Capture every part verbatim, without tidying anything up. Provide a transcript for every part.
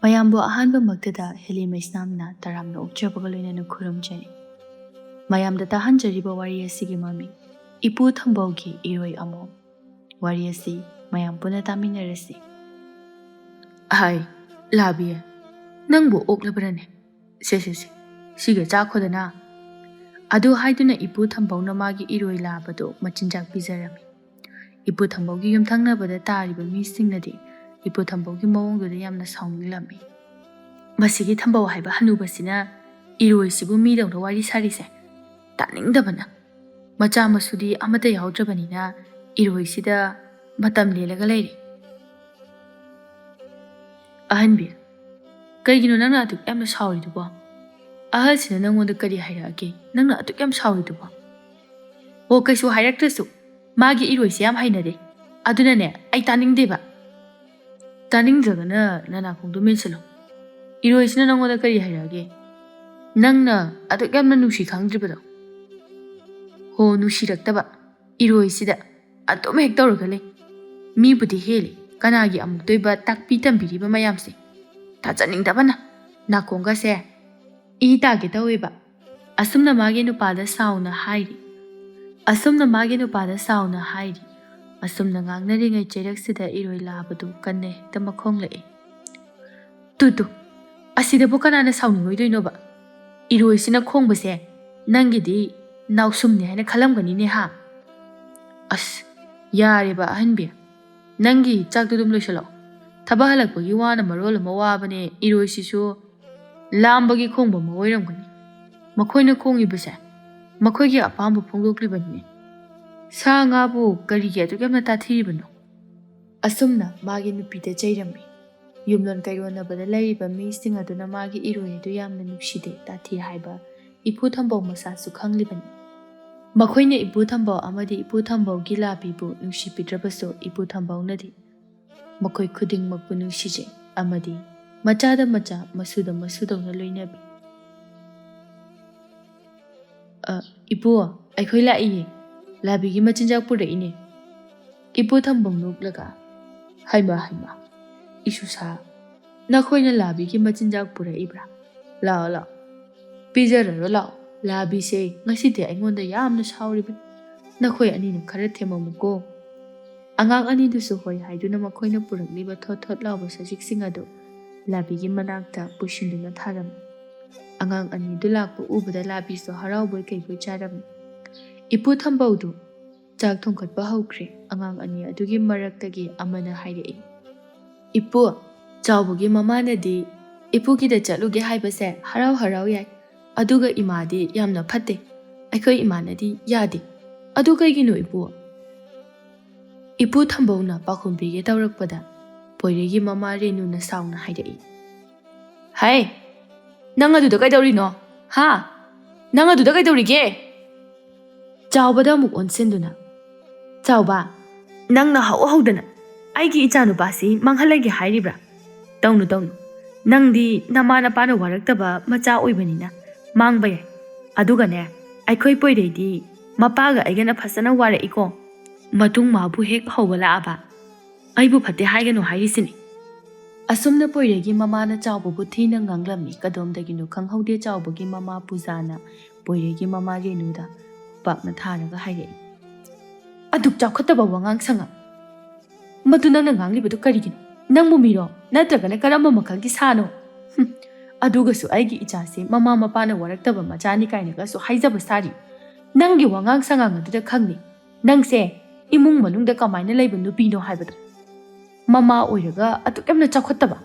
ꯃꯌꯥꯝꯕꯨ ꯑꯍꯥꯟꯕꯃꯛꯇꯗ ꯍꯦꯂꯤ ꯃꯩꯁꯅꯥꯝꯅ ꯇꯔꯥꯝꯅ ꯑꯣꯛꯆꯕꯒ ꯂꯣꯏꯅꯅ ꯈꯨꯔꯨꯝꯖꯔꯤ꯫ ꯃꯌꯥꯝꯗ ꯇꯥꯍꯟꯖꯔꯤꯕ ꯋꯥꯔꯤ ꯑꯁꯤꯒꯤ ꯃꯃꯤꯡ ꯏꯄꯨ ꯊꯝꯕꯧꯒꯤ ꯏꯔꯣꯏ ꯑꯃꯣꯝ꯫ ꯋꯥꯔꯤ ꯑꯁꯤ ꯃꯌꯥꯝ ꯄꯨꯟꯅ ꯇꯥꯃꯤꯟꯅꯔꯁꯤ꯫ ꯑꯍꯥꯏ, ꯂꯥꯕꯤ, ꯅꯪꯕꯨ ꯑꯣꯛꯂꯕ꯭ꯔꯅꯦ? ꯁꯦ, ꯁꯦ, ꯁꯦ, ꯁꯤꯒ ꯆꯥꯈꯣꯗꯅ꯫ ꯑꯗꯨ ꯍꯥꯏꯗꯨꯅ ꯏꯄꯨ ꯊꯝꯕꯧꯅ ꯃꯥꯒꯤ ꯏꯔꯣꯏ ꯂꯥꯕꯗꯨ ꯃꯆꯤꯟꯖꯥꯛ ꯄꯤꯖꯔꯝꯃꯤ꯫ ꯏꯄꯨ ꯊꯝꯕꯧꯒꯤ ꯌꯨꯝꯊꯪꯅꯕꯗ ꯇꯥꯔꯤꯕ ꯃꯤꯁꯤꯡꯅꯗꯤ ꯏꯄꯨ ꯊꯝꯕꯧꯒꯤ ꯃꯑꯣꯡꯗꯨꯗ ꯌꯥꯝꯅ ꯁꯥꯎꯅꯤꯡꯂꯝꯃꯤ꯫ "ꯃꯁꯤꯒꯤ ꯊꯝꯕꯧ ꯍꯥꯏꯕ ꯍꯅꯨꯕꯁꯤꯅ ꯏꯔꯣꯏꯁꯤꯕꯨ ꯃꯤꯗꯧꯅ ꯋꯥꯔꯤ ꯁꯥꯔꯤꯁꯦ ꯇꯥꯅꯤꯡꯗꯕꯅ꯫ ꯃꯆꯥ ꯃꯁꯨꯗꯤ ꯑꯃꯠꯇ ꯌꯥꯎꯗ꯭ꯔꯕꯅꯤꯅ ꯏꯔꯣꯏꯁꯤꯗ ꯃꯇꯝ ꯂꯦꯜꯂꯒ ꯂꯩꯔꯤ꯫" "ꯑꯍꯟꯕꯤ, ꯀꯩꯒꯤꯅꯣ ꯅꯪꯅ ꯑꯗꯨꯛ ꯌꯥꯝꯅ ꯁꯥꯎꯔꯤꯗꯨꯕꯣ? ꯑꯍꯜꯁꯤꯅ ꯅꯪꯉꯣꯟꯗ ꯀꯔꯤ ꯍꯥꯏꯔꯛꯑꯒꯦ? ꯅꯪꯅ ꯑꯗꯨꯛ ꯌꯥꯝ ꯁꯥꯎꯔꯤꯗꯨꯕꯣ?" "ꯑꯣ, ꯀꯩꯁꯨ ꯍꯥꯏꯔꯛꯇ꯭ꯔꯁꯨ, ꯃꯥꯒꯤ ꯏꯔꯣꯏꯁꯦ ꯌꯥꯝ ꯍꯩꯅꯗꯦ꯫ ꯑꯗꯨꯅꯅꯦ, ꯑꯩ ꯇꯥꯅꯤꯡꯗꯦꯕ꯫" "ꯇꯥꯅꯤꯡꯗ꯭ꯔꯒꯅ ꯅꯅꯥꯀꯣꯡꯗꯣ ꯃꯦꯟꯁꯤꯜꯂꯣ꯫ ꯏꯔꯣꯏꯁꯤꯅ ꯅꯪꯉꯣꯟꯗ ꯀꯔꯤ ꯍꯥꯏꯔꯛꯑꯒꯦ? ꯅꯪꯅ ꯑꯗꯨꯛ ꯌꯥꯝꯅ ꯅꯨꯡꯁꯤ ꯈꯪꯗ꯭ꯔꯤꯕꯗꯣ?" "ꯍꯣ, ꯅꯨꯡꯁꯤꯔꯛꯇꯕ ꯏꯔꯣꯏꯁꯤꯗ ꯑꯗꯨꯝ ꯍꯦꯛ ꯇꯧꯔꯒ ꯂꯩ꯫ ꯃꯤꯕꯨꯗꯤ ꯍꯦꯜꯂꯤ, ꯀꯅꯥꯒꯤ ꯑꯃꯨꯛꯇꯣꯏꯕ ꯇꯥꯛꯄꯤ ꯇꯝꯕꯤꯔꯤꯕ ꯃꯌꯥꯝꯁꯦ? ꯊꯥꯖꯅꯤꯡꯗꯕꯅ ꯅꯥꯀꯣꯡꯒꯁꯦ ꯏ ꯇꯥꯒꯦ ꯇꯧꯋꯦꯕ꯫" ꯑꯁꯨꯝꯅ ꯃꯥꯒꯤ ꯅꯨꯄꯥꯗ ꯁꯥꯎꯅ ꯍꯥꯏꯔꯤ꯫ ꯑꯁꯨꯝꯅ ꯃꯥꯒꯤ ꯅꯨꯄꯥꯗ ꯁꯥꯎꯅ ꯍꯥꯏꯔꯤ꯫ ꯑꯁꯨꯝꯅ ꯉꯥꯡꯅꯔꯤꯉꯩ ꯆꯩꯔꯛꯁꯤꯗ ꯏꯔꯣꯏ ꯂꯥꯕꯗꯨ ꯀꯟꯅ ꯍꯦꯛꯇ ꯃꯈꯣꯡꯂꯛꯏ꯫ "ꯇꯨ, ꯇꯨ, ꯑꯁꯤꯗꯕꯨ ꯀꯅꯥꯅ ꯁꯥꯎꯅꯤꯡꯉꯣꯏꯗꯣꯏꯅꯣꯕ? ꯏꯔꯣꯏꯁꯤꯅ ꯈꯣꯡꯕꯁꯦ ꯅꯪꯒꯤꯗꯤ ꯅꯥꯎꯁꯨꯝꯅꯦ ꯍꯥꯏꯅ ꯈꯜꯂꯝꯒꯅꯤꯅꯦ, ꯍꯥ?" "ꯑꯁ, ꯌꯥꯔꯦꯕ ꯑꯍꯟꯕꯤ, ꯅꯪꯒꯤ ꯆꯥꯛꯇꯨ ꯑꯗꯨꯝ ꯂꯣꯏꯁꯤꯜꯂꯛꯑꯣ꯫ ꯊꯕꯛ ꯍꯜꯂꯛꯄꯒꯤ ꯋꯥꯅ ꯃꯔꯣꯜ ꯑꯃ ꯋꯥꯕꯅꯦ, ꯏꯔꯣꯏꯁꯤꯁꯨ ꯂꯥꯝꯕꯒꯤ ꯈꯣꯡꯕ ꯑꯃ ꯑꯣꯏꯔꯝꯒꯅꯤ꯫ ꯃꯈꯣꯏꯅ ꯈꯣꯡꯉꯤꯕꯁꯦ ꯃꯈꯣꯏꯒꯤ ꯑꯄꯥꯝꯕ ꯐꯣꯡꯗꯣꯛꯂꯤꯕꯅꯤꯅꯦ꯫ ꯁꯥ ꯉꯥꯕꯨ ꯀꯔꯤꯒꯤ ꯑꯗꯨꯛ ꯌꯥꯝꯅ ꯇꯥꯊꯤꯔꯤꯕꯅꯣ?" ꯑꯁꯨꯝꯅ ꯃꯥꯒꯤ ꯅꯨꯄꯤꯗ ꯆꯩꯔꯝꯃꯤ꯫ ꯌꯨꯝꯂꯣꯟ ꯀꯩꯔꯣꯟꯅꯕꯗ ꯂꯩꯔꯤꯕ ꯃꯤꯁꯤꯡ ꯑꯗꯨꯅ ꯃꯥꯒꯤ ꯏꯔꯣꯏ ꯑꯗꯨ ꯌꯥꯝꯅ ꯅꯨꯡꯁꯤꯗꯦ, ꯇꯥꯊꯤ ꯍꯥꯏꯕ ꯏꯄꯨ ꯊꯝꯕꯧ ꯃꯁꯥꯁꯨ ꯈꯪꯂꯤꯕꯅꯤ꯫ ꯃꯈꯣꯏꯅ ꯏꯄꯨ ꯊꯝꯕꯧ ꯑꯃꯗꯤ ꯏꯄꯨ ꯊꯝꯕꯧꯒꯤ ꯂꯥꯕꯤꯕꯨ ꯅꯨꯡꯁꯤꯕꯤꯗ꯭ꯔꯕꯁꯨ, ꯏꯄꯨ ꯊꯝꯕꯧꯅꯗꯤ ꯃꯈꯣꯏ ꯈꯨꯗꯤꯡꯃꯛꯄꯨ ꯅꯨꯡꯁꯤꯖꯩ ꯑꯃꯗꯤ ꯃꯆꯥꯗ ꯃꯆꯥ, ꯃꯁꯨꯗ ꯃꯁꯨꯗꯧꯅ ꯂꯣꯏꯅꯕꯤ꯫ "ꯑ, ꯏꯄꯨ, ꯑꯩꯈꯣꯏ ꯂꯥꯛꯏꯌꯦ꯫ ꯂꯥꯕꯤꯒꯤ ꯃꯆꯤꯟꯖꯥꯛ ꯄꯨꯔꯛꯏꯅꯦ꯫" ꯏꯄꯨ ꯊꯝꯕꯧ ꯅꯣꯛꯂꯒ, "ꯍꯩꯃ, ꯍꯩꯃ, ꯏꯁꯨꯁꯥ, "ꯅꯈꯣꯏꯅ ꯂꯥꯕꯤꯒꯤ ꯃꯆꯤꯟꯖꯥꯛ ꯄꯨꯔꯛꯏꯕ꯭ꯔꯥ? ꯂꯥꯛꯑꯣ, ꯂꯥꯛꯑꯣ, ꯄꯤꯖꯔꯔꯣ ꯂꯥꯛꯑꯣ꯫ ꯂꯥꯕꯤꯁꯦ ꯉꯁꯤꯗꯤ ꯑꯩꯉꯣꯟꯗ ꯌꯥꯝꯅ ꯁꯥꯎꯔꯤꯕꯅꯤ꯫ ꯅꯈꯣꯏ ꯑꯅꯤꯅ ꯈꯔ ꯊꯦꯝꯃꯝꯃꯨꯀꯣ꯫" ꯑꯉꯥꯡ ꯑꯅꯤꯗꯨꯁꯨ ꯍꯣꯏ ꯍꯥꯏꯗꯨꯅ ꯃꯈꯣꯏꯅ ꯄꯨꯔꯛꯂꯤꯕ ꯊꯣꯠ ꯊꯣꯠ ꯂꯥꯎꯕ ꯁꯖꯤꯛꯁꯤꯡ ꯑꯗꯨ ꯂꯥꯕꯤꯒꯤ ꯃꯅꯥꯛꯇ ꯄꯨꯁꯤꯟꯗꯨꯅ ꯊꯥꯔꯝꯃꯤ꯫ ꯑꯉꯥꯡ ꯑꯅꯤꯗꯨ ꯂꯥꯛꯄ ꯎꯕꯗ ꯂꯥꯕꯤꯁꯨ ꯍꯔꯥꯎꯕꯣꯏ ꯀꯩꯕꯣꯏ ꯆꯥꯔꯝꯃꯤ꯫ ꯏꯄꯨ ꯊꯝꯕꯧꯗꯨ ꯆꯥꯛ ꯊꯣꯡꯒꯠꯄ ꯍꯧꯈ꯭ꯔꯦ꯫ ꯑꯉꯥꯡ ꯑꯅꯤ ꯑꯗꯨꯒꯤ ꯃꯔꯛꯇꯒꯤ ꯑꯃꯅ ꯍꯥꯏꯔꯛꯏ, "ꯏꯄꯨ, ꯆꯥꯎꯕꯒꯤ ꯃꯃꯥꯅꯗꯤ ꯏꯄꯨꯒꯤꯗ ꯆꯠꯂꯨꯒꯦ ꯍꯥꯏꯕꯁꯦ ꯍꯔꯥꯎ ꯍꯔꯥꯎ ꯌꯥꯏ, ꯑꯗꯨꯒ ꯏꯃꯥꯗꯤ ꯌꯥꯝꯅ ꯐꯠꯇꯦ꯫ ꯑꯩꯈꯣꯏ ꯏꯃꯥꯅꯗꯤ ꯌꯥꯗꯦ꯫ ꯑꯗꯨ ꯀꯩꯒꯤꯅꯣ, ꯏꯄꯨ?" ꯏꯄꯨ ꯊꯝꯕꯧꯅ ꯄꯥꯎꯈꯨꯝ ꯄꯤꯒꯦ ꯇꯧꯔꯛꯄꯗ ꯄꯣꯏꯔꯩꯒꯤ ꯃꯃꯥ ꯔꯦꯅꯨꯅ ꯁꯥꯎꯅ ꯍꯥꯏꯔꯛꯏ, "ꯍꯩ, ꯅꯪ ꯑꯗꯨꯗ ꯀꯩꯗꯧꯔꯤꯅꯣ? ꯍꯥ? ꯅꯪ ꯑꯗꯨꯗ ꯀꯩꯗꯧꯔꯤꯒꯦ?" ꯆꯥꯎꯕꯗ ꯑꯃꯨꯛ ꯑꯣꯟꯁꯤꯟꯗꯨꯅ, "ꯆꯥꯎꯕ, ꯅꯪꯅ ꯍꯧ ꯍꯧꯗꯅ ꯑꯩꯒꯤ ꯏꯆꯥꯅꯨꯄꯥꯁꯤ ꯃꯥꯡꯍꯜꯂꯒꯦ ꯍꯥꯏꯔꯤꯕ꯭ꯔꯥ? ꯇꯧꯅꯨ, ꯇꯧꯅꯨ꯫ ꯅꯪꯗꯤ ꯅꯃꯥ ꯅꯄꯥꯅ ꯋꯥꯔꯛꯇꯕ ꯃꯆꯥ ꯑꯣꯏꯕꯅꯤꯅ ꯃꯥꯡꯕ ꯌꯥꯏ꯫ ꯑꯗꯨꯒꯅꯦ, ꯑꯩꯈꯣꯏ ꯄꯣꯏꯔꯩꯗꯤ ꯃꯄꯥꯒ ꯑꯩꯒꯅ ꯐꯖꯅ ꯋꯥꯔꯛꯏꯀꯣ꯫ ꯃꯇꯨꯡ ꯃꯥꯕꯨ ꯍꯦꯛ ꯍꯧꯕ ꯂꯥꯛꯑꯕ, ꯑꯩꯕꯨ ꯐꯠꯇꯦ ꯍꯥꯏꯒꯅꯨ ꯍꯥꯏꯔꯤꯁꯤꯅꯤ꯫" ꯑꯁꯨꯝꯅ ꯄꯣꯏꯔꯩꯒꯤ ꯃꯃꯥꯅ ꯆꯥꯎꯕꯕꯨ ꯊꯤꯅ ꯉꯥꯡꯂꯝꯃꯤ꯫ ꯀꯗꯣꯝꯗꯒꯤꯅꯣ ꯈꯪꯍꯧꯗꯦ, ꯆꯥꯎꯕꯒꯤ ꯃꯃꯥ ꯄꯨꯖꯥꯅ ꯄꯣꯏꯔꯩꯒꯤ ꯃꯃꯥ ꯔꯦꯅꯨꯗ ꯈꯨꯄꯥꯛꯅ ꯊꯥꯔꯒ ꯍꯥꯏꯔꯛꯏ, "ꯑꯗꯨꯛ ꯆꯥꯎꯈꯠꯇꯕ ꯋꯥꯉꯥꯡ ꯁꯉꯥꯡ! ꯃꯗꯨ ꯅꯪꯅ ꯉꯥꯡꯂꯤꯕꯗꯨ ꯀꯔꯤꯒꯤꯅꯣ? ꯅꯪꯕꯨ ꯃꯤꯔꯣ? ꯅꯠꯇ꯭ꯔꯒꯅ ꯀꯔꯝꯕ ꯃꯈꯜꯒꯤ ꯁꯥꯅꯣ? ꯍꯨꯝ, ꯑꯗꯨꯒꯁꯨ ꯑꯩꯒꯤ ꯏꯆꯥꯁꯦ ꯃꯃꯥ ꯃꯄꯥꯅ ꯋꯥꯔꯛꯇꯕ ꯃꯆꯥꯅꯤ ꯀꯥꯏꯅꯒꯁꯨ ꯍꯥꯏꯖꯕ ꯁꯥꯔꯤ꯫ ꯅꯪꯒꯤ ꯋꯥꯉꯥꯡ ꯁꯉꯥꯡ ꯑꯗꯨꯗ ꯈꯪꯅꯤ꯫ ꯅꯪꯁꯦ ꯏꯃꯨꯡ ꯃꯅꯨꯡꯗ ꯀꯃꯥꯏꯅ ꯂꯩꯕ ꯅꯨꯄꯤꯅꯣ ꯍꯥꯏꯕꯗꯣ꯫ ꯃꯃꯥ ꯑꯣꯏꯔꯒ ꯑꯗꯨꯛ ꯌꯥꯝꯅ ꯆꯥꯎꯈꯠꯇꯕ꯫"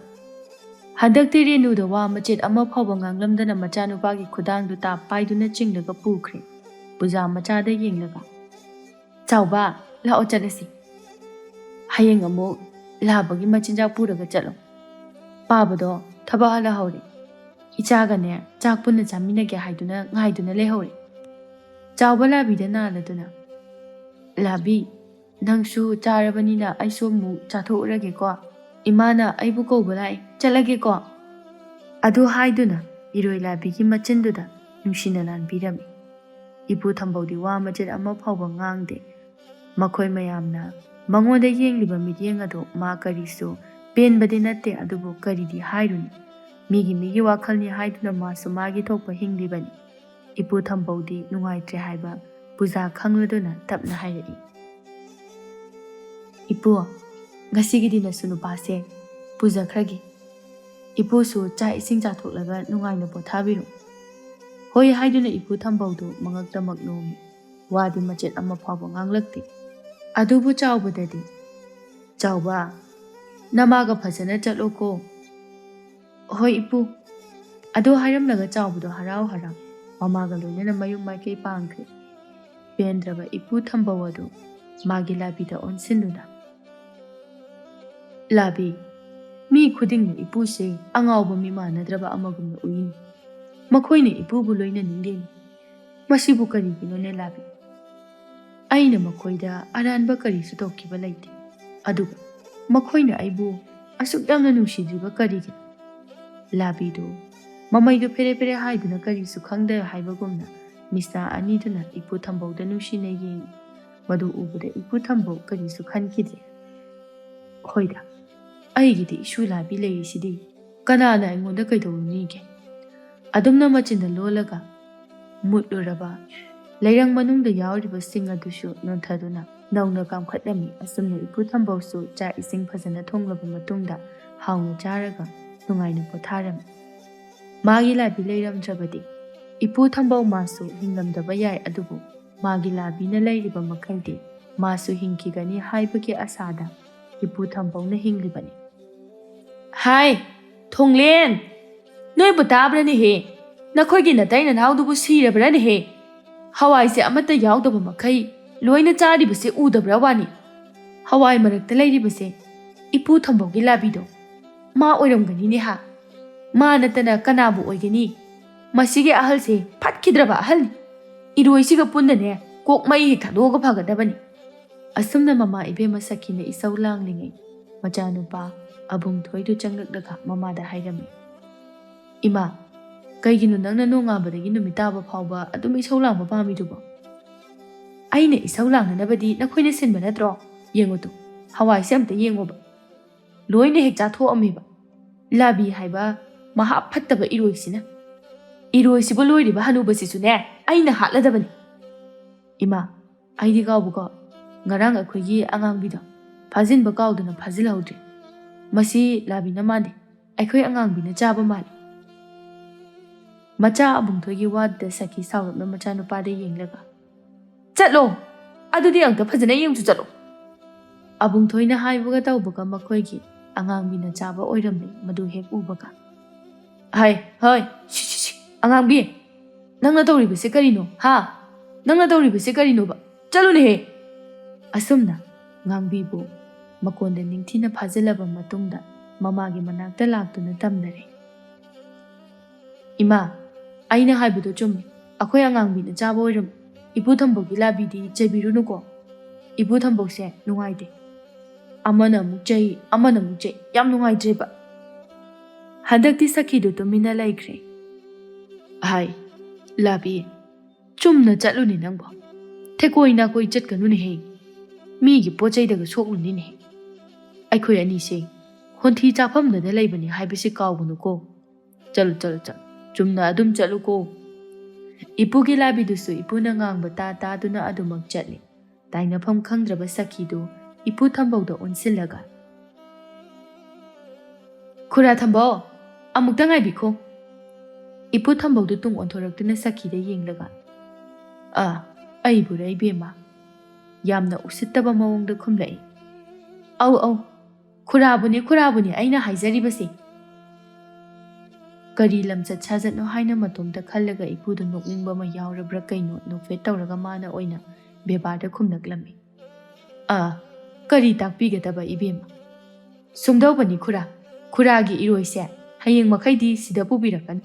ꯍꯟꯗꯛꯇꯤ ꯔꯦꯅꯨꯗ ꯋꯥ ꯃꯆꯦꯠ ꯑꯃ ꯐꯥꯎꯕ ꯉꯥꯡꯂꯝꯗꯅ ꯃꯆꯥꯅꯨꯄꯥꯒꯤ ꯈꯨꯗꯥꯡꯗꯨ ꯇꯥꯞ ꯄꯥꯏꯗꯨꯅ ꯆꯤꯡꯂꯒ ꯄꯨꯈ꯭ꯔꯦ꯫ ꯄꯨꯖꯥ ꯃꯆꯥꯗ ꯌꯦꯡꯂꯒ, "ꯆꯥꯎꯕ, ꯂꯥꯛꯑꯣ ꯆꯠꯂꯁꯤ꯫ ꯍꯌꯦꯡ ꯑꯃꯨꯛ ꯂꯥꯕꯒꯤ ꯃꯆꯤꯟꯖꯥꯛ ꯄꯨꯔꯒ ꯆꯠꯂꯣ꯫ ꯄꯥꯕꯗꯣ ꯊꯕꯛ ꯍꯜꯂꯛꯍꯧꯔꯦ꯫ ꯏꯆꯥꯒꯅꯦ ꯆꯥꯛ ꯄꯨꯟꯅ ꯆꯥꯃꯤꯟꯅꯒꯦ ꯍꯥꯏꯗꯨꯅ ꯉꯥꯏꯗꯨꯅ ꯂꯩꯍꯧꯔꯦ꯫" ꯆꯥꯎꯕ ꯂꯥꯕꯤꯗ ꯅꯥꯜꯂꯗꯨꯅ, "ꯂꯥꯕꯤ, ꯅꯪꯁꯨ ꯆꯥꯔꯕꯅꯤꯅ ꯑꯩꯁꯨ ꯑꯃꯨꯛ ꯆꯥꯊꯣꯛꯎꯔꯒꯦꯀꯣ꯫ ꯏꯃꯥꯅ ꯑꯩꯕꯨ ꯀꯧꯕ ꯂꯥꯛꯑꯦ, ꯆꯠꯂꯒꯦꯀꯣ꯫" ꯑꯗꯨ ꯍꯥꯏꯗꯨꯅ ꯏꯔꯣꯏ ꯂꯥꯕꯤꯒꯤ ꯃꯆꯤꯟꯗꯨꯗ ꯅꯨꯡꯁꯤꯅ ꯅꯥꯟꯕꯤꯔꯝꯃꯤ꯫ ꯏꯄꯨ ꯊꯝꯕꯧꯗꯤ ꯋꯥ ꯃꯆꯦꯠ ꯑꯃ ꯐꯥꯎꯕ ꯉꯥꯡꯗꯦ꯫ ꯃꯈꯣꯏ ꯃꯌꯥꯝꯅ ꯃꯉꯣꯟꯗ ꯌꯦꯡꯂꯤꯕ ꯃꯤꯠꯌꯦꯡ ꯑꯗꯨ ꯃꯥ ꯀꯔꯤꯁꯨ ꯄꯦꯟꯕꯗꯤ ꯅꯠꯇꯦ, ꯑꯗꯨꯕꯨ ꯀꯔꯤꯗꯤ ꯍꯥꯏꯔꯨꯅꯤ? ꯃꯤꯒꯤ ꯃꯤꯒꯤ ꯋꯥꯈꯜꯅꯤ ꯍꯥꯏꯗꯨꯅ ꯃꯥꯁꯨ ꯃꯥꯒꯤ ꯊꯣꯛꯄ ꯍꯤꯡꯂꯤꯕꯅꯤ꯫ ꯏꯄꯨ ꯊꯝꯕꯧꯗꯤ ꯅꯨꯡꯉꯥꯏꯇ꯭ꯔꯦ ꯍꯥꯏꯕ ꯄꯨꯖꯥ ꯈꯪꯂꯗꯨꯅ ꯇꯞꯅ ꯍꯥꯏꯔꯛꯏ, "ꯏꯄꯨ, ꯉꯁꯤꯒꯤꯗꯤ ꯅꯁꯨ ꯅꯨꯄꯥꯁꯦ ꯄꯨꯖꯈ꯭ꯔꯒꯦ꯫ ꯏꯄꯨꯁꯨ ꯆꯥꯛ ꯏꯁꯤꯡ ꯆꯥꯊꯣꯛꯂꯒ ꯅꯨꯡꯉꯥꯏꯅ ꯄꯣꯊꯥꯕꯤꯔꯣ꯫" ꯍꯣꯏ ꯍꯥꯏꯗꯨꯅ ꯏꯄꯨ ꯊꯝꯕꯧꯗꯨ ꯃꯉꯛꯇꯃꯛ ꯅꯣꯝꯃꯤ꯫ ꯋꯥꯗꯤ ꯃꯆꯦꯠ ꯑꯃ ꯐꯥꯎꯕ ꯉꯥꯡꯂꯛꯇꯦ꯫ ꯑꯗꯨꯕꯨ ꯆꯥꯎꯕꯗꯗꯤ, "ꯆꯥꯎꯕ, ꯅꯃꯥꯒ ꯐꯖꯅ ꯆꯠꯂꯣꯀꯣ꯫" "ꯍꯣꯏ ꯏꯄꯨ꯫" ꯑꯗꯨ ꯍꯥꯏꯔꯝꯂꯒ ꯆꯥꯎꯕꯗꯣ ꯍꯔꯥꯎ ꯍꯔꯥꯎ ꯃꯃꯥꯒ ꯂꯣꯏꯅꯅ ꯃꯌꯨꯝ ꯃꯥꯏꯀꯩ ꯄꯥꯡꯈ꯭ꯔꯦ꯫ ꯄꯦꯟꯗ꯭ꯔꯕ ꯏꯄꯨ ꯊꯝꯕꯧ ꯑꯗꯨ ꯃꯥꯒꯤ ꯂꯥꯕꯤꯗ ꯑꯣꯟꯁꯤꯟꯗꯨꯅ, "ꯂꯥꯕꯤ, ꯃꯤ ꯈꯨꯗꯤꯡꯅ ꯏꯄꯨꯁꯦ ꯑꯉꯥꯎꯕ ꯃꯤ ꯃꯥꯟꯅꯗ꯭ꯔꯕ ꯑꯃꯒꯨꯝꯅ ꯎꯏꯅꯤ꯫ ꯃꯈꯣꯏꯅ ꯏꯄꯨꯕꯨ ꯂꯣꯏꯅꯅꯤꯡꯗꯦꯅꯤ꯫ ꯃꯁꯤꯕꯨ ꯀꯔꯤꯒꯤꯅꯣꯅꯦ ꯂꯥꯕꯤ? ꯑꯩꯅ ꯃꯈꯣꯏꯗ ꯑꯔꯥꯟꯕ ꯀꯔꯤꯁꯨ ꯇꯧꯈꯤꯕ ꯂꯩꯇꯦ꯫ ꯑꯗꯨꯒ ꯃꯈꯣꯏꯅ ꯑꯩꯕꯨ ꯑꯁꯨꯛ ꯌꯥꯝꯅ ꯅꯨꯡꯁꯤꯗ꯭ꯔꯤꯕ ꯀꯔꯤꯒꯤꯅꯣ?" ꯂꯥꯕꯤꯗꯨ ꯃꯃꯩꯗꯨ ꯐꯦꯔꯦ ꯐꯦꯔꯦ ꯍꯥꯏꯗꯨꯅ ꯀꯔꯤꯁꯨ ꯈꯪꯗꯦ ꯍꯥꯏꯕꯒꯨꯝꯅ ꯃꯤꯠꯁꯅꯥ ꯑꯅꯤꯗꯨꯅ ꯏꯄꯨ ꯊꯝꯕꯧꯗ ꯅꯨꯡꯁꯤꯅ ꯌꯦꯡꯉꯤ꯫ ꯃꯗꯨ ꯎꯕꯗ ꯏꯄꯨ ꯊꯝꯕꯧ ꯀꯔꯤꯁꯨ ꯈꯟꯈꯤꯗ꯭ꯔꯦ꯫ "ꯍꯣꯏꯗ, ꯑꯩꯒꯤꯗꯤ ꯏꯁꯨ ꯂꯥꯕꯤ ꯂꯩꯔꯤꯁꯤꯗꯤ ꯀꯅꯥꯅ ꯑꯩꯉꯣꯟꯗ ꯀꯩꯗꯧꯔꯨꯅꯤꯒꯦ?" ꯑꯗꯨꯝꯅ ꯃꯆꯤꯟꯗ ꯂꯣꯜꯂꯒ ꯃꯨꯠꯂꯨꯔꯕ ꯂꯩꯔꯪ ꯃꯅꯨꯡꯗ ꯌꯥꯎꯔꯤꯕꯁꯤꯡ ꯑꯗꯨꯁꯨ ꯅꯣꯟꯊꯗꯨꯅ ꯅꯧꯅ ꯀꯥꯝꯈꯠꯂꯝꯃꯤ꯫ ꯑꯁꯨꯝꯅ ꯏꯄꯨ ꯊꯝꯕꯧꯁꯨ ꯆꯥꯛ ꯏꯁꯤꯡ ꯐꯖꯅ ꯊꯣꯡꯂꯕ ꯃꯇꯨꯡꯗ ꯍꯥꯎꯅ ꯆꯥꯔꯒ ꯅꯨꯡꯉꯥꯏꯅ ꯄꯣꯊꯥꯔꯝꯃꯤ꯫ ꯃꯥꯒꯤ ꯂꯥꯕꯤ ꯂꯩꯔꯝꯗ꯭ꯔꯕꯗꯤ ꯏꯄꯨ ꯊꯝꯕꯧ ꯃꯥꯁꯨ ꯍꯤꯡꯂꯝꯗꯕ ꯌꯥꯏ, ꯑꯗꯨꯕꯨ ꯃꯥꯒꯤ ꯂꯥꯕꯤꯅ ꯂꯩꯔꯤꯕ ꯃꯈꯩꯗꯤ ꯃꯥꯁꯨ ꯍꯤꯡꯈꯤꯒꯅꯤ ꯍꯥꯏꯕꯒꯤ ꯑꯁꯥꯗ ꯏꯄꯨ ꯊꯝꯕꯧꯅ ꯍꯤꯡꯂꯤꯕꯅꯤ꯫ "ꯍꯥꯏ, ꯊꯣꯡꯂꯦꯟ! ꯅꯣꯏꯕꯨ ꯇꯥꯕ꯭ꯔꯅꯦꯍꯦ? ꯅꯈꯣꯏꯒꯤ ꯅꯇꯩ ꯅꯅꯥꯎꯗꯨꯕꯨ ꯁꯤꯔꯕ꯭ꯔꯅꯦꯍꯦ? ꯍꯋꯥꯏꯁꯦ ꯑꯃꯠꯇ ꯌꯥꯎꯗꯕ ꯃꯈꯩ ꯂꯣꯏꯅ ꯆꯥꯔꯤꯕꯁꯦ ꯎꯗꯕ꯭ꯔꯥ ꯋꯥꯅꯤ? ꯍꯋꯥꯏ ꯃꯔꯛꯇ ꯂꯩꯔꯤꯕꯁꯦ ꯏꯄꯨ ꯊꯝꯕꯧꯒꯤ ꯂꯥꯕꯤꯗꯣ꯫ ꯃꯥ ꯑꯣꯏꯔꯝꯒꯅꯤꯅꯦ ꯍꯥ? ꯃꯥ ꯅꯠꯇꯅ ꯀꯅꯥꯕꯨ ꯑꯣꯏꯒꯅꯤ? ꯃꯁꯤꯒꯤ ꯑꯍꯜꯁꯦ ꯐꯠꯈꯤꯗ꯭ꯔꯕ ꯑꯍꯜꯅꯤ꯫ ꯏꯔꯣꯏꯁꯤꯒ ꯄꯨꯟꯅꯅꯦ ꯀꯣꯛ ꯃꯩ ꯍꯦꯛ ꯊꯥꯗꯣꯛꯑꯒ ꯐꯒꯗꯕꯅꯤ꯫" ꯑꯁꯨꯝꯅ ꯃꯃꯥ ꯏꯕꯦꯝꯃ ꯁꯈꯤꯅ ꯏꯁꯧ ꯂꯥꯡꯂꯤꯉꯩ, ꯃꯆꯥꯅꯨꯄꯥ ꯑꯕꯨꯡ ꯊꯣꯏꯗꯨ ꯆꯪꯂꯛꯂꯒ ꯃꯃꯥꯗ ꯍꯥꯏꯔꯝꯃꯤ, "ꯏꯃꯥ, ꯀꯩꯒꯤꯅꯣ ꯅꯪꯅ ꯅꯣꯡꯉꯥꯟꯕꯗꯒꯤ ꯅꯨꯃꯤꯠ ꯇꯥꯕ ꯐꯥꯎꯕ ꯑꯗꯨꯝ ꯏꯁꯧ ꯂꯥꯡꯕ ꯄꯥꯝꯃꯤꯗꯨꯕꯣ?" "ꯑꯩꯅ ꯏꯁꯧ ꯂꯥꯡꯅꯅꯕꯗꯤ ꯅꯈꯣꯏꯅ ꯁꯤꯟꯕ ꯅꯠꯇ꯭ꯔꯣ? ꯌꯦꯡꯉꯨ ꯇꯨ, ꯍꯋꯥꯏꯁꯦ ꯑꯝꯇ ꯌꯦꯡꯉꯣꯕ꯫" ꯂꯣꯏꯅ ꯍꯦꯛ ꯆꯥꯊꯣꯛꯑꯝꯃꯦꯕ꯫ ꯂꯥꯕꯤ ꯍꯥꯏꯕ ꯃꯍꯥ ꯐꯠꯇꯕ ꯏꯔꯣꯏꯁꯤꯅ꯫ ꯏꯔꯣꯏꯁꯤꯕꯨ ꯂꯣꯏꯔꯤꯕ ꯍꯅꯨꯕꯁꯤꯁꯨꯅꯦ, ꯑꯩꯅ ꯍꯥꯠꯂꯗꯕꯅꯤ꯫ ꯏꯃꯥ, ꯑꯩꯗꯤ ꯀꯥꯎꯕꯀꯣ, ꯉꯔꯥꯡ ꯑꯩꯈꯣꯏꯒꯤ ꯑꯉꯥꯡꯕꯤꯗꯣ ꯐꯥꯖꯤꯟꯕ ꯀꯥꯎꯗꯅ ꯐꯥꯖꯤꯜꯍꯧꯗ꯭ꯔꯦ꯫ ꯃꯁꯤ ꯂꯥꯕꯤꯅ ꯃꯥꯟꯗꯦ, ꯑꯩꯈꯣꯏ ꯑꯉꯥꯡꯕꯤꯅ ꯆꯥꯕ ꯃꯥꯜꯂꯦ꯫ ꯃꯆꯥ ꯑꯕꯨꯡꯊꯣꯏꯒꯤ ꯋꯥꯗꯨꯗ ꯁꯈꯤ ꯁꯥꯎꯔꯞꯅ ꯃꯆꯥꯅꯨꯄꯥꯗ ꯌꯦꯡꯂꯒ, "ꯆꯠꯂꯣ, ꯑꯗꯨꯗꯤ ꯑꯝꯇ ꯐꯖꯅ ꯌꯦꯡꯁꯨ ꯆꯠꯂꯣ"꯫ ꯑꯕꯨꯡꯊꯣꯏꯅ ꯍꯥꯏꯕꯒ ꯇꯧꯕꯒ ꯃꯈꯣꯏꯒꯤ ꯑꯉꯥꯡꯕꯤꯅ ꯆꯥꯕ ꯑꯣꯏꯔꯝꯂꯦ ꯃꯗꯨ ꯍꯦꯛ ꯎꯕꯒ꯫ "ꯍꯥꯏ, ꯍꯣꯏ, ꯁꯤ, ꯁꯤ, ꯁꯤ, ꯑꯉꯥꯡꯕꯤ, ꯅꯪꯅ ꯇꯧꯔꯤꯕꯁꯦ ꯀꯔꯤꯅꯣ, ꯍꯥ? ꯅꯪꯅ ꯇꯧꯔꯤꯕꯁꯦ ꯀꯔꯤꯅꯣꯕ? ꯆꯠꯂꯨꯅꯦꯍꯦ!" ꯑꯁꯨꯝꯅ ꯉꯥꯡꯕꯤꯕꯨ ꯃꯀꯣꯟꯗ ꯅꯤꯡꯊꯤꯅ ꯐꯥꯖꯤꯜꯂꯕ ꯃꯇꯨꯡꯗ ꯃꯃꯥꯒꯤ ꯃꯅꯥꯛꯇ ꯂꯥꯛꯇꯨꯅ ꯇꯝꯅꯔꯦ꯫ "ꯏꯃꯥ, ꯑꯩꯅ ꯍꯥꯏꯕꯗꯣ ꯆꯨꯝꯃꯤ꯫ ꯑꯩꯈꯣꯏ ꯑꯉꯥꯡꯕꯤꯅ ꯆꯥꯕ ꯑꯣꯏꯔꯝꯃꯤ꯫ ꯏꯄꯨ ꯊꯝꯕꯧꯒꯤ ꯂꯥꯕꯤꯗꯤ ꯆꯩꯕꯤꯔꯨꯅꯨꯀꯣ꯫ ꯏꯄꯨ ꯊꯝꯕꯧꯁꯦ ꯅꯨꯡꯉꯥꯏꯇꯦ꯫ ꯑꯃꯅ ꯑꯃꯨꯛ ꯆꯩ, ꯑꯃꯅ ꯑꯃꯨꯛ ꯆꯩ꯫ ꯌꯥꯝ ꯅꯨꯡꯉꯥꯏꯇ꯭ꯔꯦꯕ"꯫ ꯍꯟꯗꯛꯇꯤ ꯁꯈꯤꯗꯨ ꯇꯨꯃꯤꯟꯅ ꯂꯩꯈ꯭ꯔꯦ꯫ "ꯍꯥꯏ, ꯂꯥꯕꯤ, ꯆꯨꯝꯅ ꯆꯠꯂꯨꯅꯦ ꯅꯪꯕꯣ꯫ ꯊꯦꯀꯣꯏ ꯅꯥꯀꯣꯏ ꯆꯠꯀꯅꯨꯅꯦꯍꯦ꯫ ꯃꯤꯒꯤ ꯄꯣꯠ ꯆꯩꯗꯒ ꯁꯣꯛꯂꯨꯅꯤꯅꯦꯍꯦ꯫ ꯑꯩꯈꯣꯏ ꯑꯅꯤꯁꯦ ꯍꯣꯟꯊꯤ ꯆꯥꯐꯝꯗꯗ ꯂꯩꯕꯅꯤ ꯍꯥꯏꯕꯁꯤ ꯀꯥꯎꯒꯅꯨꯀꯣ꯫ ꯆꯠꯂꯨ, ꯆꯠꯂꯨ, ꯆꯠꯂꯨ꯫ ꯆꯨꯝꯅ ꯑꯗꯨꯝ ꯆꯠꯂꯨꯀꯣ"꯫ ꯏꯄꯨꯒꯤ ꯂꯥꯕꯤꯗꯨꯁꯨ ꯏꯄꯨꯅ ꯉꯥꯡꯕ ꯇꯥ ꯇꯥꯗꯨꯅ ꯑꯗꯨꯃꯛ ꯆꯠꯂꯤ꯫ ꯇꯥꯏꯅꯐꯝ ꯈꯪꯗ꯭ꯔꯕ ꯁꯈꯤꯗꯨ ꯏꯄꯨ ꯊꯝꯕꯧꯗ ꯑꯣꯟꯁꯤꯜꯂꯒ, "ꯈꯨꯔꯥ ꯊꯝꯕꯧ, ꯑꯃꯨꯛꯇ ꯉꯥꯏꯕꯤꯈꯣ"꯫ ꯏꯄꯨ ꯊꯝꯕꯧꯗꯨ ꯇꯨꯡ ꯑꯣꯟꯊꯣꯔꯛꯇꯨꯅ ꯁꯈꯤꯗ ꯌꯦꯡꯂꯒ, "ꯑꯥ, ꯑꯩꯕꯨꯔ ꯏꯕꯦꯝꯃ?" ꯌꯥꯝꯅ ꯎꯁꯤꯠꯇꯕ ꯃꯑꯣꯡꯗ ꯈꯨꯝꯂꯛꯏ꯫ "ꯑꯧ, ꯑꯧ, ꯈꯨꯔꯥꯕꯨꯅꯤ, ꯈꯨꯔꯥꯕꯨꯅꯤ ꯑꯩꯅ ꯍꯥꯏꯖꯔꯤꯕꯁꯦ"꯫ ꯀꯔꯤ ꯂꯝꯆꯠ ꯁꯥꯖꯠꯅꯣ ꯍꯥꯏꯅ ꯃꯇꯣꯝꯇ ꯈꯜꯂꯒ ꯏꯄꯨꯗ ꯅꯣꯛꯅꯤꯡꯕ ꯑꯃ ꯌꯥꯎꯔꯕ꯭ꯔꯥ ꯀꯩꯅꯣ, ꯅꯣꯛꯐꯦꯠ ꯇꯧꯔꯒ ꯃꯥꯅ ꯑꯣꯏꯅ ꯕꯦꯕꯥꯔꯗ ꯈꯨꯝꯂꯛꯂꯝꯃꯤ꯫ "ꯑꯥ, ꯀꯔꯤ ꯇꯥꯛꯄꯤꯒꯗꯕ ꯏꯕꯦꯝꯃ? ꯁꯨꯝꯗꯧꯕꯅꯤ ꯈꯨꯔꯥ, ꯈꯨꯔꯥꯒꯤ ꯏꯔꯣꯏꯁꯦ ꯍꯌꯦꯡ ꯃꯈꯩꯗꯤ ꯁꯤꯗ ꯄꯨꯕꯤꯔꯛꯀꯅꯨ꯫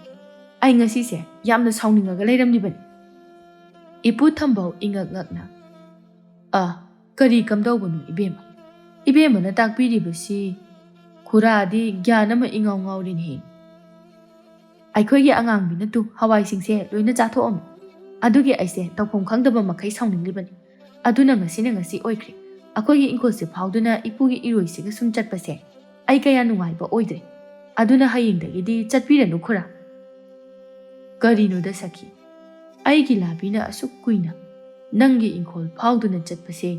ꯑꯩ ꯉꯁꯤꯁꯦ ꯌꯥꯝꯅ ꯁꯥꯎꯅꯤꯡꯉꯒ ꯂꯩꯔꯝꯂꯤꯕꯅꯤ"꯫ ꯏꯄꯨ ꯊꯝꯕꯧ ꯏꯉꯛ ꯉꯛꯅ, "ꯑꯥ, ꯀꯔꯤ ꯀꯝꯗꯧꯕꯅꯣ ꯏꯕꯦꯝꯃ? ꯏꯕꯦꯝꯃꯅ ꯇꯥꯛꯄꯤꯔꯤꯕꯁꯤ ꯈꯨꯔꯥꯗꯤ ꯒ꯭ꯌꯥꯟ ꯑꯃ ꯏꯉꯥꯎ ꯉꯥꯎꯔꯤꯅꯦꯍꯦ꯫ ꯑꯩꯈꯣꯏꯒꯤ ꯑꯉꯥꯡꯕꯤꯅ ꯇꯨ ꯍꯋꯥꯏꯁꯤꯡꯁꯦ ꯂꯣꯏꯅ ꯆꯥꯊꯣꯛꯑꯝꯃꯤ꯫ ꯑꯗꯨꯒꯤ ꯑꯩꯁꯦ ꯇꯧꯐꯝ ꯈꯪꯗꯕ ꯃꯈꯩ ꯁꯥꯎꯅꯤꯡꯂꯤꯕꯅꯤ꯫ ꯑꯗꯨꯅ ꯉꯁꯤꯅ ꯉꯁꯤ ꯑꯣꯏꯈ꯭ꯔꯦ꯫ ꯑꯩꯈꯣꯏꯒꯤ ꯏꯪꯈꯣꯜꯁꯦ ꯐꯥꯎꯗꯨꯅ ꯏꯄꯨꯒꯤ ꯏꯔꯣꯏꯁꯤꯒ ꯁꯨꯝ ꯆꯠꯄꯁꯦ ꯑꯩ ꯀꯌꯥ ꯅꯨꯡꯉꯥꯏꯕ ꯑꯣꯏꯗ꯭ꯔꯦ꯫ ꯑꯗꯨꯅ ꯍꯌꯦꯡꯗꯒꯤꯗꯤ ꯆꯠꯄꯤꯔꯅꯨ ꯈꯨꯔꯥ꯫ ꯀꯔꯤꯅꯣꯗ ꯁꯈꯤ, ꯑꯩꯒꯤ ꯂꯥꯕꯤꯅ ꯑꯁꯨꯛ ꯀꯨꯏꯅ ꯅꯪꯒꯤ ꯏꯪꯈꯣꯜ ꯐꯥꯎꯗꯨꯅ ꯆꯠꯄꯁꯦ,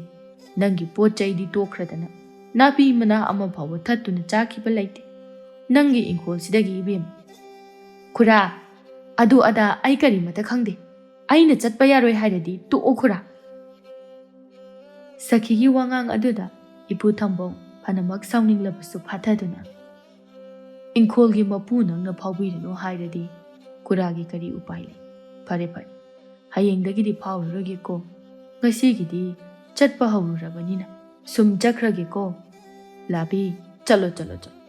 ꯅꯪꯒꯤ ꯄꯣꯠ ꯆꯩꯗꯤ ꯇꯣꯛꯈ꯭ꯔꯗꯅ ꯅꯥꯄꯤ ꯃꯅꯥ ꯑꯃ ꯐꯥꯎꯕ ꯊꯠꯇꯨꯅ ꯆꯥꯈꯤꯕ ꯂꯩꯇꯦ ꯅꯪꯒꯤ ꯏꯪꯈꯣꯜꯁꯤꯗꯒꯤ ꯏꯕꯦꯝꯃ꯫ ꯈꯨꯔꯥ, ꯑꯗꯨ ꯑꯗꯥ ꯑꯩ ꯀꯔꯤꯃꯇ ꯈꯪꯗꯦ꯫ ꯑꯩꯅ ꯆꯠꯄ ꯌꯥꯔꯣꯏ ꯍꯥꯏꯔꯗꯤ ꯇꯣꯛꯑꯣ ꯈꯨꯔꯥ꯫ ꯁꯈꯤꯒꯤ ꯋꯥꯉꯥꯡ ꯑꯗꯨꯗ ꯏꯄꯨ ꯊꯝꯕꯧ ꯐꯅꯃꯛ ꯁꯥꯎꯅꯤꯡꯂꯕꯁꯨ ꯐꯥꯊꯗꯨꯅ, "ꯏꯪꯈꯣꯜꯒꯤ ꯃꯄꯨ ꯅꯪꯅ ꯐꯥꯎꯕꯤꯔꯅꯨ ꯍꯥꯏꯔꯗꯤ ꯈꯨꯔꯥꯒꯤ ꯀꯔꯤ ꯎꯄꯥꯏ ꯂꯩ? ꯐꯔꯦ ꯐꯔꯦ, ꯍꯌꯦꯡꯗꯒꯤꯗꯤ ꯐꯥꯎꯔꯔꯣꯏꯒꯦꯀꯣ꯫ ꯉꯁꯤꯒꯤꯗꯤ ꯆꯠꯄ ꯍꯧꯔꯨꯔꯕꯅꯤꯅ ꯁꯨꯝ ꯆꯠꯈ꯭ꯔꯒꯦꯀꯣ꯫ ꯂꯥꯕꯤ, ꯆꯠꯂꯣ, ꯆꯠꯂꯣ, ꯆꯠꯂꯣ꯫"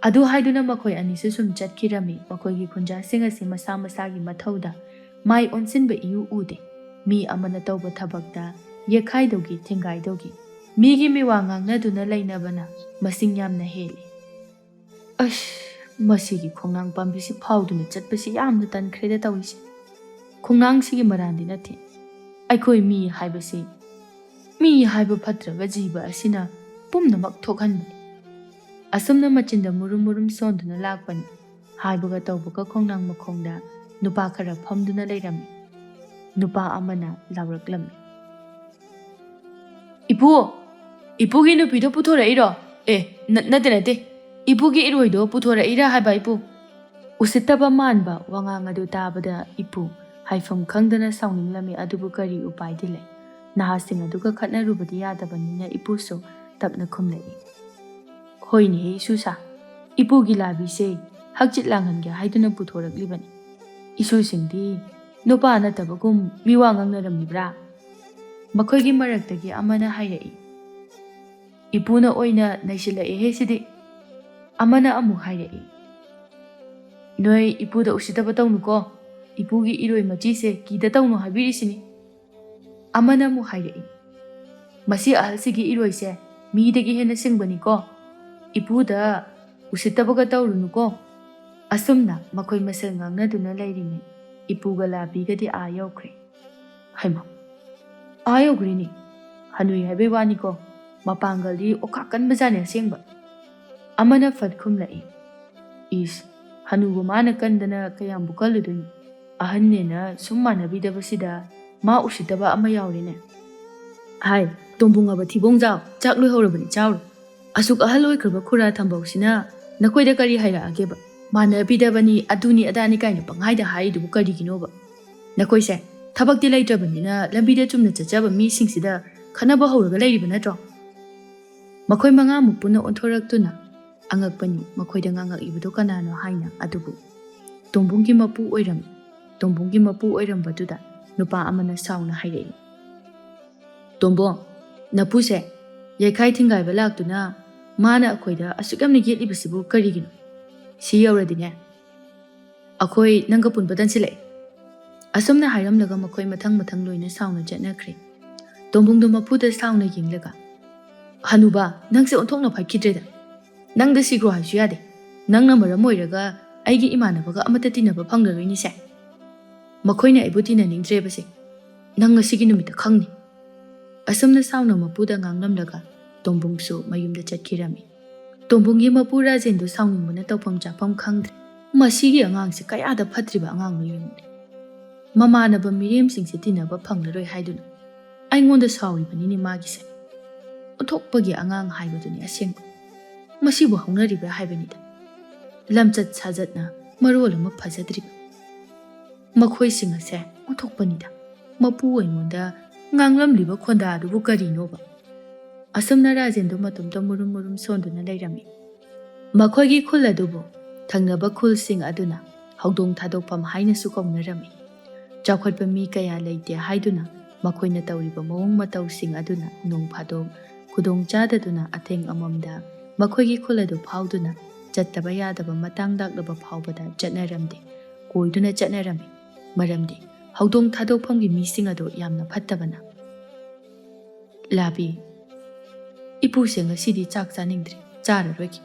ꯑꯗꯨ ꯍꯥꯏꯗꯨꯅ ꯃꯈꯣꯏ ꯑꯅꯤꯁꯨ ꯁꯨꯝ ꯆꯠꯈꯤꯔꯝꯃꯤ꯫ ꯃꯈꯣꯏꯒꯤ ꯈꯨꯟꯖꯥꯁꯤꯡ ꯑꯁꯤ ꯃꯁꯥ ꯃꯁꯥꯒꯤ ꯃꯊꯧꯗ ꯃꯥꯏ ꯑꯣꯟꯁꯤꯟꯕ ꯏꯎ ꯎꯗꯦ꯫ ꯃꯤ ꯑꯃꯅ ꯇꯧꯕ ꯊꯕꯛꯇ ꯌꯦꯛꯈꯥꯏꯗꯧꯒꯤ, ꯊꯤꯡꯒꯥꯏꯗꯧꯒꯤ, ꯃꯤꯒꯤ ꯃꯤꯋꯥ ꯉꯥꯡꯅꯗꯨꯅ ꯂꯩꯅꯕꯅ ꯃꯁꯤꯡ ꯌꯥꯝꯅ ꯍꯦꯜꯂꯤ꯫ ꯑꯁ, ꯃꯁꯤꯒꯤ ꯈꯣꯡꯅꯥꯡ ꯄꯥꯝꯕꯤꯁꯤ ꯐꯥꯎꯗꯨꯅ ꯆꯠꯄꯁꯤ ꯌꯥꯝꯅ ꯇꯟꯈ꯭ꯔꯦꯗ ꯇꯧꯔꯤꯁꯦ꯫ ꯈꯣꯡꯅꯥꯡꯁꯤꯒꯤ ꯃꯔꯥꯟꯗꯤ ꯅꯠꯇꯦ꯫ ꯑꯩꯈꯣꯏ ꯃꯤ ꯍꯥꯏꯕꯁꯤ, ꯃꯤ ꯍꯥꯏꯕ ꯐꯠꯇ꯭ꯔꯕ ꯖꯤꯕ ꯑꯁꯤꯅ ꯄꯨꯝꯅꯃꯛ ꯊꯣꯛꯍꯟꯕꯅꯤ꯫ ꯑꯁꯨꯝꯅ ꯃꯆꯤꯟꯗ ꯃꯨꯔꯨꯝ ꯃꯨꯔꯨꯝ ꯁꯣꯟꯗꯨꯅ ꯂꯥꯛꯄꯅꯤ꯫ ꯍꯥꯏꯕꯒ ꯇꯧꯕꯒ ꯈꯣꯡꯅꯥꯡ ꯃꯈꯣꯡꯗ ꯅꯨꯄꯥ ꯈꯔ ꯐꯝꯗꯨꯅ ꯂꯩꯔꯝꯃꯤ꯫ ꯅꯨꯄꯥ ꯑꯃꯅ ꯂꯥꯎꯔꯛꯂꯝꯃꯤ, "ꯏꯄꯨ, ꯏꯄꯨꯒꯤ ꯅꯨꯄꯤꯗꯣ ꯄꯨꯊꯣꯔꯛꯏꯔꯣ? ꯑꯦ, ꯅ-, ꯅꯠꯇꯦ, ꯅꯠꯇꯦ꯫ ꯏꯄꯨꯒꯤ ꯏꯔꯣꯏꯗꯣ ꯄꯨꯊꯣꯔꯛꯏꯔꯥ ꯍꯥꯏꯕ, ꯏꯄꯨ?" ꯎꯁꯤꯠꯇꯕ ꯃꯥꯟꯕ ꯋꯥꯉꯥꯡ ꯑꯗꯨ ꯇꯥꯕꯗ ꯏꯄꯨ ꯍꯥꯏꯐꯝ ꯈꯪꯗꯅ ꯁꯥꯎꯅꯤꯡꯂꯝꯃꯤ꯫ ꯑꯗꯨꯕꯨ ꯀꯔꯤ ꯎꯄꯥꯏꯗꯤ ꯂꯩ? ꯅꯍꯥꯁꯤꯡ ꯑꯗꯨꯒ ꯈꯠꯅꯔꯨꯕꯗꯤ ꯌꯥꯗꯕꯅꯤꯅ ꯏꯄꯨꯁꯨ ꯇꯞꯅ ꯈꯨꯝꯂꯛꯏ, "ꯍꯣꯏꯅꯦꯍꯦ ꯏꯁꯨꯁꯥ, ꯏꯄꯨꯒꯤ ꯂꯥꯕꯤꯁꯦ ꯍꯛꯆꯤꯠ ꯂꯥꯡꯍꯟꯒꯦ ꯍꯥꯏꯗꯨꯅ ꯄꯨꯊꯣꯔꯛꯂꯤꯕꯅꯤ꯫ ꯏꯁꯨꯁꯤꯡꯗꯤ ꯅꯨꯄꯥ ꯅꯠꯇꯕꯒꯨꯝ ꯃꯤꯋꯥ ꯉꯥꯡꯅꯔꯝꯂꯤꯕ꯭ꯔꯥ?" ꯃꯈꯣꯏꯒꯤ ꯃꯔꯛꯇꯒꯤ ꯑꯃꯅ ꯍꯥꯏꯔꯛꯏ, "ꯏꯄꯨꯅ ꯑꯣꯏꯅ ꯅꯩꯁꯤꯜꯂꯛꯑꯦꯍꯦ ꯁꯤꯗꯤ꯫" ꯑꯃꯅ ꯑꯃꯨꯛ ꯍꯥꯏꯔꯛꯏ, "ꯅꯣꯏ ꯏꯄꯨꯗ ꯎꯁꯤꯠꯇꯕ ꯇꯧꯅꯨꯀꯣ, ꯏꯄꯨꯒꯤ ꯏꯔꯣꯏ ꯃꯆꯤꯁꯦ ꯀꯤꯗ ꯇꯧꯅꯨ ꯍꯥꯏꯕꯤꯔꯤꯁꯤꯅꯤ꯫" ꯑꯃꯅ ꯑꯃꯨꯛ ꯍꯥꯏꯔꯛꯏ, "ꯃꯁꯤ ꯑꯍꯜꯁꯤꯒꯤ ꯏꯔꯣꯏꯁꯦ ꯃꯤꯗꯒꯤ ꯍꯦꯟꯅ ꯁꯤꯡꯕꯅꯤꯀꯣ, ꯏꯄꯨꯗ ꯎꯁꯤꯠꯇꯕꯒ ꯇꯧꯔꯨꯅꯨꯀꯣ꯫" ꯑꯁꯨꯝꯅ ꯃꯈꯣꯏ ꯃꯁꯦꯜ ꯉꯥꯡꯅꯗꯨꯅ ꯂꯩꯔꯤꯉꯩ ꯏꯄꯨꯒ ꯂꯥꯕꯤꯒꯗꯤ ꯑꯥ ꯌꯧꯈ꯭ꯔꯦ꯫ ꯍꯩꯃꯥ, ꯑꯥ ꯌꯧꯈ꯭ꯔꯦꯅꯦ꯫ ꯍꯅꯨꯏ ꯍꯥꯏꯕꯩ ꯋꯥꯅꯤꯀꯣ, ꯃꯄꯥꯡꯒꯜꯗꯤ ꯑꯣꯈꯥꯛ ꯀꯟꯕꯖꯥꯠꯅꯤ ꯑꯁꯦꯡꯕ꯫ ꯑꯃꯅ ꯐꯠ ꯈꯨꯝꯂꯛꯏ, "ꯏꯁ, ꯍꯅꯨꯕ ꯃꯥꯅ ꯀꯟꯗꯅ ꯀꯌꯥꯝꯕꯨ ꯀꯜꯂꯨꯗꯣꯏꯅꯣ? ꯑꯍꯟꯅꯦꯅ ꯁꯨꯝ ꯃꯥꯟꯅꯕꯤꯗꯕꯁꯤꯗ ꯃꯥ ꯎꯁꯤꯠꯇꯕ ꯑꯃ ꯌꯥꯎꯔꯦꯅꯦ꯫ ꯍꯥꯏ, ꯇꯣꯝꯕꯨꯡ ꯑꯕ ꯊꯤꯕꯣꯡꯖꯥꯎ, ꯆꯥꯛ ꯂꯣꯏꯍꯧꯔꯕꯅꯤ, ꯆꯥꯎꯔꯣ꯫ ꯑꯁꯨꯛ ꯑꯍꯜ ꯑꯣꯏꯈ꯭ꯔꯕ ꯈꯨꯔꯥ ꯊꯝꯕꯧꯁꯤꯅ ꯅꯈꯣꯏꯗ ꯀꯔꯤ ꯍꯥꯏꯔꯛꯑꯒꯦꯕ? ꯃꯥꯟꯅꯕꯤꯗꯕꯅꯤ, ꯑꯗꯨꯅꯤ ꯑꯗꯥꯅꯤ ꯀꯥꯏꯅ ꯄꯪꯍꯥꯏꯗ ꯍꯥꯏꯔꯤꯗꯨꯕꯨ ꯀꯔꯤꯒꯤꯅꯣꯕ? ꯅꯈꯣꯏꯁꯦ ꯊꯕꯛꯇꯤ ꯂꯩꯇ꯭ꯔꯕꯅꯤꯅ ꯂꯝꯕꯤꯗ ꯆꯨꯝꯅ ꯆꯠꯆꯕ ꯃꯤꯁꯤꯡꯁꯤꯗ ꯈꯠꯅꯕ ꯍꯧꯔꯒ ꯂꯩꯔꯤꯕ ꯅꯠꯇ꯭ꯔꯣ?" ꯃꯈꯣꯏ ꯃꯉꯥꯃꯨꯛ ꯄꯨꯟꯅ ꯑꯣꯟꯊꯣꯔꯛꯇꯨꯅ, ꯑꯉꯛꯄꯅꯤ, ꯃꯈꯣꯏꯗ ꯉꯥꯡꯉꯛꯏꯕꯗꯨ ꯀꯅꯥꯅꯣ ꯍꯥꯏꯅ꯫ ꯑꯗꯨꯕꯨ ꯇꯣꯝꯕꯨꯡꯒꯤ ꯃꯄꯨ ꯑꯣꯏꯔꯝꯃꯤ꯫ ꯇꯣꯝꯕꯨꯡꯒꯤ ꯃꯄꯨ ꯑꯣꯏꯔꯝꯕꯗꯨꯗ ꯅꯨꯄꯥ ꯑꯃꯅ ꯁꯥꯎꯅ ꯍꯥꯏꯔꯛꯏ, "ꯇꯣꯝꯕꯣ, ꯅꯄꯨꯁꯦ ꯌꯩꯈꯥꯏ ꯊꯤꯡꯒꯥꯏꯕ ꯂꯥꯛꯇꯨꯅ ꯃꯥꯅ ꯑꯩꯈꯣꯏꯗ ꯑꯁꯨꯛ ꯌꯥꯝꯅ ꯌꯦꯠꯂꯤꯕꯁꯤꯕꯨ ꯀꯔꯤꯒꯤꯅꯣ? ꯁꯤ ꯌꯧꯔꯗꯤꯅꯦ, ꯑꯩꯈꯣꯏ ꯅꯪꯒ ꯄꯨꯟꯕ ꯇꯟꯁꯤꯜꯂꯛꯑꯦ꯫" ꯑꯁꯨꯝꯅ ꯍꯥꯏꯔꯝꯂꯒ ꯃꯈꯣꯏ ꯃꯊꯪ ꯃꯊꯪ ꯂꯣꯏꯅ ꯁꯥꯎꯅ ꯆꯠꯅꯈ꯭ꯔꯦ꯫ ꯇꯣꯝꯕꯨꯡꯗꯨ ꯃꯄꯨꯗ ꯁꯥꯎꯅ ꯌꯦꯡꯂꯒ, "ꯍꯅꯨꯕ, ꯅꯪꯁꯦ ꯑꯣꯟꯊꯣꯛꯅ ꯐꯠꯈꯤꯗ꯭ꯔꯦꯗ꯫ ꯅꯪꯗ ꯁꯤꯈ꯭ꯔꯣ ꯍꯥꯏꯁꯨ ꯌꯥꯗꯦ꯫ ꯅꯪꯅ ꯃꯔꯝ ꯑꯣꯏꯔꯒ ꯑꯩꯒꯤ ꯏꯃꯥꯟꯅꯕꯒ ꯑꯃꯠꯇ ꯇꯤꯟꯅꯕ ꯐꯪꯂꯔꯣꯏꯅꯤꯁꯦ꯫ ꯃꯈꯣꯏꯅ ꯑꯩꯕꯨ ꯇꯤꯟꯅꯅꯤꯡꯗ꯭ꯔꯦꯕꯁꯦ ꯅꯪ ꯉꯁꯤꯒꯤ ꯅꯨꯃꯤꯠꯇ ꯈꯪꯅꯤ꯫" ꯑꯁꯨꯝꯅ ꯁꯥꯎꯅ ꯃꯄꯨꯗ ꯉꯥꯡꯂꯝꯂꯒ ꯇꯣꯝꯕꯨꯡꯁꯨ ꯃꯌꯨꯝꯗ ꯆꯠꯈꯤꯔꯝꯃꯤ꯫ ꯇꯣꯝꯕꯨꯡꯒꯤ ꯃꯄꯨ ꯔꯥꯖꯦꯟꯗꯨ ꯁꯥꯎꯅꯤꯡꯕꯅ ꯇꯧꯐꯝ ꯆꯥꯐꯝ ꯈꯪꯗ꯭ꯔꯦ꯫ "ꯃꯁꯤꯒꯤ ꯑꯉꯥꯡꯁꯦ ꯀꯌꯥꯗ ꯐꯠꯇ꯭ꯔꯤꯕ ꯑꯉꯥꯡꯅꯣ ꯌꯦꯡꯉꯨꯅꯦ꯫ ꯃꯃꯥꯟꯅꯕ ꯃꯤꯔꯦꯝꯁꯤꯡꯁꯦ ꯇꯤꯟꯅꯕ ꯐꯪꯂꯔꯣꯏ ꯍꯥꯏꯗꯨꯅ ꯑꯩꯉꯣꯟꯗ ꯁꯥꯎꯔꯤꯕꯅꯤꯅꯦ ꯃꯥꯒꯤꯁꯦ꯫ ꯑꯣꯟꯊꯣꯛꯄꯒꯤ ꯑꯉꯥꯡ ꯍꯥꯏꯕꯗꯨꯅꯤ ꯑꯁꯦꯡꯕ꯫ ꯃꯁꯤꯕꯨ ꯍꯧꯅꯔꯤꯕ꯭ꯔꯥ ꯍꯥꯏꯕꯅꯤꯗ꯫ ꯂꯝꯆꯠ ꯁꯥꯖꯠꯅ ꯃꯔꯣꯜ ꯑꯃ ꯐꯖꯗ꯭ꯔꯤꯕ꯫ ꯃꯈꯣꯏꯁꯤꯡ ꯑꯁꯦ ꯑꯣꯟꯊꯣꯛꯄꯅꯤꯗ꯫ ꯃꯄꯨ ꯑꯩꯉꯣꯟꯗ ꯉꯥꯡꯂꯝꯂꯤꯕ ꯈꯣꯟꯗꯥ ꯑꯗꯨꯕꯨ ꯀꯔꯤꯅꯣꯕ?" ꯑꯁꯨꯝꯅ ꯔꯥꯖꯦꯟꯗꯨ ꯃꯇꯣꯝꯇ ꯃꯨꯔꯨꯝ ꯃꯨꯔꯨꯝ ꯁꯣꯟꯗꯨꯅ ꯂꯩꯔꯝꯃꯤ꯫ ꯃꯈꯣꯏꯒꯤ ꯈꯨꯜ ꯑꯗꯨꯕꯨ ꯊꯪꯅꯕ ꯈꯨꯜꯁꯤꯡ ꯑꯗꯨꯅ ꯍꯧꯗꯣꯡ ꯊꯥꯗꯣꯛꯐꯝ ꯍꯥꯏꯅꯁꯨ ꯀꯧꯅꯔꯝꯃꯤ꯫ ꯆꯥꯎꯈꯠꯄ ꯃꯤ ꯀꯌꯥ ꯂꯩꯇꯦ ꯍꯥꯏꯗꯨꯅ ꯃꯈꯣꯏꯅ ꯇꯧꯔꯤꯕ ꯃꯑꯣꯡ ꯃꯇꯧꯁꯤꯡ ꯑꯗꯨꯅ ꯅꯣꯡ ꯐꯥꯗꯣꯛ ꯈꯨꯗꯣꯡ ꯆꯥꯗꯗꯨꯅ ꯑꯊꯦꯡ ꯑꯃꯝꯗ ꯃꯈꯣꯏꯒꯤ ꯈꯨꯜ ꯑꯗꯨ ꯐꯥꯎꯗꯨꯅ ꯆꯠꯇꯕ ꯌꯥꯗꯕ ꯃꯇꯥꯡ ꯂꯥꯛꯂꯕ ꯐꯥꯎꯕꯗ ꯆꯠꯅꯔꯝꯗꯦ, ꯀꯣꯏꯗꯨꯅ ꯆꯠꯅꯔꯝꯃꯤ꯫ ꯃꯔꯝꯗꯤ ꯍꯧꯗꯣꯡ ꯊꯥꯗꯣꯛꯐꯝꯒꯤ ꯃꯤꯁꯤꯡ ꯑꯗꯨ ꯌꯥꯝꯅ ꯐꯠꯇꯕꯅ꯫ "ꯂꯥꯕꯤ, ꯏꯄꯨꯁꯦ ꯉꯁꯤꯗꯤ ꯆꯥꯛ ꯆꯥꯅꯤꯡꯗ꯭ꯔꯦ, ꯆꯥꯔꯔꯣꯏꯒꯦ꯫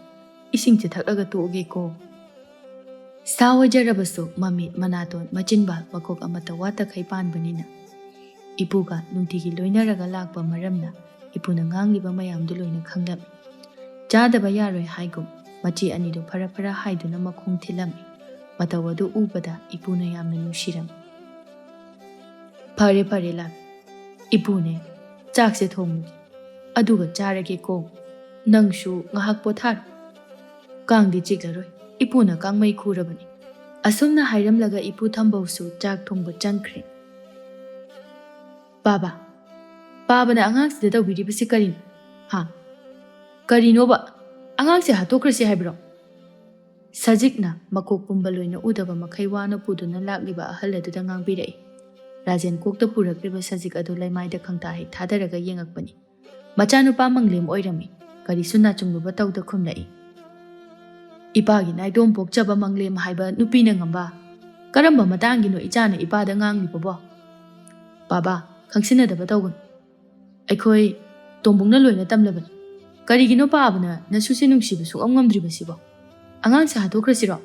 ꯏꯁꯤꯡꯁꯦ ꯊꯛꯂꯒ ꯇꯣꯛꯑꯒꯦꯀꯣ꯫" ꯁꯥ ꯑꯣꯏꯖꯔꯕꯁꯨ ꯃꯃꯤꯠ, ꯃꯅꯥꯇꯣꯟ, ꯃꯆꯤꯟꯕꯥꯜ, ꯃꯀꯣꯛ ꯑꯃꯠꯇ ꯋꯥꯠꯇꯈꯩ ꯄꯥꯟꯕꯅꯤꯅ ꯏꯄꯨꯒ ꯅꯨꯡꯇꯤꯒꯤ ꯂꯣꯏꯅꯔꯒ ꯂꯥꯛꯄ ꯃꯔꯝꯅ ꯏꯄꯨꯅ ꯉꯥꯡꯂꯤꯕ ꯃꯌꯥꯝꯗꯨ ꯂꯣꯏꯅ ꯈꯪꯂꯝꯃꯤ꯫ ꯆꯥꯗꯕ ꯌꯥꯔꯣꯏ ꯍꯥꯏꯒꯨꯝ ꯃꯆꯦ ꯑꯅꯤꯗꯨ ꯐꯔ ꯐꯔ ꯍꯥꯏꯗꯨꯅ ꯃꯈꯣꯡ ꯊꯤꯜꯂꯝꯃꯤ꯫ ꯃꯇꯧ ꯑꯗꯨ ꯎꯕꯗ ꯏꯄꯨꯅ ꯌꯥꯝꯅ ꯅꯨꯡꯁꯤꯔꯝꯃꯤ꯫ "ꯐꯔꯦ, ꯐꯔꯦ, ꯂꯥꯛ꯫ ꯏꯄꯨꯅꯦ, ꯆꯥꯛꯁꯦ ꯊꯣꯡꯉꯨ, ꯑꯗꯨꯒ ꯆꯥꯔꯒꯦꯀꯣ꯫ ꯅꯪꯁꯨ ꯉꯥꯏꯍꯥꯛ ꯄꯣꯊꯥꯔꯣ꯫ ꯀꯥꯡꯗꯤ ꯆꯤꯛꯂꯔꯣꯏ, ꯏꯄꯨꯅ ꯀꯥꯡꯃꯩ ꯈꯨꯔꯕꯅꯤ꯫" ꯑꯁꯨꯝꯅ ꯍꯥꯏꯔꯝꯂꯒ ꯏꯄꯨ ꯊꯝꯕꯧꯁꯨ ꯆꯥꯛ ꯊꯣꯡꯕ ꯆꯪꯈ꯭ꯔꯦ꯫ "ꯄꯥꯕ, ꯄꯥꯕꯅ ꯑꯉꯥꯡꯁꯤꯗ ꯇꯧꯕꯤꯔꯤꯕꯁꯤ ꯀꯔꯤꯅꯣ? ꯍꯥ? ꯀꯔꯤꯅꯣꯕ? ꯑꯉꯥꯡꯁꯦ ꯍꯥꯠꯇꯣꯛꯈ꯭ꯔꯁꯤ ꯍꯥꯏꯕ꯭ꯔꯣ?" ꯁꯖꯤꯛꯅ ꯃꯀꯣꯛ ꯄꯨꯝꯕ ꯂꯣꯏꯅ ꯎꯗꯕ ꯃꯈꯩ ꯋꯥꯅ ꯄꯨꯗꯨꯅ ꯂꯥꯛꯂꯤꯕ ꯑꯍꯜ ꯑꯗꯨꯗ ꯉꯥꯡꯕꯤꯔꯛꯏ꯫ ꯔꯥꯖꯦꯟ ꯀꯣꯛꯇ ꯄꯨꯔꯛꯂꯤꯕ ꯁꯖꯤꯛ ꯑꯗꯨ ꯂꯩꯃꯥꯏꯗ ꯈꯪꯇꯥ ꯍꯦꯛ ꯊꯥꯗꯔꯒ ꯌꯦꯡꯉꯛꯄꯅꯤ꯫ ꯃꯆꯥꯅꯨꯄꯥ ꯃꯪꯂꯦꯝ ꯑꯣꯏꯔꯝꯃꯤ꯫ ꯀꯔꯤꯁꯨ ꯅꯥꯆꯨꯡꯂꯨꯕ ꯇꯧꯗ ꯈꯨꯝꯂꯛꯏ꯫ "ꯏꯄꯥꯒꯤ ꯅꯥꯏꯇꯣꯝ ꯄꯣꯛꯆꯕ ꯃꯪꯂꯦꯝ ꯍꯥꯏꯕ ꯅꯨꯄꯤꯅ ꯉꯝꯕ? ꯀꯔꯝꯕ ꯃꯇꯥꯡꯒꯤꯅꯣ ꯏꯆꯥꯅ ꯏꯄꯥꯗ ꯉꯥꯡꯂꯤꯕꯕꯣ?" "ꯄꯥꯕ, ꯈꯪꯁꯤꯟꯅꯗꯕ ꯇꯧꯒꯅꯨ꯫ ꯑꯩꯈꯣꯏ ꯇꯣꯝꯕꯨꯡꯅ ꯂꯣꯏꯅ ꯇꯝꯂꯕꯅꯤ꯫ ꯀꯔꯤꯒꯤꯅꯣ ꯄꯥꯕꯅ ꯅꯁꯨꯁꯦ ꯅꯨꯡꯁꯤꯕ ꯁꯨꯛꯉꯝ ꯉꯝꯗ꯭ꯔꯤꯕꯁꯤꯕꯣ? ꯑꯉꯥꯡꯁꯦ ꯍꯥꯠꯇꯣꯛꯈ꯭ꯔꯁꯤꯔꯣ?"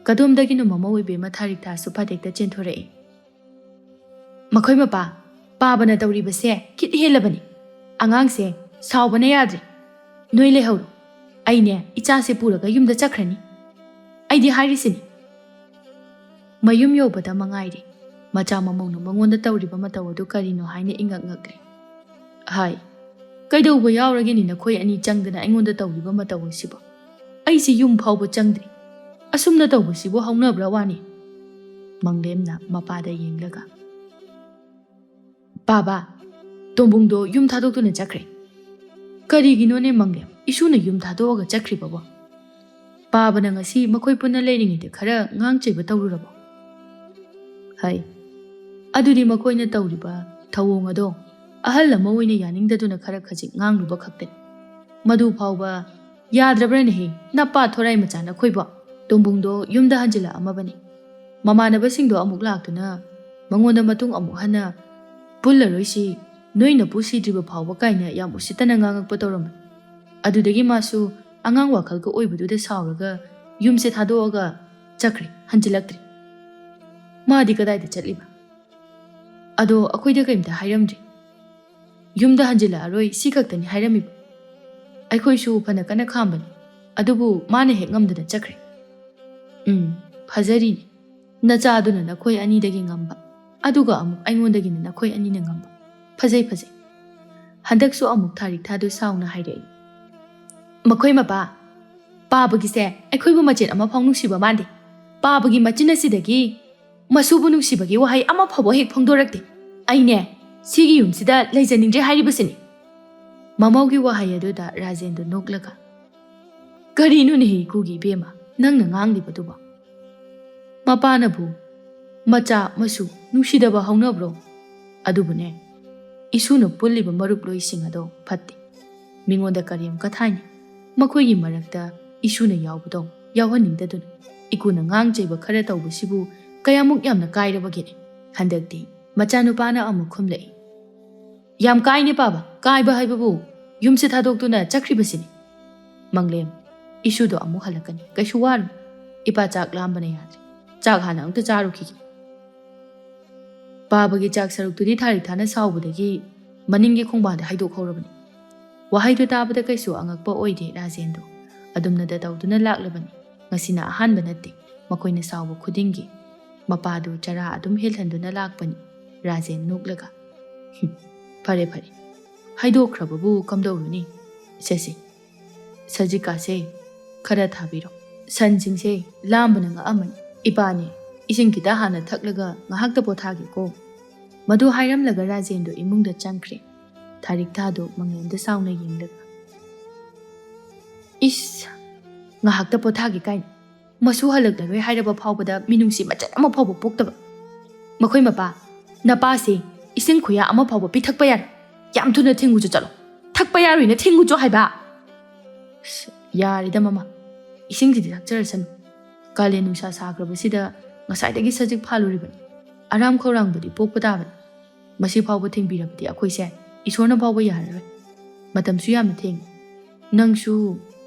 ꯀꯗꯣꯝꯗꯒꯤꯅꯣ ꯃꯃꯧ ꯏꯕꯦꯝꯃ ꯊꯥꯔꯤꯛꯊꯥꯁꯨ ꯐꯥꯗꯦꯛꯇ ꯆꯦꯟꯊꯣꯔꯛꯏ꯫ "ꯃꯈꯣꯏ ꯃꯄꯥ, ꯄꯥꯕꯅ ꯇꯧꯔꯤꯕꯁꯦ ꯈꯤꯠ ꯍꯦꯜꯂꯕꯅꯤ꯫ ꯑꯉꯥꯡꯁꯦ ꯁꯥꯎꯕꯅ ꯌꯥꯗ꯭ꯔꯦ꯫ ꯅꯣꯏ ꯂꯩꯍꯧꯔꯣ꯫ ꯑꯩꯅꯦ ꯏꯆꯥꯁꯦ ꯄꯨꯔꯒ ꯌꯨꯝꯗ ꯆꯠꯈ꯭ꯔꯅꯤ꯫ ꯑꯩꯗꯤ ꯍꯥꯏꯔꯤꯁꯤꯅꯤ꯫" ꯃꯌꯨꯝ ꯌꯧꯕꯗ ꯃꯉꯥꯏꯔꯦ꯫ ꯃꯆꯥ ꯃꯃꯧꯅ ꯃꯉꯣꯟꯗ ꯇꯧꯔꯤꯕ ꯃꯇꯧ ꯑꯗꯨ ꯀꯔꯤꯅꯣ ꯍꯥꯏꯅ ꯏꯉꯛ ꯉꯛꯂꯦ꯫ ꯍꯥꯏ, "ꯀꯩꯗꯧꯕ ꯌꯥꯎꯔꯒꯦꯅꯦ ꯅꯈꯣꯏ ꯑꯅꯤ ꯆꯪꯗꯅ ꯑꯩꯉꯣꯟꯗ ꯇꯧꯔꯤꯕ ꯃꯇꯧ ꯑꯁꯤꯕꯣ? ꯑꯩꯁꯦ ꯌꯨꯝ ꯐꯥꯎꯕ ꯆꯪꯗ꯭ꯔꯤ꯫ ꯑꯁꯨꯝꯅ ꯇꯧꯕꯁꯤꯕꯨ ꯍꯧꯅꯕ꯭ꯔꯥ ꯋꯥꯅꯤ?" ꯃꯪꯂꯦꯝꯅ ꯃꯄꯥꯗ ꯌꯦꯡꯂꯒ꯫ "ꯄꯥꯕ, ꯇꯣꯝꯕꯨꯡꯗꯣ ꯌꯨꯝ ꯊꯥꯗꯣꯛꯇꯨꯅ ꯆꯠꯈ꯭ꯔꯦ꯫" "ꯀꯔꯤꯒꯤꯅꯣꯅꯦ ꯃꯪꯂꯦꯝ, ꯏꯁꯨꯅ ꯌꯨꯝ ꯊꯥꯗꯣꯛꯑꯒ ꯆꯠꯈ꯭ꯔꯤꯕꯕꯣ? ꯄꯥꯕꯅ ꯉꯁꯤ ꯃꯈꯣꯏ ꯄꯨꯟꯅ ꯂꯩꯔꯤꯉꯩꯗ ꯈꯔ ꯉꯥꯡ ꯆꯩꯕ ꯇꯧꯔꯨꯔꯕꯣ?" ꯍꯥꯏ꯫ "ꯑꯗꯨꯗꯤ ꯃꯈꯣꯏꯅ ꯇꯧꯔꯤꯕ ꯊꯧꯑꯣꯡ ꯑꯗꯣ ꯑꯍꯜ ꯑꯃ ꯑꯣꯏꯅ ꯌꯥꯅꯤꯡꯗꯗꯨꯅ ꯈꯔ ꯈꯖꯤꯛ ꯉꯥꯡꯂꯨꯕ ꯈꯛꯇꯅꯤ꯫ ꯃꯗꯨ ꯐꯥꯎꯕ ꯌꯥꯗ꯭ꯔꯕ꯭ꯔꯅꯦꯍꯦ, ꯅꯄꯥ ꯊꯣꯔꯥꯏ ꯃꯆꯥ ꯅꯈꯣꯏꯕꯣ? ꯇꯣꯝꯕꯨꯡꯗꯣ ꯌꯨꯝꯗ ꯍꯟꯖꯤꯜꯂꯛꯑꯝꯃꯕꯅꯤ꯫ ꯃꯃꯥꯟꯅꯕꯁꯤꯡꯗꯣ ꯑꯃꯨꯛ ꯂꯥꯛꯇꯨꯅ ꯃꯉꯣꯟꯗ ꯃꯇꯨꯡ ꯑꯃꯨꯛ ꯍꯟꯅ ꯄꯨꯜꯂꯔꯣꯏꯁꯤ, ꯅꯣꯏ ꯅꯄꯨ ꯁꯤꯗ꯭ꯔꯤꯕ ꯐꯥꯎꯕ ꯀꯥꯏꯅ ꯌꯥꯝ ꯎꯁꯤꯠꯇꯅ ꯉꯥꯡꯉꯛꯄ ꯇꯧꯔꯝꯃꯤ꯫ ꯑꯗꯨꯗꯒꯤ ꯃꯥꯁꯨ ꯑꯉꯥꯡ ꯋꯥꯈꯜꯒ ꯑꯣꯏꯕꯗꯨꯗ ꯁꯥꯎꯔꯒ ꯌꯨꯝꯁꯦ ꯊꯥꯗꯣꯛꯑꯒ ꯆꯠꯈ꯭ꯔꯦ, ꯍꯟꯖꯤꯜꯂꯛꯇ꯭ꯔꯦ꯫ ꯃꯥꯗꯤ ꯀꯗꯥꯏꯗ ꯆꯠꯂꯤꯕ? ꯑꯗꯣ ꯑꯩꯈꯣꯏꯗ ꯀꯔꯤꯝꯇ ꯍꯥꯏꯔꯝꯗ꯭ꯔꯤ꯫ ꯌꯨꯝꯗ ꯍꯟꯖꯤꯜꯂꯛꯑꯔꯣꯏ, ꯁꯤ ꯈꯛꯇꯅꯤ ꯍꯥꯏꯔꯝꯃꯤꯕ꯫" ꯑꯩꯈꯣꯏꯁꯨ ꯐꯅ ꯀꯟꯅ ꯈꯥꯝꯕꯅꯤ, ꯑꯗꯨꯕꯨ ꯃꯥꯅ ꯍꯦꯛ ꯉꯝꯗꯅ ꯆꯠꯈ꯭ꯔꯦ꯫ ꯎꯝ, ꯐꯖꯔꯤꯅꯤ꯫ ꯅꯆꯥꯗꯨꯅ ꯅꯈꯣꯏ ꯑꯅꯤꯗꯒꯤ ꯉꯝꯕ, ꯑꯗꯨꯒ ꯑꯃꯨꯛ ꯑꯩꯉꯣꯟꯗꯒꯤꯅ ꯅꯈꯣꯏ ꯑꯅꯤꯅ ꯉꯝꯕ꯫ ꯐꯖꯩ, ꯐꯖꯩ꯫ ꯍꯟꯗꯛꯁꯨ ꯑꯃꯨꯛ ꯊꯥꯔꯤꯛ ꯊꯥꯗꯨ ꯁꯥꯎꯅ ꯍꯥꯏꯔꯛꯏ꯫ ꯃꯈꯣꯏ ꯃꯄꯥ, ꯄꯥꯕꯒꯤꯁꯦ ꯑꯩꯈꯣꯏꯕꯨ ꯃꯆꯦꯠ ꯑꯃꯐꯥꯎ ꯅꯨꯡꯁꯤꯕ ꯃꯥꯟꯗꯦ꯫ ꯄꯥꯕꯒꯤ ꯃꯆꯤꯟ ꯑꯁꯤꯗꯒꯤ ꯃꯁꯨꯕꯨ ꯅꯨꯡꯁꯤꯕꯒꯤ ꯋꯥꯍꯩ ꯑꯃ ꯐꯥꯎꯕ ꯍꯦꯛ ꯐꯣꯡꯗꯣꯔꯛꯇꯦ꯫ ꯑꯩꯅꯦ, ꯁꯤꯒꯤ ꯌꯨꯝꯁꯤꯗ ꯂꯩꯖꯅꯤꯡꯗ꯭ꯔꯦ ꯍꯥꯏꯔꯤꯕꯁꯤꯅꯤ꯫ ꯃꯃꯧꯒꯤ ꯋꯥꯍꯩ ꯑꯗꯨꯗ ꯔꯥꯖꯦꯟꯗꯨ ꯅꯣꯛꯂꯒ, "ꯀꯔꯤꯅꯣꯅꯦꯍꯦ ꯏꯀꯨꯒꯤ ꯏꯕꯦꯝꯃ, ꯅꯪꯅ ꯉꯥꯡꯂꯤꯕꯗꯨꯕꯣ? ꯃꯄꯥꯅꯕꯨ ꯃꯆꯥ ꯃꯁꯨ ꯅꯨꯡꯁꯤꯗꯕ ꯍꯧꯅꯕ꯭ꯔꯣ? ꯑꯗꯨꯕꯨꯅꯦ, ꯏꯁꯨꯅ ꯄꯨꯜꯂꯤꯕ ꯃꯔꯨꯞꯂꯣꯏꯁꯤꯡ ꯑꯗꯣ ꯐꯠꯇꯦ꯫ ꯃꯤꯉꯣꯟꯗ ꯀꯔꯦꯝ ꯀꯊꯥꯏꯅꯤ꯫ ꯃꯈꯣꯏꯒꯤ ꯃꯔꯛꯇ ꯏꯁꯨꯅ ꯌꯥꯎꯕꯗꯣ ꯌꯥꯎꯍꯟꯅꯤꯡꯗꯗꯨꯅ ꯏꯀꯨꯅ ꯉꯥꯡ ꯆꯩꯕ ꯈꯔ ꯇꯧꯕꯁꯤꯕꯨ ꯀꯌꯥꯃꯨꯛ ꯌꯥꯝꯅ ꯀꯥꯏꯔꯕꯒꯦꯅꯦ?" ꯍꯟꯗꯛꯇꯤ ꯃꯆꯥꯅꯨꯄꯥꯅ ꯑꯃꯨꯛ ꯈꯨꯝꯂꯛꯏ꯫ "ꯌꯥꯝ ꯀꯥꯏꯅꯦ ꯄꯥꯕ, ꯀꯥꯏꯕ ꯍꯥꯏꯕꯕꯨ ꯌꯨꯝꯁꯦ ꯊꯥꯗꯣꯛꯇꯨꯅ ꯆꯠꯈ꯭ꯔꯤꯕꯁꯤꯅꯤ꯫ ꯃꯪꯂꯦꯝ, ꯏꯁꯨꯗꯣ ꯑꯃꯨꯛ ꯍꯜꯂꯛꯀꯅꯤ, ꯀꯩꯁꯨ ꯋꯥꯔꯨꯅꯨ꯫ ꯏꯄꯥ ꯆꯥꯛ ꯂꯥꯝꯕꯅ ꯌꯥꯗ꯭ꯔꯦ, ꯆꯥꯛ ꯍꯥꯟꯅ ꯑꯃꯨꯛꯇ ꯆꯥꯔꯨꯈꯤꯒꯦ꯫" ꯄꯥꯕꯒꯤ ꯆꯥꯛ ꯁꯔꯨꯛꯇꯨꯗꯤ ꯊꯥꯔꯤꯛ ꯊꯥꯅ ꯁꯥꯎꯕꯗꯒꯤ ꯃꯅꯤꯡꯒꯤ ꯈꯣꯡꯕꯥꯟꯗ ꯍꯥꯏꯗꯣꯛꯍꯧꯔꯕꯅꯤ꯫ ꯋꯥꯍꯩꯗꯨ ꯇꯥꯕꯗ ꯀꯩꯁꯨ ꯑꯉꯛꯄ ꯑꯣꯏꯗꯦ ꯔꯥꯖꯦꯟꯗꯣ꯫ ꯑꯗꯨꯝꯅꯗ ꯇꯧꯗꯨꯅ ꯂꯥꯛꯂꯕꯅꯤ꯫ ꯉꯁꯤꯅ ꯑꯍꯥꯟꯕ ꯅꯠꯇꯦ ꯃꯈꯣꯏꯅ ꯁꯥꯎꯕ ꯈꯨꯗꯤꯡꯒꯤ꯫ ꯃꯄꯥꯗꯨ ꯆꯔꯥ ꯑꯗꯨꯝ ꯍꯦꯜꯍꯟꯗꯨꯅ ꯂꯥꯛꯄꯅꯤ꯫ ꯔꯥꯖꯦꯟ ꯅꯣꯛꯂꯒ, "ꯍꯨꯝ, ꯐꯔꯦ ꯐꯔꯦ, ꯍꯥꯏꯗꯣꯛꯈ꯭ꯔꯕꯕꯨ ꯀꯝꯗꯧꯔꯨꯅꯤ? ꯁꯦ ꯁꯦ, ꯁꯖꯤꯛꯀꯥꯁꯦ ꯈꯔ ꯊꯥꯕꯤꯔꯣ꯫ ꯁꯟꯁꯤꯡꯁꯦ ꯂꯥꯝꯕꯅ ꯉꯛꯑꯝꯃꯅꯤ꯫ ꯏꯄꯥꯅꯦ, ꯏꯁꯤꯡ ꯈꯤꯇ ꯍꯥꯟꯅ ꯊꯛꯂꯒ ꯉꯥꯏꯍꯥꯛꯇ ꯄꯣꯊꯥꯒꯦꯀꯣ꯫" ꯃꯗꯨ ꯍꯥꯏꯔꯝꯂꯒ ꯔꯥꯖꯦꯟꯗꯣ ꯏꯃꯨꯡꯗ ꯆꯪꯈ꯭ꯔꯦ꯫ ꯊꯥꯔꯤꯛ ꯊꯥꯗꯣ ꯃꯪꯂꯦꯝꯗ ꯁꯥꯎꯅ ꯌꯦꯡꯂꯒ, "ꯏꯁ, ꯉꯥꯏꯍꯥꯛꯇ ꯄꯣꯊꯥꯒꯦ ꯀꯥꯏꯅ꯫ ꯃꯁꯨ ꯍꯜꯂꯛꯂꯔꯣꯏ ꯍꯥꯏꯔꯕ ꯐꯥꯎꯕꯗ ꯃꯤꯅꯨꯡꯁꯤ ꯃꯆꯦꯠ ꯑꯃ ꯐꯥꯎꯕ ꯄꯣꯛꯇꯕ꯫ ꯃꯈꯣꯏ ꯃꯄꯥ, ꯅꯄꯥꯁꯦ ꯏꯁꯤꯡ ꯈꯨꯌꯥ ꯑꯃ ꯐꯥꯎꯕ ꯄꯤꯊꯛꯄ ꯌꯥꯔꯣꯏ꯫ ꯌꯥꯝ ꯊꯨꯅ ꯊꯤꯡꯉꯨꯆꯣ ꯆꯠꯂꯣ꯫ ꯊꯛꯄ ꯌꯥꯔꯣꯏꯅ ꯊꯤꯡꯉꯨꯆꯣ ꯍꯥꯏꯕ꯫" "ꯑꯁ, ꯌꯥꯔꯦꯗ ꯃꯃꯥ, ꯏꯁꯤꯡꯁꯤꯗꯤ ꯊꯛꯆꯔꯁꯅꯨ꯫ ꯀꯥꯂꯦꯟ ꯅꯨꯡꯁꯥ ꯁꯥꯈ꯭ꯔꯕꯁꯤꯗ ꯉꯁꯥꯏꯗꯒꯤ ꯁꯖꯤꯛ ꯐꯥꯜꯂꯨꯔꯤꯕꯅꯤ꯫ ꯑꯔꯥꯝ ꯈꯧꯔꯥꯡꯕꯗꯤ ꯄꯣꯛꯄ ꯇꯥꯕꯅꯤ꯫ ꯃꯁꯤ ꯐꯥꯎꯕ ꯊꯤꯡꯕꯤꯔꯕꯗꯤ ꯑꯩꯈꯣꯏꯁꯦ ꯏꯁꯣꯔꯅ ꯐꯥꯎꯕ ꯌꯥꯔꯔꯣꯏ꯫ ꯃꯇꯝꯁꯨ ꯌꯥꯝꯅ ꯊꯦꯡꯉꯤ꯫ ꯅꯪꯁꯨ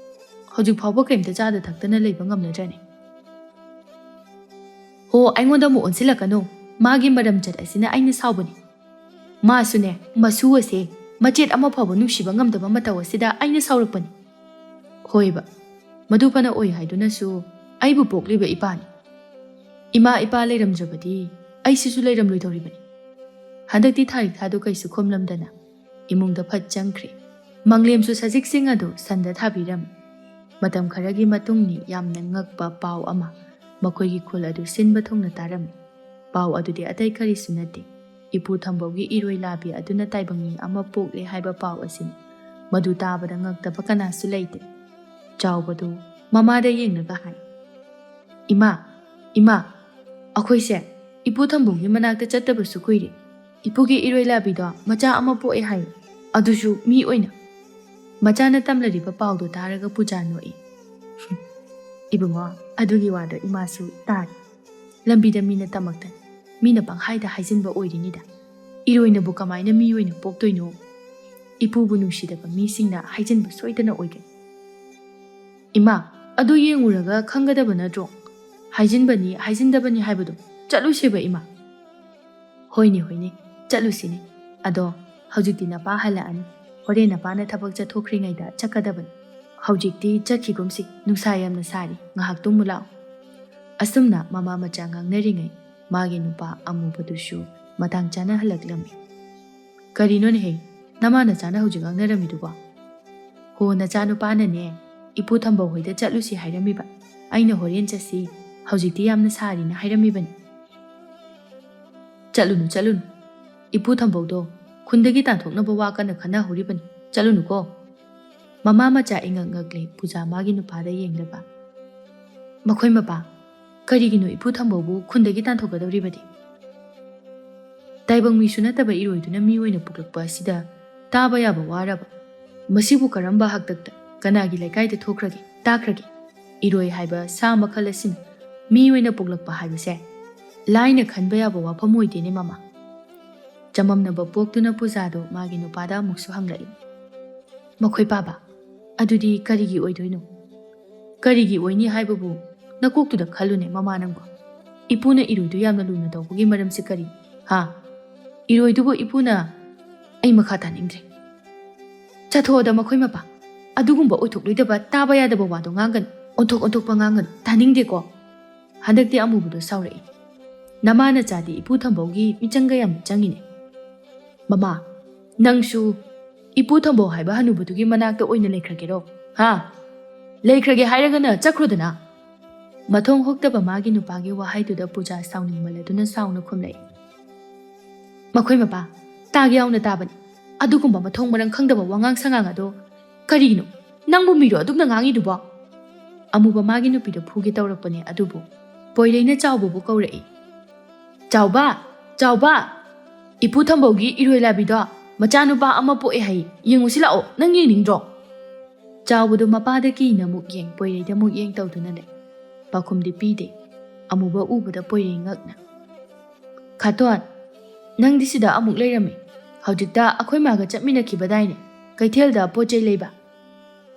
ꯍꯧꯖꯤꯛ ꯐꯥꯎꯕ ꯀꯔꯤꯝꯇ ꯆꯥꯗ ꯊꯛꯇꯅ ꯂꯩꯕ ꯉꯝꯅꯗ꯭ꯔꯅꯦ?" "ꯍꯣ, ꯑꯩꯉꯣꯟꯗ ꯑꯃꯨꯛ ꯑꯣꯟꯁꯤꯜꯂꯛꯀꯅꯨ꯫ ꯃꯥꯒꯤ ꯃꯔꯝꯆꯠ ꯑꯁꯤꯅ ꯑꯩꯅ ꯁꯥꯎꯕꯅꯤ꯫ ꯃꯥꯁꯨꯅꯦ, ꯃꯁꯨ ꯑꯁꯦ ꯃꯆꯦꯠ ꯑꯃ ꯐꯥꯎꯕ ꯅꯨꯡꯁꯤꯕ ꯉꯝꯗꯕ ꯃꯇꯧ ꯑꯁꯤꯗ ꯑꯩꯅ ꯁꯥꯎꯔꯛꯄꯅꯤ꯫ ꯍꯣꯏꯕ, ꯃꯗꯨ ꯐꯅ ꯑꯣꯏ ꯍꯥꯏꯗꯨꯅꯁꯨ ꯑꯩꯕꯨ ꯄꯣꯛꯂꯤꯕ ꯏꯄꯥꯅꯤ꯫ ꯏꯃꯥ ꯏꯄꯥ ꯂꯩꯔꯝꯗ꯭ꯔꯕꯗꯤ ꯑꯩꯁꯤꯁꯨ ꯂꯩꯔꯝꯂꯣꯏꯗꯧꯔꯤꯕꯅꯤ꯫ ꯍꯟꯗꯛꯇꯤ ꯊꯥꯔꯤꯛ ꯊꯥꯗꯣ ꯀꯩꯁꯨ ꯈꯨꯝꯂꯝꯗꯅ ꯏꯃꯨꯡꯗ ꯐꯠ ꯆꯪꯈ꯭ꯔꯦ꯫ ꯃꯪꯂꯦꯝꯁꯨ ꯁꯖꯤꯛꯁꯤꯡ ꯑꯗꯨ ꯁꯟꯗ ꯊꯥꯕꯤꯔꯝꯃꯤ꯫ ꯃꯇꯝ ꯈꯔꯒꯤ ꯃꯇꯨꯡꯅꯤ ꯌꯥꯝꯅ ꯉꯛꯄ ꯄꯥꯎ ꯑꯃ ꯃꯈꯣꯏꯒꯤ ꯈꯨꯜ ꯑꯗꯨ ꯁꯤꯟꯕ ꯊꯨꯡꯅ ꯇꯥꯔꯝꯃꯤ꯫ ꯄꯥꯎ ꯑꯗꯨꯗꯤ ꯑꯇꯩ ꯀꯔꯤꯁꯨ ꯅꯠꯇꯦ, ꯏꯄꯨ ꯊꯝꯕꯧꯒꯤ ꯏꯔꯣꯏ ꯂꯥꯕꯤ ꯑꯗꯨꯅ ꯇꯥꯏꯕꯪ ꯃꯤ ꯑꯃ ꯄꯣꯛꯂꯦ ꯍꯥꯏꯕ ꯄꯥꯎ ꯑꯁꯤꯅꯤ꯫ ꯃꯗꯨ ꯇꯥꯕꯗ ꯉꯛꯇꯕ ꯀꯅꯥꯁꯨ ꯂꯩꯇꯦ꯫ ꯆꯥꯎꯕꯗꯨ ꯃꯃꯥꯗ ꯌꯦꯡꯂꯒ ꯍꯥꯏ, "ꯏꯃꯥ, ꯏꯃꯥ, ꯑꯩꯈꯣꯏꯁꯦ ꯏꯄꯨ ꯊꯝꯕꯧꯒꯤ ꯃꯅꯥꯛꯇ ꯆꯠꯇꯕꯁꯨ ꯀꯨꯏꯔꯦ꯫ ꯏꯄꯨꯒꯤ ꯏꯔꯣꯏ ꯂꯥꯕꯤꯗꯣ ꯃꯆꯥ ꯑꯃ ꯄꯣꯛꯑꯦ ꯍꯥꯏ, ꯑꯗꯨꯁꯨ ꯃꯤ ꯑꯣꯏꯅ꯫" ꯃꯆꯥꯅ ꯇꯝꯂꯔꯤꯕ ꯄꯥꯎꯗꯣ ꯇꯥꯔꯒ ꯄꯨꯖꯥ ꯅꯣꯛꯏ꯫ "ꯏꯕꯨꯡꯉꯣ, ꯑꯗꯨꯒꯤ ꯋꯥꯗꯣ ꯏꯃꯥꯁꯨ ꯇꯥꯔꯦ꯫ ꯂꯝꯕꯤꯗ ꯃꯤꯅ ꯇꯝꯃꯛꯇꯅ ꯃꯤꯅ ꯄꯪꯍꯥꯏꯗ ꯍꯥꯏꯖꯤꯟꯕ ꯑꯣꯏꯔꯤꯅꯤꯗ꯫ ꯏꯔꯣꯏꯅꯕꯨ ꯀꯃꯥꯏꯅ ꯃꯤ ꯑꯣꯏꯅ ꯄꯣꯛꯇꯣꯏꯅꯣ? ꯏꯄꯨꯕꯨ ꯅꯨꯡꯁꯤꯗꯕ ꯃꯤꯁꯤꯡꯅ ꯍꯥꯏꯖꯤꯟꯕ ꯁꯣꯏꯗꯅ ꯑꯣꯏꯒꯅꯤ꯫" "ꯏꯃꯥ, ꯑꯗꯨ ꯌꯦꯡꯉꯨꯔꯒ ꯈꯪꯒꯗꯕ ꯅꯠꯇ꯭ꯔꯣ? ꯍꯥꯏꯖꯤꯟꯕꯅꯤ, ꯍꯥꯏꯖꯤꯟꯗꯕꯅꯤ ꯍꯥꯏꯕꯗꯣ꯫ ꯆꯠꯂꯨꯁꯦꯕ, ꯏꯃꯥ꯫" "ꯍꯣꯏꯅꯦ, ꯍꯣꯏꯅꯦ, ꯆꯠꯂꯨꯁꯤꯅꯦ꯫ ꯑꯗꯣ ꯍꯧꯖꯤꯛꯇꯤ ꯅꯄꯥ ꯍꯜꯂꯛꯑꯅꯤ꯫ ꯍꯣꯔꯦꯟ ꯅꯄꯥꯅ ꯊꯕꯛ ꯆꯠꯊꯣꯛꯈ꯭ꯔꯤꯉꯩꯗ ꯆꯠꯀꯗꯕꯅꯤ꯫ ꯍꯧꯖꯤꯛꯇꯤ ꯆꯠꯈꯤꯒꯨꯝꯁꯤ, ꯅꯨꯡꯁꯥ ꯌꯥꯝꯅ ꯁꯥꯔꯤ, ꯉꯥꯏꯍꯥꯛ ꯇꯨꯝꯃꯨ ꯂꯥꯛꯑꯣ꯫" ꯑꯁꯨꯝꯅ ꯃꯃꯥ ꯃꯆꯥ ꯉꯥꯡꯅꯔꯤꯉꯩ ꯃꯥꯒꯤ ꯅꯨꯄꯥ ꯑꯃꯨꯕꯗꯨꯁꯨ ꯃꯇꯥꯡ ꯆꯥꯅ ꯍꯜꯂꯛꯂꯝꯃꯤ꯫ "ꯀꯔꯤꯅꯣꯅꯦꯍꯦ, ꯅꯃꯥ ꯅꯆꯥꯅ ꯍꯧꯖꯤꯛ ꯉꯥꯡꯅꯔꯝꯃꯤꯗꯨꯕꯣ?" "ꯍꯣ, ꯅꯆꯥꯅꯨꯄꯥꯅꯅꯦ, ꯏꯄꯨ ꯊꯝꯕꯧ ꯍꯣꯏꯗ ꯆꯠꯂꯨꯁꯤ ꯍꯥꯏꯔꯝꯃꯤꯕ꯫ ꯑꯩꯅ ꯍꯣꯔꯦꯟ ꯆꯠꯁꯤ, ꯍꯧꯖꯤꯛꯇꯤ ꯌꯥꯝꯅ ꯁꯥꯔꯤꯅ ꯍꯥꯏꯔꯝꯃꯤꯕꯅꯤ꯫" "ꯆꯠꯂꯨꯅꯨ, ꯆꯠꯂꯨꯅꯨ꯫ ꯏꯄꯨ ꯊꯝꯕꯧꯗꯣ ꯈꯨꯟꯗꯒꯤ ꯇꯥꯟꯊꯣꯛꯅꯕ ꯋꯥ ꯀꯟꯅ ꯈꯟꯅꯍꯧꯔꯤꯕꯅꯤ꯫ ꯆꯠꯂꯨꯅꯨꯀꯣ꯫" ꯃꯃꯥ ꯃꯆꯥ ꯏꯉꯛ ꯉꯛꯂꯦ ꯄꯨꯖꯥ ꯃꯥꯒꯤ ꯅꯨꯄꯥꯗ ꯌꯦꯡꯂꯒ꯫ "ꯃꯈꯣꯏ ꯃꯄꯥ, ꯀꯔꯤꯒꯤꯅꯣ ꯏꯄꯨ ꯊꯝꯕꯧꯕꯨ ꯈꯨꯟꯗꯒꯤ ꯇꯥꯟꯊꯣꯛꯀꯗꯧꯔꯤꯕꯗꯤ? ꯇꯥꯏꯕꯪ ꯃꯤꯁꯨ ꯅꯠꯇꯕ ꯏꯔꯣꯏꯗꯨꯅ ꯃꯤ ꯑꯣꯏꯅ ꯄꯣꯛꯂꯛꯄ ꯑꯁꯤꯗ ꯇꯥꯕ ꯌꯥꯕ ꯋꯥꯔꯕ? ꯃꯁꯤꯕꯨ ꯀꯔꯝꯕ ꯍꯥꯛꯇꯛꯇ ꯀꯅꯥꯒꯤ ꯂꯩꯀꯥꯏꯗ ꯊꯣꯛꯈ꯭ꯔꯒꯦ, ꯇꯥꯈ꯭ꯔꯒꯦ? ꯏꯔꯣꯏ ꯍꯥꯏꯕ ꯁꯥ ꯃꯈꯜ ꯑꯁꯤꯅ ꯃꯤ ꯑꯣꯏꯅ ꯄꯣꯛꯂꯛꯄ ꯍꯥꯏꯕꯁꯦ ꯂꯥꯏꯅ ꯈꯟꯕ ꯌꯥꯕ ꯋꯥꯐꯝ ꯑꯣꯏꯗꯦꯅꯦ ꯃꯃꯥ꯫" ꯆꯃꯝꯅꯕ ꯄꯣꯛꯇꯨꯅ ꯄꯨꯖꯥꯗꯣ ꯃꯥꯒꯤ ꯅꯨꯄꯥꯗ ꯑꯃꯨꯛꯁꯨ ꯍꯪꯂꯛꯏ꯫ "ꯃꯈꯣꯏ ꯄꯥꯕ, ꯑꯗꯨꯗꯤ ꯀꯔꯤꯒꯤ ꯑꯣꯏꯗꯣꯏꯅꯣ? ꯀꯔꯤꯒꯤ ꯑꯣꯏꯅꯤ ꯍꯥꯏꯕꯕꯨ ꯅꯀꯣꯛꯇꯨꯗ ꯈꯜꯂꯨꯅꯦ ꯃꯃꯥ ꯅꯪꯕꯣ꯫ ꯏꯄꯨꯅ ꯏꯔꯣꯏꯗꯨ ꯌꯥꯝꯅ ꯂꯨꯅ ꯇꯧꯕꯒꯤ ꯃꯔꯝꯁꯤ ꯀꯔꯤ? ꯍꯥ? ꯏꯔꯣꯏꯗꯨꯕꯨ ꯏꯄꯨꯅ..." "ꯑꯩ ꯃꯈꯥ ꯇꯥꯅꯤꯡꯗ꯭ꯔꯦ꯫ "ꯆꯠꯊꯣꯛꯑꯣꯗ ꯃꯈꯣꯏ ꯃꯄꯥ, ꯑꯗꯨꯒꯨꯝꯕ ꯑꯣꯏꯊꯣꯛꯂꯣꯏꯗꯕ, ꯇꯥꯕ ꯌꯥꯗꯕ ꯋꯥꯗꯣ ꯉꯥꯡꯒꯅꯨ, ꯑꯣꯟꯊꯣꯛ ꯑꯣꯟꯊꯣꯛꯄ ꯉꯥꯡꯒꯅꯨ, ꯇꯥꯅꯤꯡꯗꯦꯀꯣ"꯫ ꯍꯟꯗꯛꯇꯤ ꯑꯃꯨꯕꯗꯣ ꯁꯥꯎꯔꯛꯏ꯫ "ꯅꯃꯥ ꯅꯆꯥꯗꯤ ꯏꯄꯨ ꯊꯝꯕꯧꯒꯤ ꯃꯤꯆꯪꯒ ꯌꯥꯝ ꯆꯪꯉꯤꯅꯦ"꯫ "ꯃꯃꯥ, ꯅꯪꯁꯨ ꯏꯄꯨ ꯊꯝꯕꯧ ꯍꯥꯏꯕ ꯍꯅꯨꯕꯗꯨꯒꯤ ꯃꯅꯥꯛꯇ ꯑꯣꯏꯅ ꯂꯩꯈ꯭ꯔꯒꯦꯔꯣ? ꯍꯥ? ꯂꯩꯈ꯭ꯔꯒꯦ ꯍꯥꯏꯔꯒꯅ ꯆꯠꯈ꯭ꯔꯣꯗꯅ"꯫ ꯃꯊꯣꯡ ꯍꯨꯛꯇꯕ ꯃꯥꯒꯤ ꯅꯨꯄꯥꯒꯤ ꯋꯥꯍꯩꯗꯨꯗ ꯄꯨꯖꯥ ꯁꯥꯎꯅꯤꯡꯃꯜꯂꯗꯨꯅ ꯁꯥꯎꯅ ꯈꯨꯝꯂꯛꯏ꯫ "ꯃꯈꯣꯏ ꯃꯄꯥ, ꯇꯥꯒꯦ ꯌꯥꯎꯅ ꯇꯥꯕꯅꯤ꯫ ꯑꯗꯨꯒꯨꯝꯕ ꯃꯊꯣꯡ ꯃꯔꯝ ꯈꯪꯗꯕ ꯋꯥꯉꯥꯡ ꯁꯉꯥꯡ ꯑꯗꯣ ꯀꯔꯤꯅꯣ? ꯅꯪꯕꯨ ꯃꯤꯔꯣ ꯑꯗꯨꯝꯅ ꯉꯥꯡꯉꯤꯗꯨꯕꯣ?" ꯑꯃꯨꯕ ꯃꯥꯒꯤ ꯅꯨꯄꯤꯗ ꯐꯨꯒꯦ ꯇꯧꯔꯛꯄꯅꯦ, ꯑꯗꯨꯕꯨ ꯄꯣꯏꯔꯩꯅ ꯆꯥꯎꯕꯕꯨ ꯀꯧꯔꯛꯏ꯫ "ꯆꯥꯎꯕ! ꯆꯥꯎꯕ! ꯏꯄꯨ ꯊꯝꯕꯧꯒꯤ ꯏꯔꯣꯏ ꯂꯥꯕꯤꯗꯣ ꯃꯆꯥꯅꯨꯄꯥ ꯑꯃ ꯄꯣꯛꯑꯦ ꯍꯥꯏ, ꯌꯦꯡꯉꯨꯁꯤ ꯂꯥꯛꯑꯣ, ꯅꯪ ꯌꯦꯡꯅꯤꯡꯗ꯭ꯔꯣ?" ꯆꯥꯎꯕꯗꯨ ꯃꯄꯥꯗ ꯀꯤꯅ ꯑꯃꯨꯛ ꯌꯦꯡ, ꯄꯣꯏꯔꯩꯗ ꯑꯃꯨꯛ ꯌꯦꯡ ꯇꯧꯗꯨꯅ ꯂꯩ꯫ ꯄꯥꯎꯈꯨꯝꯗꯤ ꯄꯤꯗꯦ꯫ ꯑꯃꯨꯕ ꯎꯕꯗ ꯄꯣꯏꯔꯩ ꯉꯛꯅ, "ꯈꯥꯇꯣꯟ, ꯅꯪꯗꯤ ꯁꯤꯗ ꯑꯃꯨꯛ ꯂꯩꯔꯝꯃꯤ꯫ ꯍꯧꯖꯤꯛꯇ ꯑꯩꯈꯣꯏ ꯃꯥꯒ ꯆꯠꯃꯤꯟꯅꯈꯤꯕꯗꯥꯏꯅꯦ? ꯀꯩꯊꯦꯜꯗ ꯄꯣꯠ ꯆꯩ ꯂꯩꯕ?"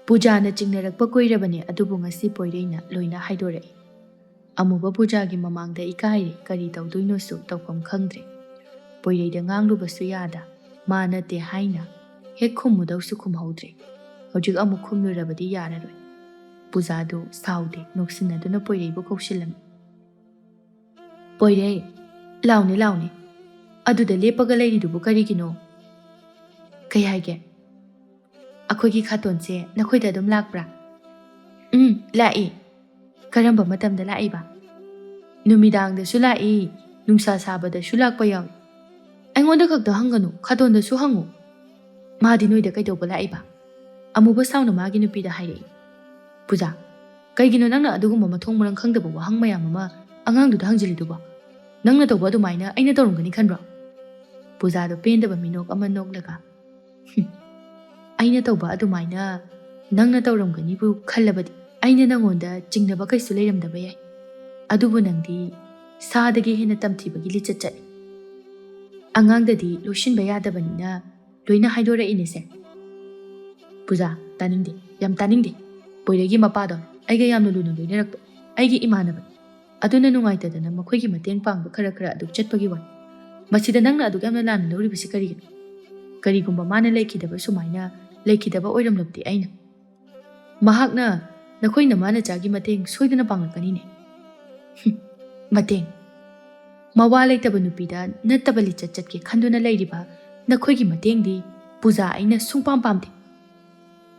ꯄꯨꯖꯥꯅ ꯆꯤꯡꯅꯔꯛꯄ ꯀꯨꯏꯔꯕꯅꯦ, ꯑꯗꯨꯕꯨ ꯉꯁꯤ ꯄꯣꯏꯔꯩꯅ ꯂꯣꯏꯅ ꯍꯥꯏꯗꯣꯔꯛꯏ꯫ ꯑꯃꯨꯕ ꯄꯨꯖꯥꯒꯤ ꯃꯃꯥꯡꯗ ꯏꯀꯥꯏꯔꯦ, ꯀꯔꯤ ꯇꯧꯗꯣꯏꯅꯣꯁꯨ ꯇꯧꯐꯝ ꯈꯪꯗ꯭ꯔꯦ꯫ ꯄꯣꯏꯔꯩꯗ ꯉꯥꯡꯂꯨꯕꯁꯨ ꯌꯥꯗ, ꯃꯥ ꯅꯠꯇꯦ ꯍꯥꯏꯅ ꯍꯦꯛ ꯈꯨꯝꯃꯨꯗꯧꯁꯨ ꯈꯨꯝꯍꯧꯗ꯭ꯔꯦ꯫ ꯍꯧꯖꯤꯛ ꯑꯃꯨꯛ ꯈꯨꯝꯂꯨꯔꯕꯗꯤ ꯌꯥꯔꯔꯣꯏ꯫ ꯄꯨꯖꯥꯗꯨ ꯁꯥꯎꯗꯦ, ꯅꯣꯛꯁꯤꯟꯅꯗꯨꯅ ꯄꯣꯏꯔꯩꯕꯨ ꯀꯧꯁꯤꯜꯂꯝꯃꯤ꯫ "ꯄꯣꯏꯔꯩ, ꯂꯥꯎꯅꯦ, ꯂꯥꯎꯅꯦ꯫ ꯑꯗꯨꯗ ꯂꯦꯞꯄꯒ ꯂꯩꯔꯤꯗꯨꯕꯨ ꯀꯔꯤꯒꯤꯅꯣ? ꯀꯩ ꯍꯥꯏꯒꯦ?" "ꯑꯩꯈꯣꯏꯒꯤ ꯈꯥꯇꯣꯟꯁꯦ ꯅꯈꯣꯏꯗ ꯑꯗꯨꯝ ꯂꯥꯛꯄ꯭ꯔꯥ?" "ꯎꯝ, ꯂꯥꯛꯏ"꯫ "ꯀꯔꯝꯕ ꯃꯇꯝꯗ ꯂꯥꯛꯏꯕ?" "ꯅꯨꯃꯤꯗꯥꯡꯗꯁꯨ ꯂꯥꯛꯏ, ꯅꯨꯡꯁꯥ ꯁꯥꯕꯗꯁꯨ ꯂꯥꯛꯄ ꯌꯥꯎꯏ"꯫ "ꯑꯩꯉꯣꯟꯗ ꯈꯛꯇ ꯍꯪꯒꯅꯨ, ꯈꯥꯇꯣꯟꯗꯁꯨ ꯍꯪꯉꯨ꯫ ꯃꯥꯗꯤ ꯅꯣꯏꯗ ꯀꯩꯗꯧꯕ ꯂꯥꯛꯏꯕ?" ꯑꯃꯨꯕ ꯁꯥꯎꯅ ꯃꯥꯒꯤ ꯅꯨꯄꯤꯗ ꯍꯥꯏꯔꯛꯏ꯫ "ꯄꯨꯖꯥ, ꯀꯩꯒꯤꯅꯣ ꯅꯪꯅ ꯑꯗꯨꯒꯨꯝꯕ ꯃꯊꯣꯡ ꯃꯔꯝ ꯈꯪꯗꯕ ꯋꯥꯍꯪ ꯃꯌꯥꯝ ꯑꯃ ꯑꯉꯥꯡꯗꯨꯗ ꯍꯪꯖꯤꯜꯂꯤꯗꯨꯕꯣ? ꯅꯪꯅ ꯇꯧꯕ ꯑꯗꯨꯃꯥꯏꯅ ꯑꯩꯅ ꯇꯧꯔꯝꯒꯅꯤ ꯈꯟꯕ꯭ꯔꯣ?" ꯄꯨꯖꯥꯗꯣ ꯄꯦꯟꯗꯕ ꯃꯤꯅꯣꯛ ꯑꯃ ꯅꯣꯛꯂꯒ, "ꯍꯨꯝ, ꯑꯩꯅ ꯇꯧꯕ ꯑꯗꯨꯃꯥꯏꯅ ꯅꯪꯅ ꯇꯧꯔꯝꯒꯅꯤꯕꯨ ꯈꯜꯂꯕꯗꯤ ꯑꯩꯅ ꯅꯪꯉꯣꯟꯗ ꯆꯤꯡꯅꯕ ꯀꯩꯁꯨ ꯂꯩꯔꯝꯗꯕ ꯌꯥꯏ꯫ ꯑꯗꯨꯕꯨ ꯅꯪꯗꯤ ꯁꯥꯗꯒꯤ ꯍꯦꯟꯅ ꯇꯝꯊꯤꯕꯒꯤ ꯂꯤꯆꯠ ꯆꯠꯂꯤ꯫ ꯑꯉꯥꯡꯗꯗꯤ ꯂꯣꯏꯁꯤꯟꯕ ꯌꯥꯗꯕꯅꯤꯅ ꯂꯣꯏꯅ ꯍꯥꯏꯗꯣꯔꯛꯏꯅꯦꯁꯦ"꯫ "ꯄꯨꯖꯥ, ꯇꯥꯅꯤꯡꯗꯦ, ꯌꯥꯝ ꯇꯥꯅꯤꯡꯗꯦ꯫ ꯄꯣꯏꯔꯩꯒꯤ ꯃꯄꯥꯗꯣ ꯑꯩꯒ ꯌꯥꯝꯅ ꯂꯨꯅ ꯂꯣꯏꯅꯔꯛꯄ ꯑꯩꯒꯤ ꯏꯃꯥꯟꯅꯕꯅꯤ꯫ ꯑꯗꯨꯅ ꯅꯨꯡꯉꯥꯏꯇꯗꯅ ꯃꯈꯣꯏꯒꯤ ꯃꯇꯦꯡ ꯄꯥꯡꯕ ꯈꯔ ꯈꯔ ꯑꯗꯨꯛ ꯆꯠꯄꯒꯤ ꯋꯥꯅꯤ꯫ ꯃꯁꯤꯗ ꯅꯪꯅ ꯑꯗꯨꯛ ꯌꯥꯝꯅ ꯂꯥꯟꯅ ꯂꯧꯔꯤꯕꯁꯤ ꯀꯔꯤꯒꯤꯅꯣ? ꯀꯔꯤꯒꯨꯝꯕ ꯃꯥꯅ ꯂꯩꯈꯤꯗꯕ ꯁꯨꯃꯥꯏꯅ ꯂꯩꯈꯤꯗꯕ ꯑꯣꯏꯔꯝꯂꯕꯗꯤ ꯑꯩꯅ꯫ ꯃꯍꯥꯛꯅ ꯅꯈꯣꯏ ꯅꯃꯥ ꯅꯆꯥꯒꯤ ꯃꯇꯦꯡ ꯁꯣꯏꯗꯅ ꯄꯥꯡꯂꯛꯀꯅꯤꯅꯦ꯫ ꯍꯨꯝ, ꯃꯇꯦꯡ? ꯃꯋꯥ ꯂꯩꯇꯕ ꯅꯨꯄꯤꯗ ꯅꯠꯇꯕ ꯂꯤꯆꯠ ꯆꯠꯀꯦ ꯈꯟꯗꯨꯅ ꯂꯩꯔꯤꯕ ꯅꯈꯣꯏꯒꯤ ꯃꯇꯦꯡꯗꯤ ꯄꯨꯖꯥ ꯑꯩꯅ ꯁꯨꯡꯄꯥꯝ ꯄꯥꯝꯗꯦ꯫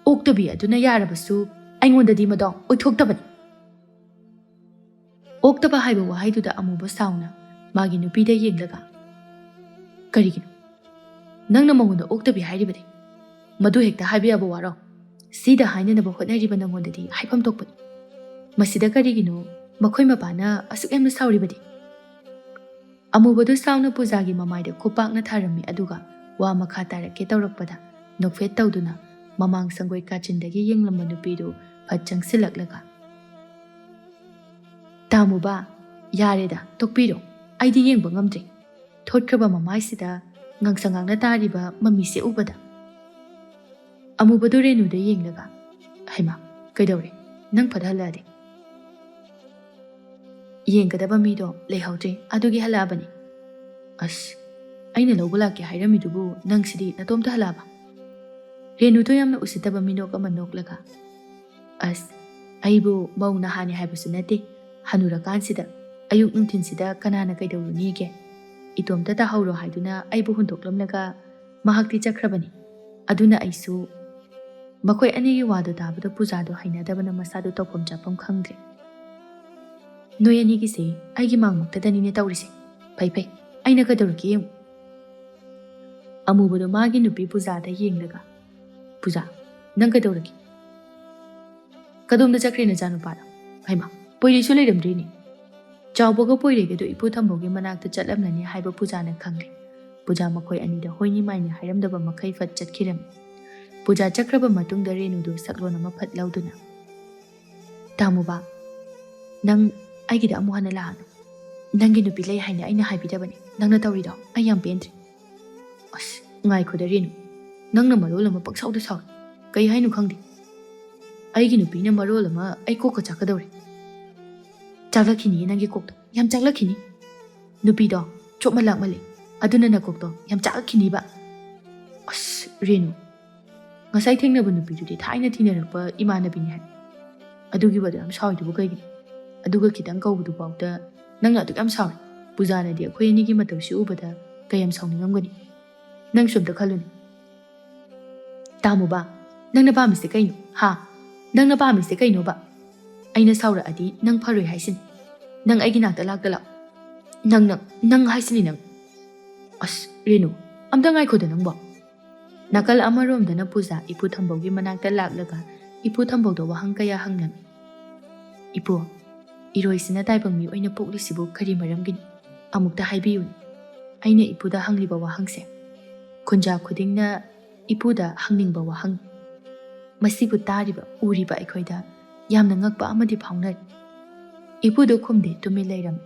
ꯑꯣꯛꯇꯕꯤ ꯑꯗꯨꯅ ꯌꯥꯔꯕꯁꯨ ꯑꯩꯉꯣꯟꯗꯗꯤ ꯃꯗꯣ ꯑꯣꯏꯊꯣꯛꯇꯕꯅꯤ꯫ ꯑꯣꯛꯇꯕ ꯍꯥꯏꯕ ꯋꯥꯍꯩꯗꯨꯗ ꯑꯃꯨꯕ ꯁꯥꯎꯅ ꯃꯥꯒꯤ ꯅꯨꯄꯤꯗ ꯌꯦꯡꯂꯒ, "ꯀꯔꯤꯒꯤꯅꯣ? ꯅꯪꯅ ꯃꯉꯣꯟꯗ ꯑꯣꯛꯇꯕꯤ ꯍꯥꯏꯔꯤꯕꯗꯤ? ꯃꯗꯨ ꯍꯦꯛꯇ ꯍꯥꯏꯕ ꯌꯥꯕ ꯋꯥꯔꯣ? ꯁꯤꯗ ꯍꯥꯏꯅꯅꯕ ꯍꯣꯠꯅꯔꯤꯕ ꯅꯉꯣꯟꯗꯗꯤ ꯍꯥꯏꯐꯝ ꯊꯣꯛꯄꯅꯤ꯫ ꯃꯁꯤꯗ ꯀꯔꯤꯒꯤꯅꯣ ꯃꯈꯣꯏ ꯃꯄꯥꯅ ꯑꯁꯨꯛ ꯌꯥꯝꯅ ꯁꯥꯎꯔꯤꯕꯗꯤ?" ꯑꯃꯨꯕꯗꯨ ꯁꯥꯎꯅ ꯄꯨꯖꯥꯒꯤ ꯃꯃꯥꯏꯗ ꯈꯨꯄꯥꯛꯅ ꯊꯥꯔꯝꯃꯤ, ꯑꯗꯨꯒ ꯋꯥ ꯃꯈꯥ ꯇꯥꯔꯛꯀꯦ ꯇꯧꯔꯛꯄꯗ ꯅꯣꯛꯐꯦꯠ ꯇꯧꯗꯨꯅ ꯃꯃꯥꯡ ꯁꯪꯒꯣꯏ ꯀꯥꯆꯤꯟꯗꯒꯤ ꯌꯦꯡꯂꯝꯕ ꯅꯨꯄꯤꯗꯨ ꯐꯠ ꯆꯪꯁꯤꯜꯂꯛꯂꯒ, "ꯇꯥꯃꯨꯕ, ꯌꯥꯔꯦꯗ, ꯇꯣꯛꯄꯤꯔꯣ꯫ ꯑꯩꯗꯤ ꯌꯦꯡꯕ ꯉꯝꯗ꯭ꯔꯦ꯫ ꯊꯣꯠꯈ꯭ꯔꯕ ꯃꯃꯥꯏꯁꯤꯗ ꯉꯥꯡꯁꯪ ꯉꯥꯡꯅ ꯇꯥꯔꯤꯕ ꯃꯃꯤꯁꯦ ꯎꯕꯗ꯫" ꯑꯃꯨꯕꯗꯨ ꯔꯦꯅꯨꯗ ꯌꯦꯡꯂꯒ, "ꯍꯩꯃꯥ, ꯀꯩꯗꯧꯔꯦ? ꯅꯪ ꯐꯠ ꯍꯜꯂꯛꯑꯗꯤ?" "ꯌꯦꯡꯒꯗꯕ ꯃꯤꯗꯣ ꯂꯩꯍꯧꯗ꯭ꯔꯦ, ꯑꯗꯨꯒꯤ ꯍꯜꯂꯛꯑꯕꯅꯤ꯫" "ꯑꯁ, ꯑꯩꯅ ꯂꯧꯕ ꯂꯥꯛꯀꯦ ꯍꯥꯏꯔꯝꯃꯤꯗꯨꯕꯨ ꯅꯪꯁꯤꯗꯤ ꯅꯇꯣꯝꯇ ꯍꯜꯂꯛꯑꯕ?" ꯔꯦꯅꯨꯗꯣ ꯌꯥꯝꯅ ꯎꯁꯤꯠꯇꯕ ꯃꯤꯅꯣꯛ ꯑꯃ ꯅꯣꯛꯂꯒ, "ꯑꯁ, ꯑꯩꯕꯨ ꯃꯧ ꯅꯍꯥꯅꯤ ꯍꯥꯏꯕꯁꯨ ꯅꯠꯇꯦ, ꯍꯅꯨꯔꯀꯥꯟꯁꯤꯗ ꯑꯌꯨꯛ ꯅꯨꯡꯊꯤꯟꯁꯤꯗ ꯀꯅꯥꯅ ꯀꯩꯗꯧꯔꯨꯅꯤꯒꯦ? ꯏꯇꯣꯝꯇ ꯇꯥꯍꯧꯔꯣ ꯍꯥꯏꯗꯨꯅ ꯑꯩꯕꯨ ꯍꯨꯟꯗꯣꯛꯂꯝꯂꯒ ꯃꯍꯥꯛꯇꯤ ꯆꯠꯈ꯭ꯔꯕꯅꯤ꯫ ꯑꯗꯨꯅ ꯑꯩꯁꯨ..." ꯃꯈꯣꯏ ꯑꯅꯤꯒꯤ ꯋꯥꯗꯨ ꯇꯥꯕꯗ ꯄꯨꯖꯥꯗꯨ ꯍꯩꯅꯗꯕꯅ ꯃꯁꯥꯗꯨ ꯇꯧꯐꯝ ꯆꯥꯐꯝ ꯈꯪꯗ꯭ꯔꯦ꯫ "ꯅꯣꯏ ꯑꯅꯤꯒꯤꯁꯦ ꯑꯩꯒꯤ ꯃꯥꯡꯃꯛꯇꯗꯅꯤꯅꯦ ꯇꯧꯔꯤꯁꯦ꯫ ꯐꯩ ꯐꯩ, ꯑꯩꯅ ꯀꯩꯗꯧꯔꯛꯀꯦ ꯌꯦꯡꯉꯨ꯫" ꯑꯃꯨꯕꯗꯣ ꯃꯥꯒꯤ ꯅꯨꯄꯤ ꯄꯨꯖꯥꯗ ꯌꯦꯡꯂꯒ, "ꯄꯨꯖꯥ, ꯅꯪ ꯀꯩꯗꯧꯔꯒꯦ? ꯀꯗꯣꯝꯗ ꯆꯠꯈ꯭ꯔꯦ ꯅꯆꯥꯅꯨꯄꯥꯗꯣ? ꯍꯩꯃꯥ, ꯄꯣꯏꯔꯩꯁꯨ ꯂꯩꯔꯝꯗ꯭ꯔꯤꯅꯦ꯫" ꯆꯥꯎꯕꯒ ꯄꯣꯏꯔꯩꯒꯗꯨ ꯏꯄꯨ ꯊꯝꯕꯧꯒꯤ ꯃꯅꯥꯛꯇ ꯆꯠꯂꯝꯂꯅꯤ ꯍꯥꯏꯕ ꯄꯨꯖꯥꯅ ꯈꯪꯂꯦ꯫ ꯄꯨꯖꯥ ꯃꯈꯣꯏ ꯑꯅꯤꯗ ꯍꯣꯏꯅꯤ ꯃꯥꯏꯅꯤ ꯍꯥꯏꯔꯝꯗꯕ ꯃꯈꯩ ꯐꯠ ꯆꯠꯈꯤꯔꯝꯃꯤ꯫ ꯄꯨꯖꯥ ꯆꯠꯈ꯭ꯔꯕ ꯃꯇꯨꯡꯗ ꯔꯦꯅꯨꯗꯨ ꯁꯛꯂꯣꯟ ꯑꯃ ꯐꯠ ꯂꯧꯗꯨꯅ, "ꯇꯥꯃꯨꯕ, ꯅꯪ ꯑꯩꯒꯤꯗ ꯑꯃꯨꯛ ꯍꯟꯅ ꯂꯥꯛꯑꯅꯨ꯫ ꯅꯪꯒꯤ ꯅꯨꯄꯤ ꯂꯩ ꯍꯥꯏꯅ ꯑꯩꯅ ꯍꯥꯏꯕꯤꯗꯕꯅꯤ꯫ ꯅꯪꯅ ꯇꯧꯔꯤꯗꯣ ꯑꯩ ꯌꯥꯝ ꯄꯦꯟꯗ꯭ꯔꯦ꯫" "ꯑꯁ, ꯉꯥꯏꯈꯣꯗ ꯔꯦꯅꯨ, ꯅꯪꯅ ꯃꯔꯣꯜ ꯑꯃ ꯄꯪꯁꯥꯎꯗ ꯁꯥꯎꯏ꯫ ꯀꯩ ꯍꯥꯏꯅꯣ ꯈꯪꯗꯦ꯫ ꯑꯩꯒꯤ ꯅꯨꯄꯤꯅ ꯃꯔꯣꯜ ꯑꯃ ꯑꯩ ꯀꯣꯛꯀ ꯆꯥꯛꯀꯗꯧꯔꯦ꯫ ꯆꯥꯛꯂꯛꯈꯤꯅꯤꯌꯦ ꯅꯪꯒꯤ ꯀꯣꯛꯇꯣ, ꯌꯥꯝ ꯆꯥꯛꯂꯛꯈꯤꯅꯤ꯫ ꯅꯨꯄꯤꯗꯣ ꯆꯣꯞꯃ ꯂꯥꯛꯃꯜꯂꯦ, ꯑꯗꯨꯅ ꯅꯀꯣꯛꯇꯣ ꯌꯥꯝ ꯆꯥꯛꯂꯛꯈꯤꯅꯤꯕ꯫" "ꯑꯁ, ꯔꯦꯅꯨ, ꯉꯁꯥꯏ ꯊꯦꯡꯅꯕ ꯅꯨꯄꯤꯗꯨꯗꯤ ꯊꯥꯏꯅ ꯇꯤꯟꯅꯔꯛꯄ ꯏꯃꯥꯟꯅꯕꯤꯅꯦ ꯍꯥꯏ꯫ ꯑꯗꯨꯒꯤꯕꯨ ꯑꯗꯨ ꯌꯥꯝ ꯁꯥꯎꯔꯤꯗꯨꯕꯨ ꯀꯩꯒꯤꯅꯣ? ꯑꯗꯨꯒ ꯈꯤꯇꯪ ꯀꯧꯕꯗꯨꯐꯥꯎꯗ ꯅꯪꯅ ꯑꯗꯨꯛ ꯌꯥꯝ ꯁꯥꯎꯔꯤ꯫ ꯄꯨꯖꯥꯅꯗꯤ ꯑꯩꯈꯣꯏ ꯑꯅꯤꯒꯤ ꯃꯇꯧꯁꯤ ꯎꯕꯗ ꯀꯌꯥꯝ ꯁꯥꯎꯅꯤꯡꯉꯝꯒꯅꯤ? ꯅꯪꯁꯨ ꯑꯝꯇ ꯈꯜꯂꯨꯅꯦ꯫ ꯇꯥꯃꯣꯕ, ꯅꯪꯅ ꯄꯥꯝꯃꯤꯁꯦ ꯀꯩꯅꯣ? ꯍꯥ? ꯅꯪꯅ ꯄꯥꯝꯃꯤꯁꯦ ꯀꯩꯅꯣꯕ? ꯑꯩꯅ ꯁꯥꯎꯔꯛꯑꯗꯤ ꯅꯪ ꯐꯔꯣꯏ ꯍꯥꯏꯁꯤꯅꯤ꯫ ꯅꯪ ꯑꯩꯒꯤ ꯅꯥꯛꯇ ꯂꯥꯛꯇ ꯂꯥꯛꯑꯣ꯫ ꯅꯪ, ꯅꯪ, ꯅꯪ ꯍꯥꯏꯁꯤꯅꯤ ꯅꯪ꯫ ꯑꯁ, ꯔꯦꯅꯨ, ꯑꯝꯇ ꯉꯥꯏꯈꯣꯗ ꯅꯪꯕꯣ꯫ ꯅꯥꯀꯜ ꯑꯃꯔꯣꯝꯗꯅ ꯄꯨꯖꯥ ꯏꯄꯨ ꯊꯝꯕꯧꯒꯤ ꯃꯅꯥꯛꯇ ꯂꯥꯛꯂꯒ ꯏꯄꯨ ꯊꯝꯕꯧꯗ ꯋꯥꯍꯪ ꯀꯌꯥ ꯍꯪꯂꯝꯃꯤ꯫ "ꯏꯄꯨ, ꯏꯔꯣꯏꯁꯤꯅ ꯇꯥꯏꯕꯪ ꯃꯤ ꯑꯣꯏꯅ ꯄꯣꯛꯂꯤꯁꯤꯕꯨ ꯀꯔꯤ ꯃꯔꯝꯒꯤꯅꯣ? ꯑꯃꯨꯛꯇ ꯍꯥꯏꯕꯤꯌꯨꯅꯦ꯫ ꯑꯩꯅ ꯏꯄꯨꯗ ꯍꯪꯂꯤꯕ ꯋꯥꯍꯪꯁꯦ ꯈꯨꯟꯖꯥ ꯈꯨꯗꯤꯡꯅ ꯏꯄꯨꯗ ꯍꯪꯅꯤꯡꯕ ꯋꯥꯍꯪ꯫ ꯃꯁꯤꯕꯨ ꯇꯥꯔꯤꯕ, ꯎꯔꯤꯕ ꯑꯩꯈꯣꯏꯗ ꯌꯥꯝꯅ ꯉꯛꯄ ꯑꯃꯗꯤ ꯐꯥꯎꯅꯔꯤ꯫" ꯏꯄꯨꯗꯨ ꯈꯨꯝꯗꯦ, ꯇꯨꯃꯤꯟ ꯂꯩꯔꯝꯃꯤ꯫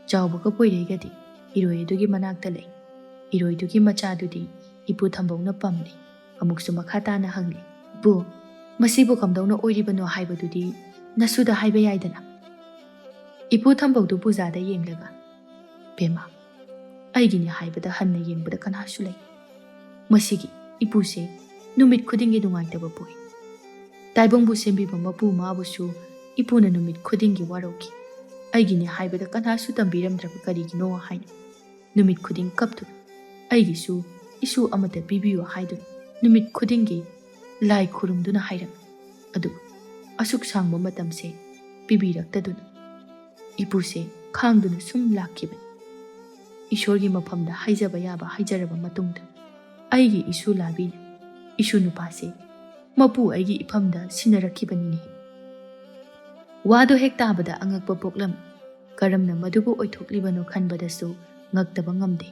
ꯆꯥꯎꯕꯒ ꯄꯣꯏꯔꯩꯒꯗꯤ ꯏꯔꯣꯏ ꯑꯗꯨꯒꯤ ꯃꯅꯥꯛꯇ ꯂꯩ꯫ ꯏꯔꯣꯏꯗꯨꯒꯤ ꯃꯆꯥꯗꯨꯗꯤ ꯏꯄꯨ ꯊꯝꯕꯧꯅ ꯄꯝꯂꯤ꯫ ꯑꯃꯨꯛꯁꯨ ꯃꯈꯥ ꯇꯥꯅ ꯍꯪꯂꯤ, "ꯏꯄꯨ, ꯃꯁꯤꯕꯨ ꯀꯝꯗꯧꯅ ꯑꯣꯏꯔꯤꯕꯅꯣ ꯍꯥꯏꯕꯗꯨꯗꯤ ꯅꯁꯨꯗ ꯍꯥꯏꯕ ꯌꯥꯏꯗꯅ?" ꯏꯄꯨ ꯊꯝꯕꯧꯗꯨ ꯄꯨꯖꯥꯗ ꯌꯦꯡꯂꯒ, "ꯕꯦꯝꯃ, ꯑꯩꯒꯤꯅꯤ ꯍꯥꯏꯕꯗ ꯍꯟꯅ ꯌꯦꯡꯕꯗ ꯀꯅꯥꯁꯨ ꯂꯩ꯫ ꯃꯁꯤꯒꯤ ꯏꯄꯨꯁꯦ ꯅꯨꯃꯤꯠ ꯈꯨꯗꯤꯡꯒꯤ ꯅꯨꯡꯉꯥꯏꯇꯕ ꯄꯣꯛꯏ꯫ ꯇꯥꯏꯕꯪꯕꯨ ꯁꯦꯝꯕꯤꯕ ꯃꯄꯨ ꯃꯥꯕꯨꯁꯨ ꯏꯄꯨꯅ ꯅꯨꯃꯤꯠ ꯈꯨꯗꯤꯡꯒꯤ ꯋꯥꯔꯧꯈꯤ꯫ ꯑꯩꯒꯤꯅꯤ ꯍꯥꯏꯕꯗ ꯀꯅꯥꯁꯨ ꯇꯝꯕꯤꯔꯝꯗ꯭ꯔꯕ ꯀꯔꯤꯒꯤꯅꯣ ꯍꯥꯏꯅ ꯅꯨꯃꯤꯠ ꯈꯨꯗꯤꯡ ꯀꯞꯇꯨꯅ, ꯑꯩꯒꯤꯁꯨ ꯏꯁꯨ ꯑꯃꯠꯇ ꯄꯤꯕꯤꯌꯨ ꯍꯥꯏꯗꯨꯅ ꯅꯨꯃꯤꯠ ꯈꯨꯗꯤꯡꯒꯤ ꯂꯥꯏ ꯈꯨꯔꯨꯝꯗꯨꯅ ꯍꯥꯏꯔꯝꯃꯤ꯫ ꯑꯗꯨꯕꯨ ꯑꯁꯨꯛ ꯁꯥꯡꯕ ꯃꯇꯝꯁꯦ ꯄꯤꯕꯤꯔꯛꯇꯗꯨꯅ ꯏꯄꯨꯁꯦ ꯈꯥꯡꯗꯨꯅ ꯁꯨꯝ ꯂꯥꯛꯈꯤꯕꯅꯤ꯫ ꯏꯁꯣꯔꯒꯤ ꯃꯐꯝꯗ ꯍꯥꯏꯖꯕ ꯌꯥꯕ ꯍꯥꯏꯖꯔꯕ ꯃꯇꯨꯡꯗ ꯑꯩꯒꯤ ꯏꯁꯨ ꯂꯥꯕꯤꯅ ꯏꯁꯨ ꯅꯨꯄꯥꯁꯦ ꯃꯄꯨ ꯑꯩꯒꯤ ꯏꯐꯝꯗ ꯁꯤꯟꯅꯔꯛꯈꯤꯕꯅꯤꯅꯦ꯫" ꯋꯥꯗꯣ ꯍꯦꯛ ꯇꯥꯕꯗ ꯑꯉꯛꯄ ꯄꯣꯛꯂꯝꯃꯤ꯫ ꯀꯔꯝꯅ ꯃꯗꯨꯕꯨ ꯑꯣꯏꯊꯣꯛꯂꯤꯕꯅꯣ ꯈꯟꯕꯗꯁꯨ ꯉꯛꯇꯕ ꯉꯝꯗꯦ꯫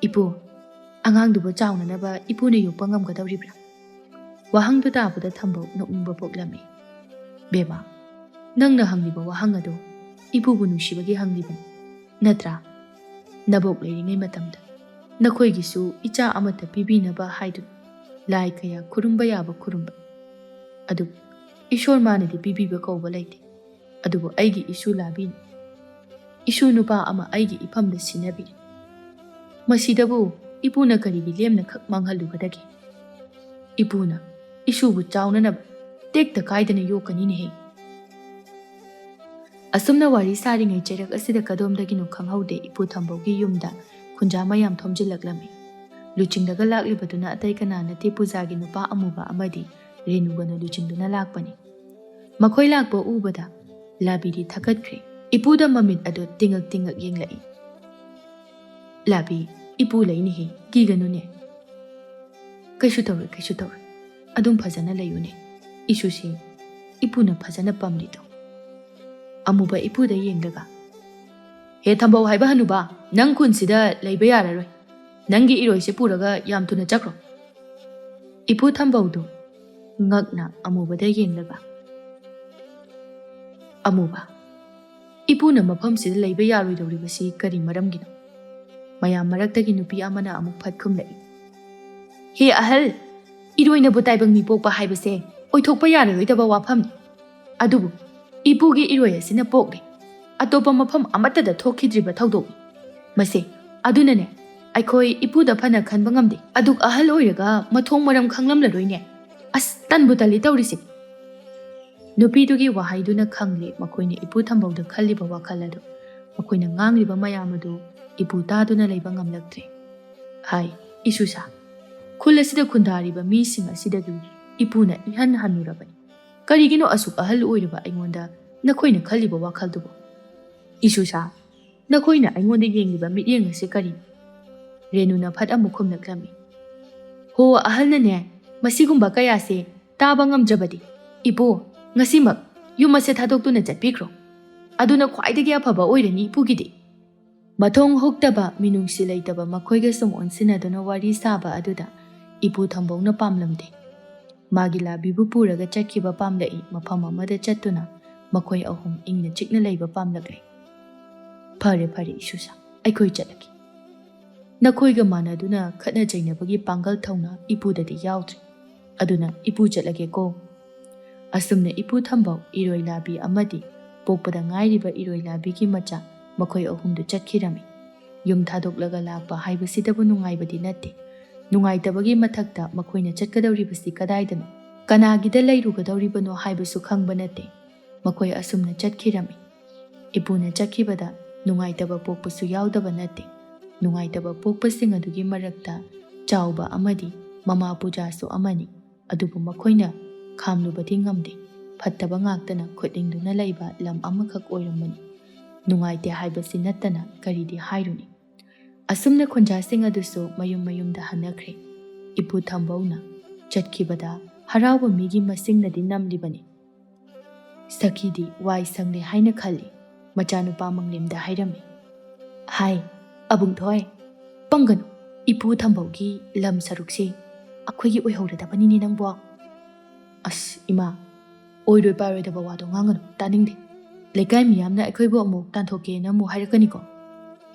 "ꯏꯄꯨ, ꯑꯉꯥꯡꯗꯨꯕꯨ ꯆꯥꯎꯅꯅꯕ ꯏꯄꯨꯅ ꯌꯣꯛꯄ ꯉꯝꯒꯗꯧꯔꯤꯕ꯭ꯔꯥ?" ꯋꯥꯍꯪꯗꯨ ꯇꯥꯕꯗ ꯊꯝꯕꯧ ꯅꯣꯛꯅꯤꯡꯕ ꯄꯣꯛꯂꯝꯃꯤ꯫ "ꯕꯦꯝꯃ, ꯅꯪꯅ ꯍꯪꯂꯤꯕ ꯋꯥꯍꯪ ꯑꯗꯨ ꯏꯄꯨꯕꯨ ꯅꯨꯡꯁꯤꯕꯒꯤ ꯍꯪꯂꯤꯕꯅꯤ, ꯅꯠꯇ꯭ꯔꯥ? ꯅꯕꯣꯛ ꯂꯩꯔꯤꯉꯩ ꯃꯇꯝꯗ ꯅꯈꯣꯏꯒꯤꯁꯨ ꯏꯆꯥ ꯑꯃꯠꯇ ꯄꯤꯕꯤꯅꯕ ꯍꯥꯏꯗꯨꯅ ꯂꯥꯏ ꯀꯌꯥ ꯈꯨꯔꯨꯝꯕ ꯌꯥꯕ ꯈꯨꯔꯨꯝꯕ꯫ ꯑꯗꯨꯕꯨ ꯏꯁꯣꯔ ꯃꯥꯅꯗꯤ ꯄꯤꯕꯤꯕ ꯀꯧꯕ ꯂꯩꯇꯦ꯫ ꯑꯗꯨꯕꯨ ꯑꯩꯒꯤ ꯏꯁꯨ ꯂꯥꯕꯤꯅ ꯏꯁꯨ ꯅꯨꯄꯥ ꯑꯃ ꯑꯩꯒꯤ ꯏꯐꯝꯗ ꯁꯤꯟꯅꯕꯤꯔꯦ꯫ ꯃꯁꯤꯗꯕꯨ ꯏꯄꯨꯅ ꯀꯔꯤꯒꯤ ꯂꯦꯝꯅ ꯈꯛ ꯃꯥꯡꯍꯜꯂꯨꯒꯗꯒꯦ?" "ꯏꯄꯨꯅ ꯏꯁꯨꯕꯨ ꯆꯥꯎꯅꯅꯕ ꯇꯦꯛꯇ ꯀꯥꯏꯗꯅ ꯌꯣꯛꯀꯅꯤꯅꯦꯍꯦ"꯫ ꯑꯁꯨꯝꯅ ꯋꯥꯔꯤ ꯁꯥꯔꯤꯉꯩ ꯆꯩꯔꯛ ꯑꯁꯤꯗ ꯀꯗꯣꯝꯗꯒꯤꯅꯣ ꯈꯪꯍꯧꯗꯦ ꯏꯄꯨ ꯊꯝꯕꯧꯒꯤ ꯌꯨꯝꯗ ꯈꯨꯟꯖꯥ ꯃꯌꯥꯝ ꯊꯣꯝꯖꯤꯜꯂꯛꯂꯝꯃꯤ꯫ ꯂꯨꯆꯤꯡꯂꯒ ꯂꯥꯛꯂꯤꯕꯗꯨꯅ ꯑꯇꯩ ꯀꯅꯥ ꯅꯠꯇꯦ, ꯄꯨꯖꯥꯒꯤ ꯅꯨꯄꯥ ꯑꯃꯨꯕ ꯑꯃꯗꯤ ꯔꯦꯅꯨꯒꯅ ꯂꯨꯆꯤꯡꯗꯨꯅ ꯂꯥꯛꯄꯅꯤ꯫ ꯃꯈꯣꯏ ꯂꯥꯛꯄ ꯎꯕꯗ ꯂꯥꯕꯤꯗꯤ ꯊꯛꯀꯠꯈ꯭ꯔꯦ꯫ ꯏꯄꯨꯗ ꯃꯃꯤꯠ ꯑꯗꯨ ꯇꯤꯡꯉꯛ ꯇꯤꯡꯉꯛ ꯌꯦꯡꯂꯛꯏ꯫ "ꯂꯥꯕꯤ, ꯏꯄꯨ ꯂꯩꯅꯦꯍꯦ, ꯀꯤꯒꯅꯨꯅꯦ"꯫ "ꯀꯩꯁꯨ ꯇꯧꯔꯣꯏ, ꯀꯩꯁꯨ ꯇꯧꯔꯣꯏ꯫ ꯑꯗꯨꯝ ꯐꯖꯅ ꯂꯩꯌꯨꯅꯦ꯫ ꯏꯁꯨꯁꯤ ꯏꯄꯨꯅ ꯐꯖꯅ ꯄꯝꯂꯤꯗꯣ"꯫ ꯑꯃꯨꯕ ꯏꯄꯨꯗ ꯌꯦꯡꯂꯒ, "ꯍꯦ ꯊꯝꯕꯧ ꯍꯥꯏꯕ ꯍꯅꯨꯕ, ꯅꯪ ꯈꯨꯟꯁꯤꯗ ꯂꯩꯕ ꯌꯥꯔꯔꯣꯏ꯫ ꯅꯪꯒꯤ ꯏꯔꯣꯏꯁꯦ ꯄꯨꯔꯒ ꯌꯥꯝ ꯊꯨꯅ ꯆꯠꯈ꯭ꯔꯣ"꯫ ꯏꯄꯨ ꯊꯝꯕꯧꯗꯨ ꯉꯛꯅ ꯑꯃꯨꯕꯗ ꯌꯦꯡꯂꯒ, "ꯑꯃꯨꯕ, ꯏꯄꯨꯅ ꯃꯐꯝꯁꯤꯗ ꯂꯩꯕ ꯌꯥꯔꯣꯏꯗꯧꯔꯤꯕꯁꯤ ꯀꯔꯤ ꯃꯔꯝꯒꯤꯅꯣ?" ꯃꯌꯥꯝ ꯃꯔꯛꯇꯒꯤ ꯅꯨꯄꯤ ꯑꯃꯅ ꯑꯃꯨꯛ ꯐꯠ ꯈꯨꯝꯂꯛꯏ꯫ "ꯍꯦ ꯑꯍꯜ, ꯏꯔꯣꯏꯅꯕꯨ ꯇꯥꯏꯕꯪ ꯃꯤ ꯄꯣꯛꯄ ꯍꯥꯏꯕꯁꯦ ꯑꯣꯏꯊꯣꯛꯄ ꯌꯥꯔꯔꯣꯏꯗꯕ ꯋꯥꯐꯝꯅꯤ꯫ ꯑꯗꯨꯕꯨ ꯏꯄꯨꯒꯤ ꯏꯔꯣꯏ ꯑꯁꯤꯅ ꯄꯣꯛꯂꯦ꯫ ꯑꯇꯣꯞꯄ ꯃꯐꯝ ꯑꯃꯠꯇꯗ ꯊꯣꯛꯈꯤꯗ꯭ꯔꯤꯕ ꯊꯧꯗꯣꯛꯅꯤ ꯃꯁꯦ꯫ ꯑꯗꯨꯅꯅꯦ, ꯑꯩꯈꯣꯏ ꯏꯄꯨꯗ ꯐꯅ ꯈꯟꯕ ꯉꯝꯗꯦ꯫ ꯑꯗꯨꯛ ꯑꯍꯜ ꯑꯣꯏꯔꯒ ꯃꯊꯣꯡ ꯃꯔꯝ ꯈꯪꯂꯝꯂꯔꯣꯏꯅꯦ꯫ ꯑꯁ, ꯇꯟꯕꯨ ꯇꯜꯂꯤ ꯇꯧꯔꯤꯁꯦ"꯫ ꯅꯨꯄꯤꯗꯨꯒꯤ ꯋꯥꯍꯩꯗꯨꯅ ꯈꯪꯂꯦ ꯃꯈꯣꯏꯅ ꯏꯄꯨ ꯊꯝꯕꯧꯗ ꯈꯜꯂꯤꯕ ꯋꯥꯈꯜ ꯑꯗꯨ꯫ ꯃꯈꯣꯏꯅ ꯉꯥꯡꯂꯤꯕ ꯃꯌꯥꯝ ꯑꯗꯨ ꯏꯄꯨ ꯇꯥꯗꯨꯅ ꯂꯩꯕ ꯉꯝꯂꯛꯇ꯭ꯔꯦ꯫ "ꯍꯥꯏ, ꯏꯁꯨꯁꯥ, ꯈꯨꯜ ꯑꯁꯤꯗ ꯈꯨꯟꯗꯥꯔꯤꯕ ꯃꯤꯁꯤꯡ ꯑꯁꯤꯗꯒꯤ ꯏꯄꯨꯅ ꯏꯍꯟ ꯍꯟꯅꯨꯔꯕꯅꯤ꯫ ꯀꯔꯤꯒꯤꯅꯣ ꯑꯁꯨꯛ ꯑꯍꯜ ꯑꯣꯏꯔꯕ ꯑꯩꯉꯣꯟꯗ ꯅꯈꯣꯏꯅ ꯈꯜꯂꯤꯕ ꯋꯥꯈꯜꯗꯨꯕꯨ? ꯏꯁꯨꯁꯥ, ꯅꯈꯣꯏꯅ ꯑꯩꯉꯣꯟꯗ ꯌꯦꯡꯂꯤꯕ ꯃꯤꯠꯌꯦꯡ ꯑꯁꯤ ꯀꯔꯤꯅꯣ?" ꯔꯦꯅꯨꯅ ꯐꯠ ꯑꯃꯨꯛ ꯈꯨꯝꯂꯛꯂꯝꯃꯤ꯫ "ꯍꯣ, ꯑꯍꯜꯅꯅꯦ, ꯃꯁꯤꯒꯨꯝꯕ ꯀꯌꯥꯁꯦ ꯇꯥꯕ ꯉꯝꯗ꯭ꯔꯕꯗꯤ, ꯏꯄꯨ, ꯉꯁꯤꯃꯛ ꯌꯨꯝ ꯑꯁꯦ ꯊꯥꯗꯣꯛꯇꯨꯅ ꯆꯠꯄꯤꯈ꯭ꯔꯣ꯫ ꯑꯗꯨꯅ ꯈ꯭ꯋꯥꯏꯗꯒꯤ ꯑꯐꯕ ꯑꯣꯏꯔꯅꯤ ꯏꯄꯨꯒꯤꯗꯤ"꯫ ꯃꯊꯣꯡ ꯍꯨꯛꯇꯕ, ꯃꯤꯅꯨꯡꯁꯤ ꯂꯩꯇꯕ ꯃꯈꯣꯏꯒ ꯁꯨꯝ ꯑꯣꯟꯁꯤꯟꯅꯗꯨꯅ ꯋꯥꯔꯤ ꯁꯥꯕ ꯑꯗꯨꯗ ꯏꯄꯨ ꯊꯝꯕꯧꯅ ꯄꯥꯝꯂꯝꯗꯦ꯫ ꯃꯥꯒꯤ ꯂꯥꯕꯤꯕꯨ ꯄꯨꯔꯒ ꯆꯠꯈꯤꯕ ꯄꯥꯝꯂꯛꯏ, ꯃꯐꯝ ꯑꯃꯗ ꯆꯠꯇꯨꯅ ꯃꯈꯣꯏ ꯑꯍꯨꯝ ꯏꯪꯅ ꯆꯤꯛꯅ ꯂꯩꯕ ꯄꯥꯝꯂꯛꯂꯦ꯫ "ꯐꯔꯦ, ꯐꯔꯦ, ꯏꯁꯨꯁꯥ, ꯑꯩꯈꯣꯏ ꯆꯠꯂꯒꯦ꯫ ꯅꯈꯣꯏꯒ ꯃꯥꯟꯅꯗꯨꯅ ꯈꯠꯅ ꯆꯩꯅꯕꯒꯤ ꯄꯥꯡꯒꯜ ꯊꯧꯅꯥ ꯏꯄꯨꯗꯗꯤ ꯌꯥꯎꯗ꯭ꯔꯦ꯫ ꯑꯗꯨꯅ ꯏꯄꯨ ꯆꯠꯂꯒꯦꯀꯣ"꯫ ꯑꯁꯨꯝꯅ ꯏꯄꯨ ꯊꯝꯕꯧ, ꯏꯔꯣꯏ ꯂꯥꯕꯤ ꯑꯃꯗꯤ ꯄꯣꯛꯄꯗ ꯉꯥꯏꯔꯤꯕ ꯏꯔꯣꯏ ꯂꯥꯕꯤꯒꯤ ꯃꯆꯥ, ꯃꯈꯣꯏ ꯑꯍꯨꯝꯗꯨ ꯆꯠꯈꯤꯔꯝꯃꯤ꯫ ꯌꯨꯝ ꯊꯥꯗꯣꯛꯂꯒ ꯂꯥꯛꯄ ꯍꯥꯏꯕꯁꯤꯗꯕꯨ ꯅꯨꯡꯉꯥꯏꯕꯗꯤ ꯅꯠꯇꯦ꯫ ꯅꯨꯡꯉꯥꯏꯇꯕꯒꯤ ꯃꯊꯛꯇ ꯃꯈꯣꯏꯅ ꯆꯠꯀꯗꯧꯔꯤꯕꯁꯤ ꯀꯗꯥꯏꯗꯅꯣ, ꯀꯅꯥꯒꯤꯗ ꯂꯩꯔꯨꯒꯗꯧꯔꯤꯕꯅꯣ ꯍꯥꯏꯕꯁꯨ ꯈꯪꯕ ꯅꯠꯇꯦ꯫ ꯃꯈꯣꯏ ꯑꯁꯨꯝꯅ ꯆꯠꯈꯤꯔꯝꯃꯤ꯫ ꯏꯄꯨꯅ ꯆꯠꯈꯤꯕꯗ ꯅꯨꯡꯉꯥꯏꯇꯕ ꯄꯣꯛꯄꯁꯨ ꯌꯥꯎꯗꯕ ꯅꯠꯇꯦ꯫ ꯅꯨꯡꯉꯥꯏꯇꯕ ꯄꯣꯛꯄꯁꯤꯡ ꯑꯗꯨꯒꯤ ꯃꯔꯛꯇ ꯆꯥꯎꯕ ꯑꯃꯗꯤ ꯃꯃꯥ ꯄꯨꯖꯥꯁꯨ ꯑꯃꯅꯤ꯫ ꯑꯗꯨꯕꯨ ꯃꯈꯣꯏꯅ ꯈꯥꯝꯂꯨꯕꯗꯤ ꯉꯝꯗꯦ꯫ ꯐꯠꯇꯕ ꯉꯥꯛꯇꯅ ꯈꯨꯠꯅꯤꯡꯗꯨꯅ ꯂꯩꯕ ꯂꯝ ꯑꯃꯈꯛ ꯑꯣꯏꯔꯝꯕꯅꯤ꯫ ꯅꯨꯡꯉꯥꯏꯇꯦ ꯍꯥꯏꯕꯁꯤ ꯅꯠꯇꯅ ꯀꯔꯤꯗꯤ ꯍꯥꯏꯔꯨꯅꯤ? ꯑꯁꯨꯝꯅ ꯈꯨꯟꯖꯥꯁꯤꯡ ꯑꯗꯨꯁꯨ ꯃꯌꯨꯝ ꯃꯌꯨꯝꯗ ꯍꯟꯅꯈ꯭ꯔꯦ꯫ ꯏꯄꯨ ꯊꯝꯕꯧꯅ ꯆꯠꯈꯤꯕꯗ ꯍꯔꯥꯎꯕ ꯃꯤꯒꯤ ꯃꯁꯤꯡꯅꯗꯤ ꯅꯝꯂꯤꯕꯅꯤ꯫ ꯁꯈꯤꯗꯤ ꯋꯥꯏ ꯁꯪꯂꯦ ꯍꯥꯏꯅ ꯈꯜꯂꯤ꯫ ꯃꯆꯥꯅꯨꯄꯥ ꯃꯪꯂꯦꯝꯗ ꯍꯥꯏꯔꯝꯃꯤ꯫ "ꯍꯥꯏ, ꯑꯕꯨꯡꯊꯣꯏ, ꯄꯪꯒꯅꯨ, ꯏꯄꯨ ꯊꯝꯕꯧꯒꯤ ꯂꯝ ꯁꯔꯨꯛꯁꯦ ꯑꯩꯈꯣꯏꯒꯤ ꯑꯣꯏꯍꯧꯔꯗꯕꯅꯤꯅꯦ ꯅꯪꯕꯣ꯫" "ꯑꯁ ꯏꯃꯥ, ꯑꯣꯏꯔꯣꯏ ꯄꯥꯔꯣꯏꯗꯕ ꯋꯥꯗꯣ ꯉꯥꯡꯒꯅꯨ, ꯇꯥꯅꯤꯡꯗꯦ꯫ ꯂꯩꯀꯥꯏ ꯃꯤꯌꯥꯝꯅ ꯑꯩꯈꯣꯏꯕꯨ ꯑꯃꯨꯛ ꯇꯥꯟꯊꯣꯛꯀꯦꯅ ꯑꯃꯨꯛ ꯍꯥꯏꯔꯛꯀꯅꯤꯀꯣ꯫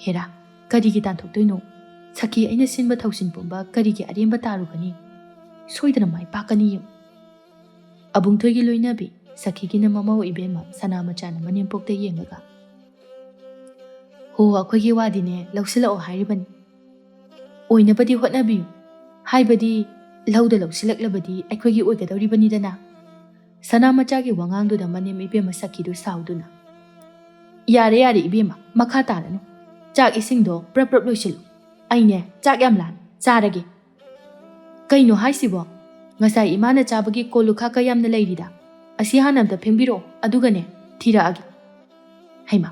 ꯍꯦꯔꯥ, ꯀꯔꯤꯒꯤ ꯇꯥꯟꯊꯣꯛꯇꯣꯏꯅꯣ? ꯁꯈꯤ ꯑꯩꯅ ꯁꯤꯟꯕ ꯊꯧꯁꯤꯟ ꯄꯨꯝꯕ ꯀꯔꯤꯒꯤ ꯑꯔꯦꯝꯕ ꯇꯥꯔꯨꯒꯅꯤ? ꯁꯣꯏꯗꯅ ꯃꯥꯏ ꯄꯥꯛꯀꯅꯤ ꯌꯦꯡꯉꯨ꯫" ꯑꯕꯨꯡꯊꯣꯏꯒꯤ ꯂꯣꯏꯅꯕꯤ ꯁꯈꯤꯒꯤꯅ ꯃꯃꯧ ꯏꯕꯦꯝꯃ ꯁꯅꯥ ꯃꯆꯥꯅ ꯃꯅꯦꯝꯄꯣꯛꯇ ꯌꯦꯡꯂꯒ, "ꯍꯣ, ꯑꯩꯈꯣꯏꯒꯤ ꯋꯥꯗꯤꯅꯦ ꯂꯧꯁꯤꯜꯂꯛꯑꯣ ꯍꯥꯏꯔꯤꯕꯅꯤ꯫ ꯑꯣꯏꯅꯕꯗꯤ ꯍꯣꯠꯅꯕꯤꯌꯨ, ꯍꯥꯏꯕꯗꯤ ꯂꯧꯗ ꯂꯧꯁꯤꯜꯂꯛꯂꯕꯗꯤ ꯑꯩꯈꯣꯏꯒꯤ ꯑꯣꯏꯒꯗꯧꯔꯤꯕꯅꯤꯗꯅ꯫" ꯁꯅꯥ ꯃꯆꯥꯒꯤ ꯋꯥꯉꯥꯡꯗꯨꯗ ꯃꯅꯦꯝ ꯏꯕꯦꯝꯃ ꯁꯈꯤꯗꯨ ꯁꯥꯎꯗꯨꯅ, "ꯌꯥꯔꯦ, ꯌꯥꯔꯦ ꯏꯕꯦꯝꯃ, ꯃꯈꯥ ꯇꯥꯔꯅꯨ꯫ ꯆꯥꯛ ꯏꯁꯤꯡꯗꯣ ꯄ꯭ꯔꯞ ꯄ꯭ꯔꯞ ꯂꯣꯏꯁꯤꯜꯂꯨ꯫ ꯑꯩꯅꯦ ꯆꯥꯛ ꯌꯥꯝ ꯂꯥꯝꯃꯦ, ꯆꯥꯔꯒꯦ꯫" "ꯀꯩꯅꯣ ꯍꯥꯏꯁꯤꯕꯣ? ꯉꯁꯥꯏ ꯏꯃꯥꯅ ꯆꯥꯕꯒꯤ ꯀꯣꯜ ꯂꯨꯈꯥꯛꯀ ꯌꯥꯝꯅ ꯂꯩꯔꯤꯗ꯫ ꯑꯁꯤ ꯍꯥꯟꯅ ꯑꯝꯇ ꯐꯦꯡꯕꯤꯔꯛꯑꯣ, ꯑꯗꯨꯒꯅꯦ ꯊꯤꯔꯛꯑꯒꯦ꯫" "ꯍꯩꯃꯥ,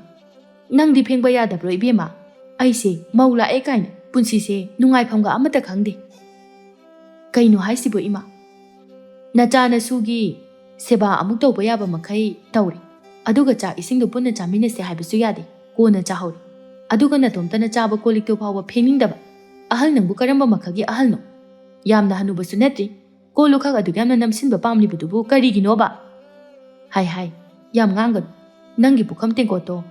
ꯅꯪꯗꯤ ꯐꯦꯡꯕ ꯌꯥꯗꯕ꯭ꯔꯣ ꯏꯕꯦꯝꯃ? ꯑꯩꯁꯦ ꯃꯧ ꯂꯥꯛꯑꯦ ꯀꯥꯏꯅ ꯄꯨꯟꯁꯤꯁꯦ ꯅꯨꯡꯉꯥꯏꯐꯝꯒ ꯑꯃꯠꯇ ꯈꯪꯗꯦ꯫" "ꯀꯩꯅꯣ ꯍꯥꯏꯁꯤꯕꯣ ꯏꯃꯥ? ꯅꯆꯥ ꯅꯁꯨꯒꯤ ꯁꯦꯕꯥ ꯑꯃꯨꯛ ꯇꯧꯕ ꯌꯥꯕ ꯃꯈꯩ ꯇꯧꯔꯦ, ꯑꯗꯨꯒ ꯆꯥꯛ ꯏꯁꯤꯡꯗꯣ ꯄꯨꯟꯅ ꯆꯥꯃꯤꯟꯅꯁꯦ ꯍꯥꯏꯕꯁꯨ ꯌꯥꯗꯦ, ꯀꯣꯟꯅ ꯆꯥꯍꯧꯔꯦ꯫ ꯑꯗꯨꯒ ꯅꯇꯣꯝꯇꯅ ꯆꯥꯕ ꯀꯣꯜ ꯂꯤꯛꯇꯣ ꯐꯥꯎꯕ ꯐꯦꯡꯅꯤꯡꯗꯕ꯫ ꯑꯍꯜ ꯅꯪꯕꯨ ꯀꯔꯝꯕ ꯃꯈꯜꯒꯤ ꯑꯍꯜꯅꯣ? ꯌꯥꯝꯅ ꯍꯅꯨꯕꯁꯨ ꯅꯠꯇ꯭ꯔꯤ꯫ ꯀꯣꯜ ꯂꯨꯈꯥꯛ ꯑꯗꯨꯛ ꯌꯥꯝꯅ ꯅꯝꯁꯤꯟꯕ ꯄꯥꯝꯂꯤꯕꯗꯨꯕꯨ ꯀꯔꯤꯒꯤꯅꯣꯕ?" "ꯍꯥꯏ, ꯍꯥꯏ, ꯌꯥꯝ ꯉꯥꯡꯒꯅꯨ꯫ ꯅꯪꯒꯤ ꯄꯨꯈꯝ ꯇꯦꯡꯀꯣꯠꯇꯣ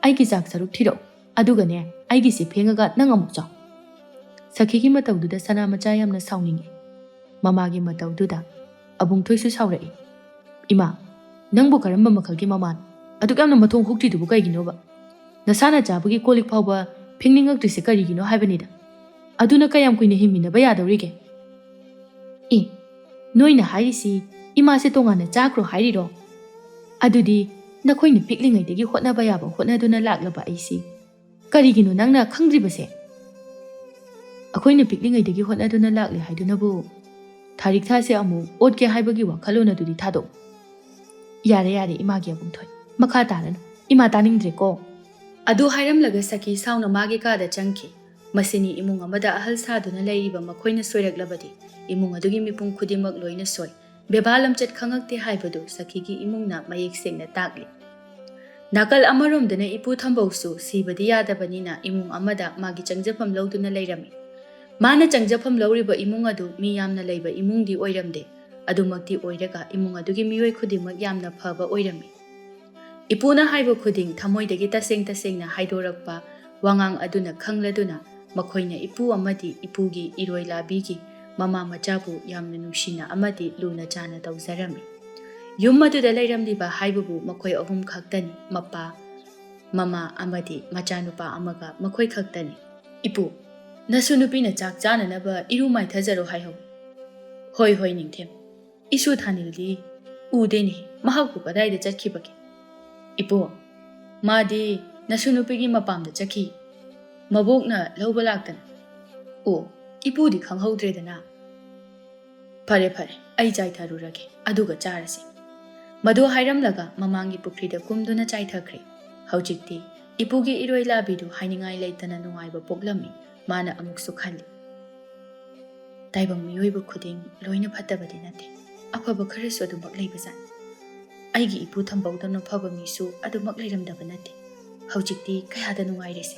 ꯑꯩꯒꯤ ꯆꯥꯛ ꯁꯔꯨꯛ ꯊꯤꯔꯛꯎ, ꯑꯗꯨꯒꯅꯦ ꯑꯩꯒꯤꯁꯦ ꯐꯦꯡꯉꯒ ꯅꯪ ꯑꯃꯨꯛ ꯆꯥꯎ꯫" ꯁꯈꯤꯒꯤ ꯃꯇꯧꯗꯨꯗ ꯁꯅꯥ ꯃꯆꯥ ꯌꯥꯝꯅ ꯁꯥꯎꯅꯤꯡꯉꯤ꯫ ꯃꯃꯥꯒꯤ ꯃꯇꯧꯗꯨꯗ ꯑꯕꯨꯡꯊꯣꯏꯁꯨ ꯁꯥꯎꯔꯛꯏ꯫ "ꯏꯃꯥ, ꯅꯪꯕꯨ ꯀꯔꯝꯕ ꯃꯈꯜꯒꯤ ꯃꯃꯥꯅꯣ? ꯑꯗꯨꯛ ꯌꯥꯝꯅ ꯃꯊꯣꯡ ꯍꯨꯛꯇ꯭ꯔꯤꯗꯨꯕꯨ ꯀꯩꯒꯤꯅꯣꯕ? ꯅꯁꯥꯅ ꯆꯥꯕꯒꯤ ꯀꯣꯜ ꯂꯤꯛ ꯐꯥꯎꯕ ꯐꯦꯡꯅꯤꯡꯉꯛꯇ꯭ꯔꯤꯁꯦ ꯀꯔꯤꯒꯤꯅꯣ ꯍꯥꯏꯕꯅꯤꯗ?" ꯑꯗꯨꯅ ꯀꯌꯥꯝ ꯀꯨꯏꯅ ꯍꯤꯡꯃꯤꯟꯅꯕ ꯌꯥꯗꯧꯔꯤꯒꯦ? ꯑꯦ, ꯅꯣꯏꯅ ꯍꯥꯏꯔꯤꯁꯤ ꯏꯃꯥꯁꯦ ꯇꯣꯉꯥꯟꯅ ꯆꯥꯈ꯭ꯔꯣ ꯍꯥꯏꯔꯤꯔꯣ? ꯑꯗꯨꯗꯤ ꯅꯈꯣꯏꯅ ꯄꯤꯛꯂꯤꯉꯩꯗꯒꯤ ꯍꯣꯠꯅꯕ ꯌꯥꯕ ꯍꯣꯠꯅꯗꯨꯅ ꯂꯥꯛꯂꯕ ꯑꯩꯁꯤ ꯀꯔꯤꯒꯤꯅꯣ ꯅꯪꯅ ꯈꯪꯗ꯭ꯔꯤꯕꯁꯦ? ꯑꯩꯈꯣꯏꯅ ꯄꯤꯛꯂꯤꯉꯩꯗꯒꯤ ꯍꯣꯠꯅꯗꯨꯅ ꯂꯥꯛꯂꯤ ꯍꯥꯏꯗꯨꯅꯕꯨ ꯊꯥꯔꯤꯛ ꯊꯥꯁꯦ ꯑꯃꯨꯛ ꯑꯣꯠꯀꯦ ꯍꯥꯏꯕꯒꯤ ꯋꯥꯈꯜꯂꯣꯟ ꯑꯗꯨꯗꯤ ꯊꯥꯗꯣꯛꯎ꯫ ꯌꯥꯔꯦ, ꯌꯥꯔꯦ, ꯏꯃꯥꯒꯤ ꯑꯕꯨꯡꯊꯣꯏ, ꯃꯈꯥ ꯇꯥꯔꯅꯨ꯫ ꯏꯃꯥ ꯇꯥꯅꯤꯡꯗ꯭ꯔꯦꯀꯣ꯫ ꯑꯗꯨ ꯍꯥꯏꯔꯝꯂꯒ ꯁꯈꯤ ꯁꯥꯎꯅ ꯃꯥꯒꯤ ꯀꯥꯗ ꯆꯪꯈꯤ꯫ ꯃꯁꯤꯅꯤ ꯏꯃꯨꯡ ꯑꯃꯗ ꯑꯍꯜ ꯁꯥꯗꯨꯅ ꯂꯩꯔꯤꯕ ꯃꯈꯣꯏꯅ ꯁꯣꯏꯔꯛꯂꯕꯗꯤ ꯏꯃꯨꯡ ꯑꯗꯨꯒꯤ ꯃꯤꯄꯨꯝ ꯈꯨꯗꯤꯡꯃꯛ ꯂꯣꯏꯅ ꯁꯣꯏ꯫ ꯕꯦꯕꯥ ꯂꯝꯆꯠ ꯈꯪꯉꯛꯇꯦ ꯍꯥꯏꯕꯗꯨ ꯁꯈꯤꯒꯤ ꯏꯃꯨꯡꯅ ꯃꯌꯦꯛ ꯁꯦꯡꯅ ꯇꯥꯛꯂꯤ꯫ ꯅꯥꯀꯜ ꯑꯃꯔꯣꯝꯗꯅ ꯏꯄꯨ ꯊꯝꯕꯧꯁꯨ ꯁꯤꯕꯗꯤ ꯌꯥꯗꯕꯅꯤꯅ ꯏꯃꯨꯡ ꯑꯃꯗ ꯃꯥꯒꯤ ꯆꯪꯖꯐꯝ ꯂꯧꯗꯨꯅ ꯂꯩꯔꯝꯃꯤ꯫ ꯃꯥꯅ ꯆꯪꯖꯐꯝ ꯂꯧꯔꯤꯕ ꯏꯃꯨꯡ ꯑꯗꯨ ꯃꯤ ꯌꯥꯝꯅ ꯂꯩꯕ ꯏꯃꯨꯡꯗꯤ ꯑꯣꯏꯔꯝꯗꯦ꯫ ꯑꯗꯨꯃꯛꯇꯤ ꯑꯣꯏꯔꯒ ꯏꯃꯨꯡ ꯑꯗꯨꯒꯤ ꯃꯤꯑꯣꯏ ꯈꯨꯗꯤꯡꯃꯛ ꯌꯥꯝꯅ ꯐꯕ ꯑꯣꯏꯔꯝꯃꯤ꯫ ꯏꯄꯨꯅ ꯍꯥꯏꯕ ꯈꯨꯗꯤꯡ ꯊꯃꯣꯏꯗꯒꯤ ꯇꯁꯦꯡ ꯇꯁꯦꯡꯅ ꯍꯥꯏꯗꯣꯔꯛꯄ ꯋꯥꯉꯥꯡ ꯑꯗꯨꯅ ꯈꯪꯂꯗꯨꯅ ꯃꯈꯣꯏꯅ ꯏꯄꯨ ꯑꯃꯗꯤ ꯏꯄꯨꯒꯤ ꯏꯔꯣꯏ ꯂꯥꯕꯤꯒꯤ ꯃꯃꯥ ꯃꯆꯥꯕꯨ ꯌꯥꯝꯅ ꯅꯨꯡꯁꯤꯅ ꯑꯃꯗꯤ ꯂꯨꯅ ꯆꯥꯅ ꯇꯧꯖꯔꯝꯃꯤ꯫ ꯌꯨꯝ ꯑꯗꯨꯗ ꯂꯩꯔꯝꯂꯤꯕ ꯍꯥꯏꯕꯕꯨ ꯃꯈꯣꯏ ꯑꯍꯨꯝ ꯈꯛꯇꯅꯤ, ꯃꯄꯥ, ꯃꯃꯥ ꯑꯃꯗꯤ ꯃꯆꯥꯅꯨꯄꯥ ꯑꯃꯒ ꯃꯈꯣꯏ ꯈꯛꯇꯅꯤ꯫ ꯏꯄꯨ, ꯅꯁꯨ ꯅꯨꯄꯤꯅ ꯆꯥꯛ ꯆꯥꯅꯅꯕ ꯏꯔꯨ ꯃꯥꯏꯊꯖꯔꯣ ꯍꯥꯏꯍꯧ꯫ ꯍꯣꯏ, ꯍꯣꯏ, ꯅꯤꯡꯊꯦꯝ꯫ ꯏꯁꯨ ꯊꯥꯅꯤꯜꯗꯤ ꯎꯗꯦꯅꯦ, ꯃꯍꯥꯛꯄꯨ ꯀꯗꯥꯏꯗ ꯆꯠꯈꯤꯕꯒꯦ? ꯏꯄꯨ, ꯃꯥꯗꯤ ꯅꯁꯨ ꯅꯨꯄꯤꯒꯤ ꯃꯄꯥꯝꯗ ꯆꯠꯈꯤ꯫ ꯃꯕꯣꯛꯅ ꯂꯧꯕ ꯂꯥꯛꯇꯅ꯫ ꯑꯣ, ꯏꯄꯨꯗꯤ ꯈꯪꯍꯧꯗ꯭ꯔꯦꯗꯅ꯫ ꯐꯔꯦ, ꯐꯔꯦ, ꯑꯩ ꯆꯥꯏꯊꯔꯨꯔꯒꯦ, ꯑꯗꯨꯒ ꯆꯥꯔꯁꯤ꯫ ꯃꯗꯨ ꯍꯥꯏꯔꯝꯂꯒ ꯃꯃꯥꯡꯒꯤ ꯄꯨꯈ꯭ꯔꯤꯗ ꯀꯨꯝꯗꯨꯅ ꯆꯥꯏꯊꯈ꯭ꯔꯦ꯫ ꯍꯧꯖꯤꯛꯇꯤ ꯏꯄꯨꯒꯤ ꯏꯔꯣꯏ ꯂꯥꯕꯤꯗꯨ ꯍꯥꯏꯅꯤꯡꯉꯥꯏ ꯂꯩꯇꯅ ꯅꯨꯡꯉꯥꯏꯕ ꯄꯣꯛꯂꯝꯃꯤ꯫ ꯃꯥꯅ ꯑꯃꯨꯛꯁꯨ ꯈꯜꯂꯤ, ꯇꯥꯏꯕꯪ ꯃꯤꯑꯣꯏꯕ ꯈꯨꯗꯤꯡ ꯂꯣꯏꯅ ꯐꯠꯇꯕꯗꯤ ꯅꯠꯇꯦ꯫ ꯑꯐꯕ ꯈꯔꯁꯨ ꯑꯗꯨꯃꯛ ꯂꯩꯕꯖꯥꯠꯅꯤ꯫ ꯑꯩꯒꯤ ꯏꯄꯨ ꯊꯝꯕꯧꯗꯧꯅ ꯐꯕ ꯃꯤꯁꯨ ꯑꯗꯨꯃꯛ ꯂꯩꯔꯝꯗꯕ ꯅꯠꯇꯦ꯫ ꯍꯧꯖꯤꯛꯇꯤ ꯀꯌꯥꯗ ꯅꯨꯡꯉꯥꯏꯔꯦꯁꯦ꯫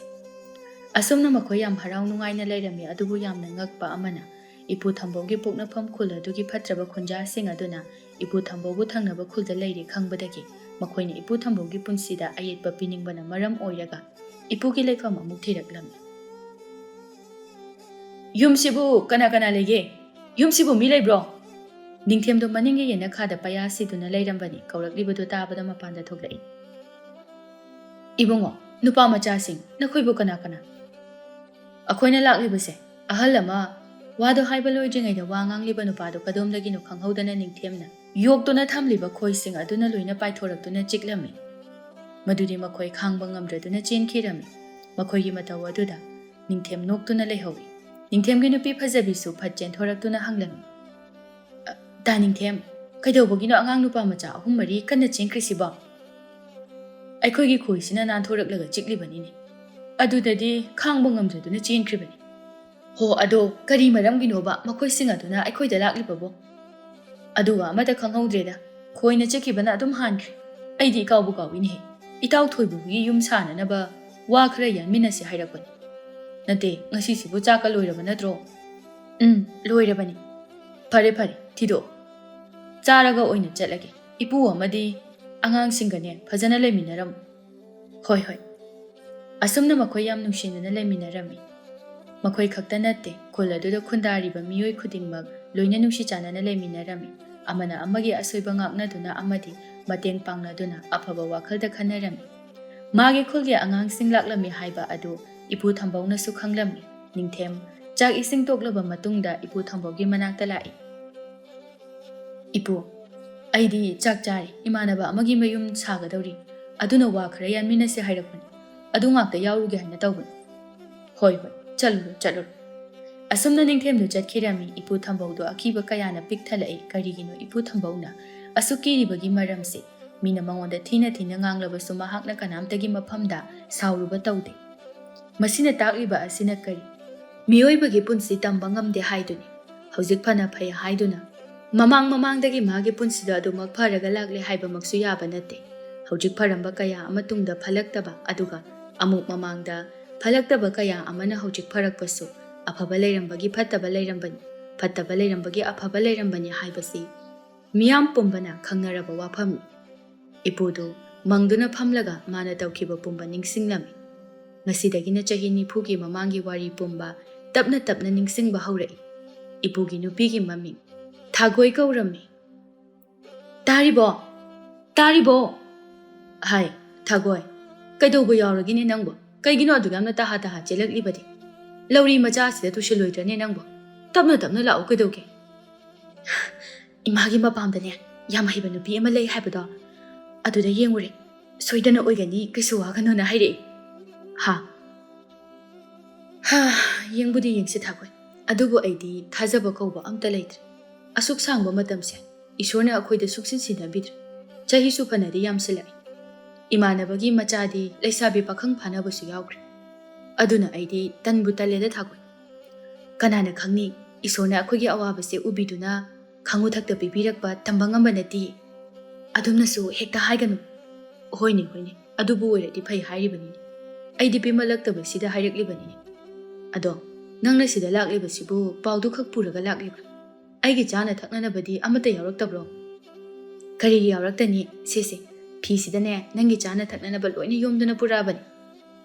ꯑꯁꯨꯝꯅ ꯃꯈꯣꯏ ꯌꯥꯝ ꯍꯔꯥꯎ ꯅꯨꯡꯉꯥꯏꯅ ꯂꯩꯔꯝꯃꯤ꯫ ꯑꯗꯨꯕꯨ ꯌꯥꯝꯅ ꯉꯛꯄ ꯑꯃꯅ, ꯏꯄꯨ ꯊꯝꯕꯧꯒꯤ ꯄꯣꯛꯅꯐꯝ ꯈꯨꯜ ꯑꯗꯨꯒꯤ ꯐꯠꯇ꯭ꯔꯕ ꯈꯣꯟꯖꯥꯁꯤꯡ ꯑꯗꯨꯅ ꯏꯄꯨ ꯊꯝꯕꯧꯕꯨ ꯊꯪꯅꯕ ꯈꯨꯜꯗ ꯂꯩꯔꯦ ꯈꯪꯕꯗꯒꯤ ꯃꯈꯣꯏꯅ ꯏꯄꯨ ꯊꯝꯕꯧꯒꯤ ꯄꯨꯟꯁꯤꯗ ꯑꯌꯦꯠꯄ ꯄꯤꯅꯤꯡꯕꯅ ꯃꯔꯝ ꯑꯣꯏꯔꯒ ꯏꯄꯨꯒꯤ ꯂꯩꯐꯝ ꯑꯃꯨꯛ ꯊꯤꯔꯛꯂꯝꯃꯤ꯫ "ꯌꯨꯝꯁꯤꯕꯨ ꯀꯅꯥ ꯀꯅꯥ ꯂꯩꯒꯦ? ꯌꯨꯝꯁꯤꯕꯨ ꯃꯤ ꯂꯩꯕ꯭ꯔꯣ?" ꯅꯤꯡꯊꯦꯝꯗꯣ ꯃꯅꯤꯡꯒꯤ ꯌꯦꯅꯈꯥꯗ ꯄꯌꯥ ꯁꯤꯗꯨꯅ ꯂꯩꯔꯝꯕꯅꯤ꯫ ꯀꯧꯔꯛꯂꯤꯕꯗꯨ ꯇꯥꯕꯗ ꯃꯄꯥꯟꯗ ꯊꯣꯛꯂꯛꯏ꯫ "ꯏꯕꯨꯡꯉꯣ, ꯅꯨꯄꯥ ꯃꯆꯥꯁꯤꯡ, ꯅꯈꯣꯏꯕꯨ ꯀꯅꯥ ꯀꯅꯥ?" "ꯑꯩꯈꯣꯏꯅ ꯂꯥꯛꯂꯤꯕꯁꯦ ꯑꯍꯜ ꯑꯃ ꯋꯥꯗꯣ ꯍꯥꯏꯕ ꯂꯣꯏꯗ꯭ꯔꯤꯉꯩꯗ ꯋꯥ ꯉꯥꯡꯂꯤꯕ ꯅꯨꯄꯥꯗꯣ ꯀꯗꯣꯝꯗꯒꯤꯅꯣ ꯈꯪꯍꯧꯗꯅ ꯅꯤꯡꯊꯦꯝꯅ ꯌꯣꯛꯇꯨꯅ ꯊꯝꯂꯤꯕ ꯈꯣꯏꯁꯤꯡ ꯑꯗꯨꯅ ꯂꯣꯏꯅ ꯄꯥꯏꯊꯣꯔꯛꯇꯨꯅ ꯆꯤꯛꯂꯝꯃꯤ꯫ ꯃꯗꯨꯗꯤ ꯃꯈꯣꯏ ꯈꯥꯡꯕ ꯉꯝꯗ꯭ꯔꯗꯨꯅ ꯆꯦꯟꯈꯤꯔꯝꯃꯤ꯫ ꯃꯈꯣꯏꯒꯤ ꯃꯇꯧ ꯑꯗꯨꯗ ꯅꯤꯡꯊꯦꯝ ꯅꯣꯛꯇꯨꯅ ꯂꯩꯍꯧꯏ꯫ ꯅꯤꯡꯊꯦꯝꯒꯤ ꯅꯨꯄꯤ ꯐꯖꯕꯤꯁꯨ ꯐꯠ ꯆꯦꯟꯊꯣꯔꯛꯇꯨꯅ ꯍꯪꯂꯝꯃꯤ, "ꯑ, ꯇꯥ ꯅꯤꯡꯊꯦꯝ, ꯀꯩꯗꯧꯕꯒꯤꯅꯣ ꯑꯉꯥꯡ ꯅꯨꯄꯥ ꯃꯆꯥ ꯑꯍꯨꯝ ꯃꯔꯤ ꯀꯟꯅ ꯆꯦꯟꯈ꯭ꯔꯤꯁꯤꯕꯣ?" "ꯑꯩꯈꯣꯏꯒꯤ ꯈꯣꯏꯁꯤꯅ ꯅꯥꯟꯊꯣꯔꯛꯂꯒ ꯆꯤꯛꯂꯤꯕꯅꯤꯅꯦ꯫ ꯑꯗꯨꯗꯗꯤ ꯈꯥꯡꯕ ꯉꯝꯗꯗꯨꯅ ꯆꯦꯟꯈ꯭ꯔꯤꯕꯅꯤ꯫" "ꯍꯣ, ꯑꯗꯣ ꯀꯔꯤ ꯃꯔꯝꯒꯤꯅꯣꯕ ꯃꯈꯣꯏꯁꯤꯡ ꯑꯗꯨꯅ ꯑꯩꯈꯣꯏꯗ ꯂꯥꯛꯂꯤꯕꯕꯣ?" "ꯑꯗꯨꯒ ꯑꯃꯠꯇ ꯈꯪꯍꯧꯗ꯭ꯔꯦꯗ, ꯈꯣꯏꯅ ꯆꯤꯛꯈꯤꯕꯅ ꯑꯗꯨꯝ ꯍꯥꯟꯈ꯭ꯔꯦ꯫ ꯑꯩꯗꯤ ꯏꯀꯥꯎꯕꯨ ꯀꯥꯎꯏꯅꯦꯍꯦ꯫ ꯏꯇꯥꯎ ꯊꯣꯏꯕꯒꯤ ꯌꯨꯝ ꯁꯥꯅꯅꯕ ꯋꯥ ꯈꯔ ꯌꯥꯟꯃꯤꯟꯅꯁꯤ ꯍꯥꯏꯔꯛꯄꯅꯤ꯫ ꯅꯠꯇꯦ, ꯉꯁꯤꯁꯤꯕꯨ ꯆꯥꯛꯀ ꯂꯣꯏꯔꯕ ꯅꯠꯇ꯭ꯔꯣ?" "ꯎꯝ, ꯂꯣꯏꯔꯕꯅꯤ꯫" "ꯐꯔꯦ ꯐꯔꯦ, ꯊꯤꯗꯣꯛꯑꯣ꯫ ꯆꯥꯔꯒ ꯑꯣꯏꯅ ꯆꯠꯂꯒꯦ꯫ ꯏꯄꯨ ꯑꯃꯗꯤ ꯑꯉꯥꯡꯁꯤꯡꯒꯅꯦ ꯐꯖꯅ ꯂꯩꯃꯤꯟꯅꯔꯝꯃꯨ꯫" "ꯍꯣꯏ ꯍꯣꯏ꯫" ꯑꯁꯨꯝꯅ ꯃꯈꯣꯏ ꯌꯥꯝ ꯅꯨꯡꯁꯤꯅꯅ ꯂꯩꯃꯤꯟꯅꯔꯝꯃꯤ꯫ ꯃꯈꯣꯏ ꯈꯛꯇ ꯅꯠꯇꯦ, ꯈꯨꯜ ꯑꯗꯨꯗ ꯈꯨꯟꯗꯥꯔꯤꯕ ꯃꯤꯑꯣꯏ ꯈꯨꯗꯤꯡꯃꯛ ꯂꯣꯏꯅ ꯅꯨꯡꯁꯤ ꯆꯥꯟꯅꯅ ꯂꯩꯃꯤꯟꯅꯔꯝꯃꯤ꯫ ꯑꯃꯅ ꯑꯃꯒꯤ ꯑꯁꯣꯏꯕ ꯉꯥꯛꯅꯗꯨꯅ ꯑꯃꯗꯤ ꯃꯇꯦꯡ ꯄꯥꯡꯅꯗꯨꯅ ꯑꯐꯕ ꯋꯥꯈꯜꯗ ꯈꯟꯅꯔꯝꯃꯤ꯫ ꯃꯥꯒꯤ ꯈꯨꯜꯒꯤ ꯑꯉꯥꯡꯁꯤꯡ ꯂꯥꯛꯂꯝꯃꯤ ꯍꯥꯏꯕ ꯑꯗꯨ ꯏꯄꯨ ꯊꯝꯕꯧꯅꯁꯨ ꯈꯪꯂꯝꯃꯤ꯫ ꯅꯤꯡꯊꯦꯝ ꯆꯥꯛ ꯏꯁꯤꯡ ꯇꯣꯛꯂꯕ ꯃꯇꯨꯡꯗ ꯏꯄꯨ ꯊꯝꯕꯧꯒꯤ ꯃꯅꯥꯛꯇ ꯂꯥꯛꯏ꯫ "ꯏꯄꯨ, ꯑꯩꯗꯤ ꯆꯥꯛ ꯆꯥꯔꯦ꯫ ꯏꯃꯥꯟꯅꯕ ꯑꯃꯒꯤ ꯃꯌꯨꯝ ꯁꯥꯒꯗꯧꯔꯤ꯫ ꯑꯗꯨꯅ ꯋꯥ ꯈꯔ ꯌꯥꯟꯃꯤꯟꯅꯁꯦ ꯍꯥꯏꯔꯛꯄꯅꯤ꯫ ꯑꯗꯨ ꯉꯥꯛꯇ ꯌꯥꯎꯔꯨꯒꯦ ꯍꯥꯏꯅ ꯇꯧꯕꯅꯤ꯫" "ꯍꯣꯏ ꯍꯣꯏ, ꯆꯠꯂꯨꯔꯣ, ꯆꯠꯂꯨꯔꯣ꯫" ꯑꯁꯨꯝꯅ ꯅꯤꯡꯊꯦꯝꯗꯨ ꯆꯠꯈꯤꯔꯝꯃꯤ꯫ ꯏꯄꯨ ꯊꯝꯕꯧꯗꯨ ꯑꯀꯤꯕ ꯀꯌꯥꯅ ꯄꯤꯛ ꯊꯜꯂꯛꯏ꯫ ꯀꯔꯤꯒꯤꯅꯣ ꯏꯄꯨ ꯊꯝꯕꯧꯅ ꯑꯁꯨꯛ ꯀꯤꯔꯤꯕꯒꯤ ꯃꯔꯝꯁꯦ? ꯃꯤꯅ ꯃꯉꯣꯟꯗ ꯊꯤꯅ ꯊꯤꯅ ꯉꯥꯡꯂꯕꯁꯨ ꯃꯍꯥꯛꯅ ꯀꯅꯥꯝꯇꯒꯤ ꯃꯐꯝꯗ ꯁꯥꯎꯔꯨꯕ ꯇꯧꯗꯦ꯫ ꯃꯁꯤꯅ ꯇꯥꯛꯂꯤꯕ ꯑꯁꯤꯅ ꯀꯔꯤ? ꯃꯤꯑꯣꯏꯕꯒꯤ ꯄꯨꯟꯁꯤ ꯇꯝꯕ ꯉꯝꯗꯦ ꯍꯥꯏꯗꯨꯅꯤ꯫ ꯍꯧꯖꯤꯛ ꯐꯅ ꯐꯩ ꯍꯥꯏꯗꯨꯅ ꯃꯃꯥꯡ ꯃꯃꯥꯡꯗꯒꯤ ꯃꯥꯒꯤ ꯄꯨꯟꯁꯤꯗ ꯑꯗꯨꯃꯛ ꯐꯔꯒ ꯂꯥꯛꯂꯦ ꯍꯥꯏꯕꯃꯛꯁꯨ ꯌꯥꯕ ꯅꯠꯇꯦ꯫ ꯍꯧꯖꯤꯛ ꯐꯔꯝꯕ ꯀꯌꯥ ꯑꯃ ꯇꯨꯡꯗ ꯐꯠꯂꯛꯇꯕ, ꯑꯗꯨꯒ ꯑꯃꯨꯛ ꯃꯃꯥꯡꯗ ꯐꯠꯂꯛꯇꯕ ꯀꯌꯥ ꯑꯃꯅ ꯍꯧꯖꯤꯛ ꯐꯔꯛꯄꯁꯨ ꯑꯐꯕ ꯂꯩꯔꯝꯕꯒꯤ ꯐꯠꯇꯕ ꯂꯩꯔꯝꯕꯅꯤ, ꯐꯠꯇꯕ ꯂꯩꯔꯝꯕꯒꯤ ꯑꯐꯕ ꯂꯩꯔꯝꯕꯅꯤ ꯍꯥꯏꯕꯁꯤ ꯃꯤꯌꯥꯝ ꯄꯨꯝꯕꯅ ꯈꯪꯅꯔꯕ ꯋꯥꯐꯝꯅꯤ꯫ ꯏꯄꯨꯗꯨ ꯃꯪꯗꯨꯅ ꯐꯝꯂꯒ ꯃꯥꯅ ꯇꯧꯈꯤꯕ ꯄꯨꯝꯕ ꯅꯤꯡꯁꯤꯡꯂꯝꯃꯤ꯫ ꯉꯁꯤꯗꯒꯤꯅ ꯆꯍꯤ ꯅꯤꯐꯨꯒꯤ ꯃꯃꯥꯡꯒꯤ ꯋꯥꯔꯤ ꯄꯨꯝꯕ ꯇꯞꯅ ꯇꯞꯅ ꯅꯤꯡꯁꯤꯡꯕ ꯍꯧꯔꯛꯏ꯫ ꯏꯄꯨꯒꯤ ꯅꯨꯄꯤꯒꯤ ꯃꯃꯤꯡ ꯊꯥꯒꯣꯏ ꯀꯧꯔꯝꯃꯤ꯫ "ꯇꯥꯔꯤꯕꯣ? ꯇꯥꯔꯤꯕꯣ?" "ꯍꯥꯏ, ꯊꯥꯒꯣꯏ, ꯀꯩꯗꯧꯕ ꯌꯥꯎꯔꯒꯦꯅꯦ ꯅꯪꯕꯣ? ꯀꯩꯒꯤꯅꯣ ꯑꯗꯨꯛ ꯌꯥꯝꯅ ꯇꯍꯥ ꯇꯍꯥ ꯆꯦꯜꯂꯛꯂꯤꯕꯗꯤ?" ꯂꯧꯔꯤ ꯃꯆꯥꯁꯤꯗ ꯇꯨꯁꯤꯜꯂꯣꯏꯗ꯭ꯔꯅꯦ ꯅꯪꯕꯣ? ꯇꯞꯅ ꯇꯞꯅ ꯂꯥꯛꯑꯣ ꯀꯩꯗꯧꯒꯦ? ꯏꯃꯥꯒꯤ ꯃꯄꯥꯝꯗꯅꯦ ꯌꯥꯝ ꯍꯩꯕ ꯅꯨꯄꯤ ꯑꯃ ꯂꯩ ꯍꯥꯏꯕꯗꯣ, ꯑꯗꯨꯗ ꯌꯦꯡꯉꯨꯔꯦ꯫ ꯁꯣꯏꯗꯅ ꯑꯣꯏꯒꯅꯤ, ꯀꯩꯁꯨ ꯋꯥꯒꯅꯨꯅ ꯍꯥꯏꯔꯛꯏ꯫ ꯍꯥ? ꯍꯥ, ꯌꯦꯡꯕꯨꯗꯤ ꯌꯦꯡꯁꯤ ꯊꯥꯒꯣꯏ, ꯑꯗꯨꯕꯨ ꯑꯩꯗꯤ ꯊꯥꯖꯕ ꯀꯧꯕ ꯑꯝꯇ ꯂꯩꯇ꯭ꯔꯦ꯫ ꯑꯁꯨꯛ ꯁꯥꯡꯕ ꯃꯇꯝꯁꯦ ꯏꯁꯣꯔꯅ ꯑꯩꯈꯣꯏꯗ ꯁꯨꯛꯁꯤꯟ ꯁꯤꯟꯅꯕꯤꯗ꯭ꯔꯦ꯫ ꯆꯍꯤꯁꯨ ꯐꯅꯗꯤ ꯌꯥꯝꯁꯤꯜꯂꯛꯑꯦ꯫ ꯏꯃꯥꯟꯅꯕꯒꯤ ꯃꯆꯥꯗꯤ ꯂꯩꯁꯥꯕꯤ ꯄꯥꯈꯪ ꯐꯥꯅꯕꯁꯨ ꯌꯥꯎꯈ꯭ꯔꯦ꯫ ꯑꯗꯨꯅ ꯑꯩꯗꯤ ꯇꯟꯕꯨ ꯇꯜꯂꯦꯗ ꯊꯥꯒꯣꯏ꯫ ꯀꯅꯥꯅ ꯈꯪꯅꯤ, ꯏꯁꯣꯔꯅ ꯑꯩꯈꯣꯏꯒꯤ ꯑꯋꯥꯕꯁꯦ ꯎꯕꯤꯗꯨꯅ ꯈꯪꯉꯨ ꯊꯛꯇ ꯄꯤꯕꯤꯔꯛꯄ ꯇꯝꯕ ꯉꯝꯕ ꯅꯠꯇꯦ꯫ ꯑꯗꯨꯝꯅꯁꯨ ꯍꯦꯛꯇ ꯍꯥꯏꯒꯅꯨ꯫ ꯍꯣꯏꯅꯦ, ꯍꯣꯏꯅꯦ, ꯑꯗꯨꯕꯨ ꯑꯣꯏꯔꯗꯤ ꯐꯩ ꯍꯥꯏꯔꯤꯕꯅꯤꯅꯦ꯫ ꯑꯩꯗꯤ ꯄꯦꯃꯜꯂꯛꯇꯕꯁꯤꯗ ꯍꯥꯏꯔꯛꯂꯤꯕꯅꯤꯅꯦ꯫ ꯑꯗꯣ, ꯅꯪꯅ ꯁꯤꯗ ꯂꯥꯛꯂꯤꯕꯁꯤꯕꯨ ꯄꯥꯎꯗꯨ ꯈꯛ ꯄꯨꯔꯒ ꯂꯥꯛꯂꯤꯕ꯭ꯔꯥ? ꯑꯩꯒꯤ ꯆꯥꯅ ꯊꯛꯅꯅꯕꯗꯤ ꯑꯃꯠꯇ ꯌꯥꯎꯔꯛꯇꯕ꯭ꯔꯣ? ꯀꯔꯤꯒꯤ ꯌꯥꯎꯔꯛꯇꯅꯤ? ꯁꯦ, ꯁꯦ, ꯐꯤꯁꯤꯗꯅꯦ ꯅꯪꯒꯤ ꯆꯥꯅ ꯊꯛꯅꯅꯕ ꯂꯣꯏꯅ ꯌꯣꯝꯗꯨꯅ ꯄꯨꯔꯛꯑꯕꯅꯤ꯫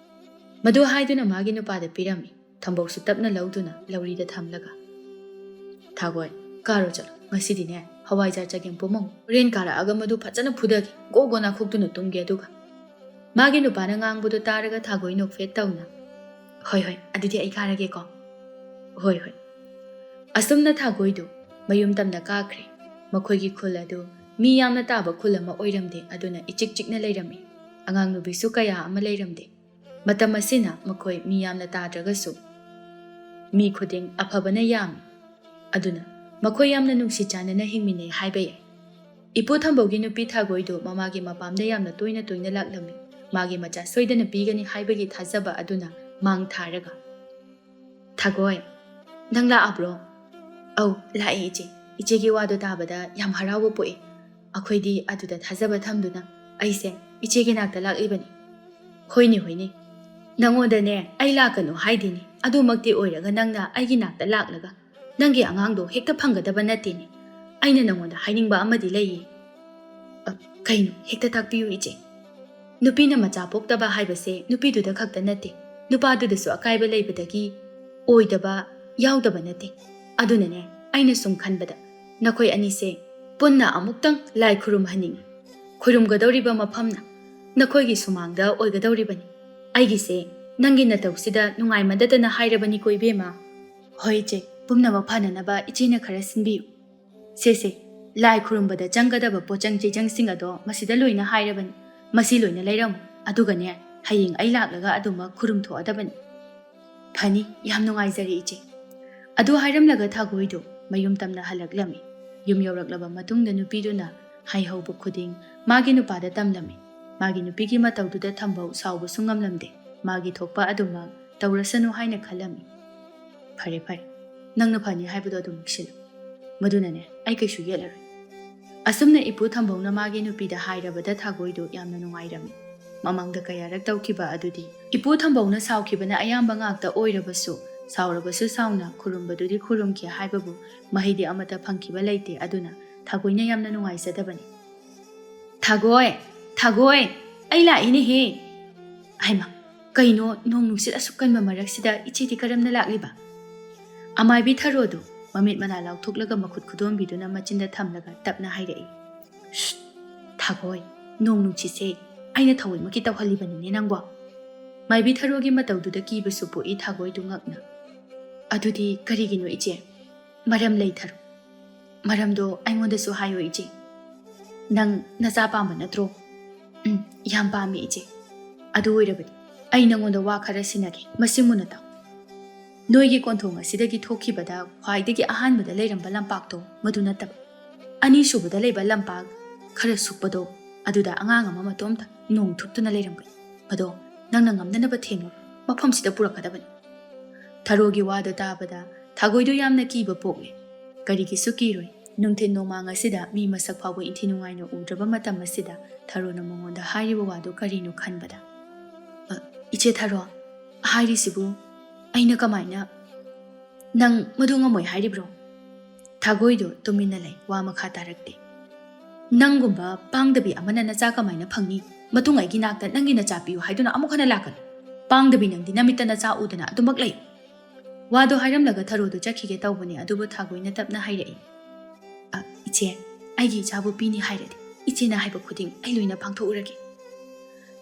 ꯃꯗꯨ ꯍꯥꯏꯗꯨꯅ ꯃꯥꯒꯤ ꯅꯨꯄꯥꯗ ꯄꯤꯔꯝꯃꯤ꯫ ꯊꯝꯕꯧꯁꯨ ꯇꯞꯅ ꯂꯧꯗꯨꯅ ꯂꯧꯔꯤꯗ ꯊꯝꯂꯒ, "ꯊꯥꯒꯣꯏ, ꯀꯥꯔꯣ ꯆꯠꯂꯣ꯫ ꯉꯁꯤꯗꯤꯅꯦ ꯍꯋꯥꯏꯖꯥꯔ ꯆꯒꯦꯝ ꯄꯣꯝꯃꯝꯃꯨ꯫ ꯍꯣꯔꯦꯟ ꯀꯥꯔꯛꯑꯒ ꯃꯗꯨ ꯐꯖꯅ ꯐꯨꯗꯒꯦ꯫ ꯒꯣ ꯒꯣ ꯅꯥꯈꯣꯛꯇꯨꯅ ꯇꯨꯝꯒꯦ ꯑꯗꯨꯒ꯫" ꯃꯥꯒꯤ ꯅꯨꯄꯥꯅ ꯉꯥꯡꯕꯗꯨ ꯇꯥꯔꯒ ꯊꯥꯒꯣꯏ ꯅꯣꯛꯐꯦꯠ ꯇꯧꯅ, "ꯍꯣꯏ, ꯍꯣꯏ, ꯑꯗꯨꯗꯤ ꯑꯩ ꯀꯥꯔꯒꯦꯀꯣ꯫" "ꯍꯣꯏ, ꯍꯣꯏ꯫" ꯑꯁꯨꯝꯅ ꯊꯥꯒꯣꯏꯗꯨ ꯃꯌꯨꯝ ꯇꯝꯅ ꯀꯥꯈ꯭ꯔꯦ꯫ ꯃꯈꯣꯏꯒꯤ ꯈꯨꯜ ꯑꯗꯨ ꯃꯤ ꯌꯥꯝꯅ ꯇꯥꯕ ꯈꯨꯜ ꯑꯃ ꯑꯣꯏꯔꯝꯗꯦ, ꯑꯗꯨꯅ ꯏꯆꯤꯛ ꯆꯤꯛꯅ ꯂꯩꯔꯝꯃꯤ꯫ ꯑꯉꯥꯡ ꯅꯨꯕꯤꯁꯨ ꯀꯌꯥ ꯑꯃ ꯂꯩꯔꯝꯗꯦ꯫ ꯃꯇꯝ ꯑꯁꯤꯅ ꯃꯈꯣꯏ ꯃꯤ ꯌꯥꯝꯅ ꯇꯥꯗ꯭ꯔꯒꯁꯨ ꯃꯤ ꯈꯨꯗꯤꯡ ꯑꯐꯕꯅ ꯌꯥꯝꯃꯤ꯫ ꯑꯗꯨꯅ ꯃꯈꯣꯏ ꯌꯥꯝꯅ ꯅꯨꯡꯁꯤ ꯆꯥꯟꯅꯅ ꯍꯤꯡꯃꯤꯟꯅꯩ ꯍꯥꯏꯕ ꯌꯥꯏ꯫ ꯏꯄꯨ ꯊꯝꯕꯧꯒꯤ ꯅꯨꯄꯤ ꯊꯥꯒꯣꯏꯗꯨ ꯃꯃꯥꯒꯤ ꯃꯄꯥꯝꯗ ꯌꯥꯝꯅ ꯇꯣꯏꯅ ꯇꯣꯏꯅ ꯂꯥꯛꯂꯝꯃꯤ꯫ ꯃꯥꯒꯤ ꯃꯆꯥ ꯁꯣꯏꯗꯅ ꯄꯤꯒꯅꯤ ꯍꯥꯏꯕꯒꯤ ꯊꯥꯖꯕ ꯑꯗꯨꯅ ꯃꯥꯡ ꯊꯥꯔꯒ, "ꯊꯥꯒꯣꯏ, ꯅꯪ ꯂꯥꯛꯑꯕ꯭ꯔꯣ?" "ꯑꯧ, ꯂꯥꯛꯑꯦ ꯏꯆꯦ꯫ ꯏꯆꯦꯒꯤ ꯋꯥꯗꯣ ꯇꯥꯕꯗ ꯌꯥꯝ ꯍꯔꯥꯎꯕ ꯄꯣꯛꯑꯦ꯫ ꯑꯩꯈꯣꯏꯗꯤ ꯑꯗꯨꯗ ꯊꯥꯖꯕ ꯊꯝꯗꯨꯅ ꯑꯩꯁꯦ ꯏꯆꯦꯒꯤ ꯅꯥꯛꯇ ꯂꯥꯛꯂꯤꯕꯅꯤ꯫" "ꯍꯣꯏꯅꯦ, ꯍꯣꯏꯅꯦ꯫ ꯅꯪꯉꯣꯟꯗꯅꯦ ꯑꯩ ꯂꯥꯛꯀꯅꯨ ꯍꯥꯏꯗꯦꯅꯦ꯫ ꯑꯗꯨꯃꯛꯇꯤ ꯑꯣꯏꯔꯒ ꯅꯪꯅ ꯑꯩꯒꯤ ꯅꯥꯛꯇ ꯂꯥꯛꯂꯒ ꯅꯪꯒꯤ ꯑꯉꯥꯡꯗꯣ ꯍꯦꯛꯇ ꯐꯪꯒꯗꯕ ꯅꯠꯇꯦꯅꯦ꯫ ꯑꯩꯅ ꯅꯪꯉꯣꯟꯗ ꯍꯥꯏꯅꯤꯡꯕ ꯑꯃꯗꯤ ꯂꯩꯌꯦ꯫" "ꯑ, ꯀꯩꯅꯣ? ꯍꯦꯛꯇ ꯇꯥꯛꯄꯤꯌꯨ ꯏꯆꯦ꯫" "ꯅꯨꯄꯤꯅ ꯃꯆꯥ ꯄꯣꯛꯇꯕ ꯍꯥꯏꯕꯁꯦ ꯅꯨꯄꯤꯗꯨꯗ ꯈꯛꯇ ꯅꯠꯇꯦ, ꯅꯨꯄꯥꯗꯨꯗꯁꯨ ꯑꯀꯥꯏꯕ ꯂꯩꯕꯗꯒꯤ ꯑꯣꯏꯗꯕ ꯌꯥꯎꯗꯕ ꯅꯠꯇꯦ꯫ ꯑꯗꯨꯅꯅꯦ, ꯑꯩꯅ ꯁꯨꯝ ꯈꯟꯕꯗ ꯅꯈꯣꯏ ꯑꯅꯤꯁꯦ ꯄꯨꯟꯅ ꯑꯃꯨꯛꯇꯪ ꯂꯥꯏ ꯈꯨꯔꯨꯝꯍꯟꯅꯤꯡꯏ꯫ ꯈꯨꯔꯨꯝꯒꯗꯧꯔꯤꯕ ꯃꯐꯝꯅ ꯅꯈꯣꯏꯒꯤ ꯁꯨꯃꯥꯡꯗ ꯑꯣꯏꯒꯗꯧꯔꯤꯕꯅꯤ꯫ ꯑꯩꯒꯤꯁꯦ ꯅꯪꯒꯤ ꯅꯇꯧꯁꯤꯗ ꯅꯨꯡꯉꯥꯏꯃꯟꯗꯗꯅ ꯍꯥꯏꯔꯕꯅꯤꯀꯣ ꯏꯕꯦꯝꯃ꯫ ꯍꯣꯏ ꯏꯆꯦ, ꯄꯨꯝꯅꯃꯛ ꯐꯅꯅꯕ ꯏꯆꯦꯅ ꯈꯔ ꯁꯤꯟꯕꯤꯌꯨ꯫ ꯁꯦ ꯁꯦ, ꯂꯥꯏ ꯈꯨꯔꯨꯝꯕꯗ ꯆꯪꯒꯗꯕ ꯄꯣꯠꯆꯪ ꯆꯩꯆꯪꯁꯤꯡ ꯑꯗꯣ ꯃꯁꯤꯗ ꯂꯣꯏꯅ ꯍꯥꯏꯔꯕꯅꯤ꯫ ꯃꯁꯤ ꯂꯣꯏꯅ ꯂꯩꯔꯝꯃꯨ꯫ ꯑꯗꯨꯒꯅꯦ, ꯍꯌꯦꯡ ꯑꯩ ꯂꯥꯛꯂꯒ ꯑꯗꯨꯃꯛ ꯈꯨꯔꯨꯝꯊꯣꯛꯑꯗꯕꯅꯤ꯫ ꯐꯅꯤ, ꯌꯥꯝ ꯅꯨꯡꯉꯥꯏꯖꯔꯦ ꯏꯆꯦ꯫ ꯑꯗꯨ ꯍꯥꯏꯔꯝꯂꯒ ꯊꯥꯒꯣꯏꯗꯨ ꯃꯌꯨꯝ ꯇꯝꯅ ꯍꯜꯂꯛꯂꯝꯃꯤ꯫ ꯌꯨꯝ ꯌꯧꯔꯛꯂꯕ ꯃꯇꯨꯡꯗ ꯅꯨꯄꯤꯗꯨꯅ ꯍꯥꯏꯍꯧꯕ ꯈꯨꯗꯤꯡ ꯃꯥꯒꯤ ꯅꯨꯄꯥꯗ ꯇꯝꯂꯝꯃꯤ꯫ ꯃꯥꯒꯤ ꯅꯨꯄꯤꯒꯤ ꯃꯇꯧꯗꯨꯗ ꯊꯝꯕꯧ ꯁꯥꯎꯕꯁꯨ ꯉꯝꯂꯝꯗꯦ꯫ ꯃꯥꯒꯤ ꯊꯣꯛꯄ ꯑꯗꯨꯃꯛ ꯇꯧꯔꯁꯅꯨ ꯍꯥꯏꯅ ꯈꯜꯂꯝꯃꯤ꯫ ꯐꯔꯦ ꯐꯔꯦ, ꯅꯪꯅ ꯐꯅꯤ ꯍꯥꯏꯕꯗꯣ ꯑꯗꯨꯃꯛ ꯁꯤꯜꯂꯨ꯫ ꯃꯗꯨꯅꯅꯦ, ꯑꯩ ꯀꯩꯁꯨ ꯌꯦꯠꯂꯔꯣꯏ꯫ ꯑꯁꯨꯝꯅ ꯏꯄꯨ ꯊꯝꯕꯧꯅ ꯃꯥꯒꯤ ꯅꯨꯄꯤꯗ ꯍꯥꯏꯔꯕꯗ ꯊꯥꯒꯣꯏꯗꯨ ꯌꯥꯝꯅ ꯅꯨꯡꯉꯥꯏꯔꯝꯃꯤ꯫ ꯃꯃꯥꯡꯗ ꯀꯌꯥꯔꯛ ꯇꯧꯈꯤꯕ ꯑꯗꯨꯗꯤ ꯏꯄꯨ ꯊꯝꯕꯧꯅ ꯁꯥꯎꯈꯤꯕꯅ ꯑꯌꯥꯝꯕ ꯉꯥꯛꯇ ꯑꯣꯏꯔꯕꯁꯨ, ꯁꯥꯎꯔꯕꯁꯨ ꯁꯥꯎꯅ ꯈꯨꯔꯨꯝꯕꯗꯨꯗꯤ ꯈꯨꯔꯨꯝꯈꯤ ꯍꯥꯏꯕꯕꯨ ꯃꯍꯩꯗꯤ ꯑꯃꯠꯇ ꯐꯪꯈꯤꯕ ꯂꯩꯇꯦ꯫ ꯑꯗꯨꯅ ꯊꯥꯒꯣꯏꯅ ꯌꯥꯝꯅ ꯅꯨꯡꯉꯥꯏꯖꯗꯕꯅꯤ꯫ "ꯊꯥꯒꯣꯏ, ꯊꯥꯒꯣꯏ, ꯑꯩ ꯂꯥꯛꯏꯅꯦꯍꯦ!" "ꯍꯩꯃꯥ, ꯀꯩꯅꯣ, ꯅꯣꯡ ꯅꯨꯡꯁꯤꯠ ꯑꯁꯨꯛ ꯀꯟꯕ ꯃꯔꯛꯁꯤꯗ ꯏꯆꯦꯗꯤ ꯀꯔꯝꯅ ꯂꯥꯛꯂꯤꯕ?" ꯑꯃꯥꯏꯕꯤ ꯊꯔꯣꯗꯨ ꯃꯃꯤꯠ ꯃꯅꯥ ꯂꯥꯎꯊꯣꯛꯂꯒ ꯃꯈꯨꯠ ꯈꯨꯗꯣꯝꯕꯤꯗꯨꯅ ꯃꯆꯤꯟꯗ ꯊꯝꯂꯒ ꯇꯞꯅ ꯍꯥꯏꯔꯛꯏ꯫ "ꯁ꯭ꯁ, ꯊꯥꯒꯣꯏ, ꯅꯣꯡ ꯅꯨꯡꯁꯤꯠꯁꯦ ꯑꯩꯅ ꯊꯑꯣꯏꯃꯛꯀꯤ ꯇꯧꯍꯜꯂꯤꯕꯅꯤꯅꯦ ꯅꯪꯕꯣ?" ꯃꯥꯏꯕꯤ ꯊꯔꯣꯒꯤ ꯃꯇꯧꯗꯨꯗ ꯀꯤꯕꯁꯨ ꯄꯣꯛꯏ ꯊꯥꯒꯣꯏꯗꯨ ꯉꯛꯅ꯫ "ꯑꯗꯨꯗꯤ ꯀꯔꯤꯒꯤꯅꯣ ꯏꯆꯦ? ꯃꯔꯝ ꯂꯩ ꯊꯔꯣ꯫ ꯃꯔꯝꯗꯣ ꯑꯩꯉꯣꯟꯗꯁꯨ ꯍꯥꯏꯌꯣ ꯏꯆꯦ꯫ ꯅꯪ ꯅꯆꯥ ꯄꯥꯝꯕ ꯅꯠꯇ꯭ꯔꯣ?" "ꯎꯝ, ꯌꯥꯝ ꯄꯥꯝꯃꯤ ꯏꯆꯦ꯫ ꯑꯗꯨ ꯑꯣꯏꯔꯕꯗꯤ ꯑꯩ ꯅꯪꯉꯣꯟꯗ ꯋꯥ ꯈꯔ ꯁꯤꯟꯅꯒꯦ, ꯃꯁꯤ ꯃꯨꯟꯅ ꯇꯥꯎ꯫ ꯅꯣꯏꯒꯤ ꯀꯣꯟꯊꯣꯡ ꯑꯁꯤꯗꯒꯤ ꯊꯣꯛꯈꯤꯕꯗ ꯈ꯭ꯋꯥꯏꯗꯒꯤ ꯑꯍꯥꯟꯕꯗ ꯂꯩꯔꯝꯕ ꯂꯝꯄꯥꯛꯇꯣ, ꯃꯗꯨ ꯅꯠꯇꯕ, ꯑꯅꯤꯁꯨꯕꯗ ꯂꯩꯕ ꯂꯝꯄꯥꯛ ꯈꯔ ꯁꯨꯛꯄꯗꯣ, ꯑꯗꯨꯗ ꯑꯉꯥꯡ ꯑꯃ ꯃꯇꯣꯝꯇ ꯅꯣꯡ ꯊꯨꯞꯇꯨꯅ ꯂꯩꯔꯝꯒꯅꯤ꯫ ꯃꯗꯣ ꯅꯪꯅ ꯉꯝꯅꯅꯕ ꯊꯦꯝꯃꯨ, ꯃꯐꯝꯁꯤꯗ ꯄꯨꯔꯛꯀꯗꯕꯅꯤ꯫" ꯊꯔꯣꯒꯤ ꯋꯥꯗꯨ ꯇꯥꯕꯗ ꯊꯥꯒꯣꯏꯗꯨ ꯌꯥꯝꯅ ꯀꯤꯕ ꯄꯣꯛꯂꯦ꯫ ꯀꯔꯤꯒꯤꯁꯨ ꯀꯤꯔꯣꯏ꯫ ꯅꯨꯡꯊꯤꯜ ꯅꯣꯡꯃꯥꯡ ꯑꯁꯤꯗ ꯃꯤ ꯃꯁꯛ ꯐꯥꯎꯕ ꯏꯟꯊꯤ ꯅꯨꯡꯉꯥꯏꯅ ꯎꯗ꯭ꯔꯕ ꯃꯇꯝ ꯑꯁꯤꯗ ꯊꯔꯣꯅ ꯃꯉꯣꯟꯗ ꯍꯥꯏꯔꯤꯕ ꯋꯥꯗꯨ ꯀꯔꯤꯅꯣ ꯈꯟꯕꯗ, "ꯑ, ꯏꯆꯦ ꯊꯔꯣ, ꯍꯥꯏꯔꯤꯁꯤꯕꯨ ꯑꯩꯅ ꯀꯃꯥꯏꯅ?" "ꯅꯪ ꯃꯗꯨ ꯉꯝꯃꯣꯏ ꯍꯥꯏꯔꯤꯕ꯭ꯔꯣ?" ꯊꯥꯒꯣꯏꯗꯨ ꯇꯨꯃꯤꯟꯅ ꯂꯩ, ꯋꯥ ꯃꯈꯥ ꯇꯥꯔꯛꯇꯦ꯫ "ꯅꯪꯒꯨꯝꯕ ꯄꯥꯡꯗꯕꯤ ꯑꯃꯅ ꯅꯆꯥ ꯀꯃꯥꯏꯅ ꯐꯪꯅꯤ? ꯃꯇꯨꯡ ꯑꯩꯒꯤ ꯅꯥꯛꯇ ꯅꯪꯒꯤ ꯅꯆꯥ ꯄꯤꯌꯨ ꯍꯥꯏꯗꯨꯅ ꯑꯃꯨꯛ ꯍꯟꯅ ꯂꯥꯛꯀꯅꯨ꯫ ꯄꯥꯡꯗꯕꯤ ꯅꯪꯗꯤ ꯅꯃꯤꯠꯇ ꯅꯆꯥ ꯎꯗꯅ ꯑꯗꯨꯃꯛ ꯂꯩ꯫" ꯋꯥꯗꯣ ꯍꯥꯏꯔꯝꯂꯒ ꯊꯔꯣꯗꯣ ꯆꯠꯈꯤꯒꯦ ꯇꯧꯕꯅꯤ, ꯑꯗꯨꯕꯨ ꯊꯥꯒꯣꯏꯅ ꯇꯞꯅ ꯍꯥꯏꯔꯛꯏ, "ꯑ, ꯏꯆꯦ, ꯑꯩꯒꯤ ꯏꯆꯥꯕꯨ ꯄꯤꯅꯤ ꯍꯥꯏꯔꯗꯤ ꯏꯆꯦꯅ ꯍꯥꯏꯕ ꯈꯨꯗꯤꯡ ꯑꯩ ꯂꯣꯏꯅ ꯄꯥꯡꯊꯣꯛꯎꯔꯒꯦ꯫"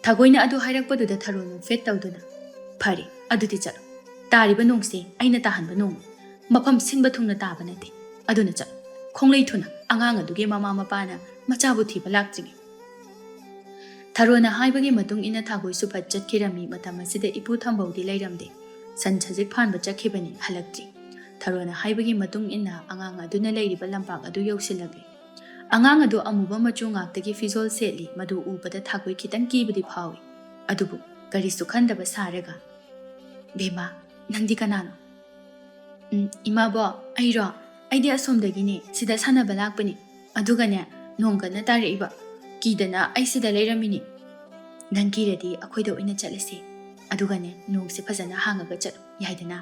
ꯊꯥꯒꯣꯏꯅ ꯑꯗꯨ ꯍꯥꯏꯔꯛꯄꯗꯨꯗ ꯊꯔꯣ ꯅꯣꯛꯐꯦꯠ ꯇꯧꯗꯨꯅ, "ꯐꯔꯦ, ꯑꯗꯨꯗꯤ ꯆꯠꯂꯣ꯫ ꯇꯥꯔꯤꯕ ꯅꯣꯡꯁꯦ ꯑꯩꯅ ꯇꯥꯍꯟꯕ ꯅꯣꯡꯅꯤ꯫ ꯃꯐꯝ ꯁꯤꯟꯕ ꯊꯨꯡꯅ ꯇꯥꯕ ꯅꯠꯇꯦ꯫ ꯑꯗꯨꯅ ꯆꯠꯂꯣ, ꯈꯣꯡꯂꯩ ꯊꯨꯅ, ꯑꯉꯥꯡ ꯑꯗꯨꯒꯤ ꯃꯃꯥ ꯃꯄꯥꯅ ꯃꯆꯥꯕꯨ ꯊꯤꯕ ꯂꯥꯛꯇ꯭ꯔꯤꯉꯩ꯫" ꯊꯔꯣꯅ ꯍꯥꯏꯕꯒꯤ ꯃꯇꯨꯡ ꯏꯟꯅ ꯊꯥꯒꯣꯏꯁꯨ ꯐꯠ ꯆꯠꯈꯤꯔꯝꯃꯤ꯫ ꯃꯇꯝ ꯑꯁꯤꯗ ꯏꯄꯨ ꯊꯝꯕꯧꯗꯤ ꯂꯩꯔꯝꯗꯦ꯫ ꯁꯟ ꯁꯖꯤꯛ ꯐꯥꯟꯕ ꯆꯠꯈꯤꯕꯅꯤ, ꯍꯜꯂꯛꯇ꯭ꯔꯤ꯫ ꯊꯔꯣꯅ ꯍꯥꯏꯕꯒꯤ ꯃꯇꯨꯡ ꯏꯟꯅ ꯑꯉꯥꯡ ꯑꯗꯨꯅ ꯂꯩꯔꯤꯕ ꯂꯝꯄꯥꯛ ꯑꯗꯨ ꯌꯧꯁꯤꯜꯂꯛꯂꯦ꯫ ꯑꯉꯥꯡ ꯑꯗꯨ ꯑꯃꯨꯕ ꯃꯆꯨ ꯉꯥꯛꯇꯒꯤ ꯐꯤꯖꯣꯜ ꯁꯦꯠꯂꯤ꯫ ꯃꯗꯨ ꯎꯕꯗ ꯊꯥꯒꯣꯏ ꯈꯤꯇꯪ ꯀꯤꯕꯗꯤ ꯐꯥꯎꯏ꯫ ꯑꯗꯨꯕꯨ ꯀꯔꯤꯁꯨ ꯈꯟꯗꯕ ꯁꯥꯔꯒ, "ꯕꯦꯝꯃ, ꯅꯪꯗꯤ ꯀꯅꯥꯅꯣ?" "ꯎꯝ, ꯏꯃꯥꯕꯣꯛ, ꯑꯩꯔꯣ? ꯑꯩꯗꯤ ꯑꯁꯣꯝꯗꯒꯤꯅꯦ, ꯁꯤꯗ ꯁꯥꯟꯅꯕ ꯂꯥꯛꯄꯅꯤ꯫ ꯑꯗꯨꯒꯅꯦ, ꯅꯣꯡ ꯀꯟꯅ ꯇꯥꯔꯛꯏꯕ꯫ ꯀꯤꯗꯅ ꯑꯩ ꯁꯤꯗ ꯂꯩꯔꯝꯃꯤꯅꯤ꯫" "ꯅꯪ ꯀꯤꯔꯗꯤ ꯑꯩꯈꯣꯏꯗ ꯑꯣꯏꯅ ꯆꯠꯂꯁꯦ꯫ ꯑꯗꯨꯒꯅꯦ, ꯅꯣꯡꯁꯦ ꯐꯖꯅ ꯍꯥꯡꯉꯒ ꯆꯠꯂꯨ, ꯌꯥꯏꯗꯅ?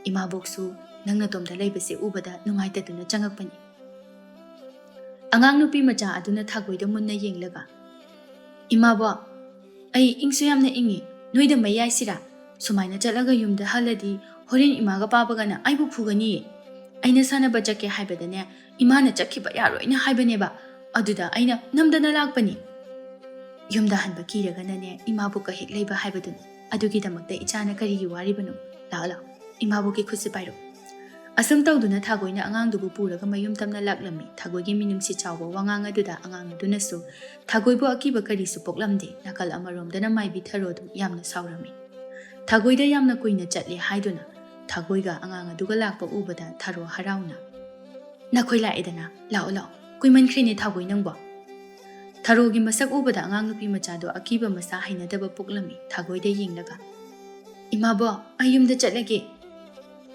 ꯏꯃꯥꯕꯣꯛꯁꯨ ꯅꯪ ꯅꯇꯣꯝꯇ ꯂꯩꯕꯁꯦ ꯎꯕꯗ ꯅꯨꯡꯉꯥꯏꯇꯗꯨꯅ ꯆꯪꯉꯛꯄꯅꯤ꯫" ꯑꯉꯥꯡ ꯅꯨꯄꯤ ꯃꯆꯥ ꯑꯗꯨꯅ ꯊꯥꯒꯣꯏꯗ ꯃꯨꯟꯅ ꯌꯦꯡꯂꯒ, "ꯏꯃꯥꯕꯣꯛ, ꯑꯩ ꯏꯪꯁꯨ ꯌꯥꯝꯅ ꯏꯪꯉꯤ꯫ ꯅꯣꯏꯗ ꯃꯩ ꯌꯥꯏꯁꯤꯔꯥ? ꯁꯨꯃꯥꯏꯅ ꯆꯠꯂꯒ ꯌꯨꯝꯗ ꯍꯜꯂꯗꯤ ꯍꯣꯔꯦꯟ ꯏꯃꯥꯒ ꯄꯥꯕꯒꯅ ꯑꯩꯕꯨ ꯐꯨꯒꯅꯤꯌꯦ꯫ ꯑꯩꯅ ꯁꯥꯟꯅꯕ ꯆꯠꯀꯦ ꯍꯥꯏꯕꯗꯅꯦ, ꯏꯃꯥꯅ ꯆꯠꯈꯤꯕ ꯌꯥꯔꯣꯏꯅ ꯍꯥꯏꯕꯅꯦꯕ꯫ ꯑꯗꯨꯗ ꯑꯩꯅ ꯅꯝꯗꯅ ꯂꯥꯛꯄꯅꯤ꯫" "ꯌꯨꯝꯗ ꯍꯟꯕ ꯀꯤꯔꯒꯅꯅꯦ, ꯏꯃꯥꯕꯣꯛꯀ ꯍꯦꯛ ꯂꯩꯕ ꯍꯥꯏꯕꯗꯨꯅꯤ꯫ ꯑꯗꯨꯒꯤꯗꯃꯛꯇ ꯏꯆꯥꯅ ꯀꯔꯤꯒꯤ ꯋꯥꯔꯤꯕꯅꯣ? ꯂꯥꯛꯑꯣ, ꯂꯥꯛꯑꯣ, ꯏꯃꯥꯕꯣꯛꯀꯤ ꯈꯨꯠꯁꯦ ꯄꯥꯏꯔꯣ꯫" ꯑꯁꯨꯝ ꯇꯧꯗꯨꯅ ꯊꯥꯒꯣꯏꯅ ꯑꯉꯥꯡꯗꯨꯕꯨ ꯄꯨꯔꯒ ꯃꯌꯨꯝ ꯇꯝꯅ ꯂꯥꯛꯂꯝꯃꯤ꯫ ꯊꯥꯒꯣꯏꯒꯤ ꯃꯤꯅꯨꯡꯁꯤ ꯆꯥꯎꯕ ꯋꯥꯉꯥꯡ ꯑꯗꯨꯗ ꯑꯉꯥꯡ ꯑꯗꯨꯅꯁꯨ ꯊꯥꯒꯣꯏꯕꯨ ꯑꯀꯤꯕ ꯀꯔꯤꯁꯨ ꯄꯣꯛꯂꯝꯗꯦ꯫ ꯅꯥꯀꯜ ꯑꯃꯔꯣꯝꯗꯅ ꯃꯥꯏꯕꯤ ꯊꯔꯣꯗꯨ ꯌꯥꯝꯅ ꯁꯥꯎꯔꯝꯃꯤ꯫ ꯊꯥꯒꯣꯏꯗ ꯌꯥꯝꯅ ꯀꯨꯏꯅ ꯆꯠꯂꯦ ꯍꯥꯏꯗꯨꯅ ꯊꯥꯒꯣꯏꯒ ꯑꯉꯥꯡ ꯑꯗꯨꯒ ꯂꯥꯛꯄ ꯎꯕꯗ ꯊꯔꯣ ꯍꯔꯥꯎꯅ, "ꯅꯈꯣꯏ ꯂꯥꯛꯑꯦꯗꯅ, ꯂꯥꯛꯑꯣ, ꯂꯥꯛꯑꯣ, ꯀꯨꯏꯃꯟꯈ꯭ꯔꯦꯅꯦ ꯊꯥꯒꯣꯏ ꯅꯪꯕꯣ꯫" ꯊꯔꯣꯒꯤ ꯃꯁꯛ ꯎꯕꯗ ꯑꯉꯥꯡ ꯅꯨꯄꯤ ꯃꯆꯥꯗꯣ ꯑꯀꯤꯕ ꯃꯁꯥ ꯍꯩꯅꯗꯕ ꯄꯣꯛꯂꯝꯃꯤ꯫ ꯊꯥꯒꯣꯏꯗ ꯌꯦꯡꯂꯒ, "ꯏꯃꯥꯕꯣ, ꯑꯩ ꯌꯨꯝꯗ ꯆꯠꯂꯒꯦ꯫"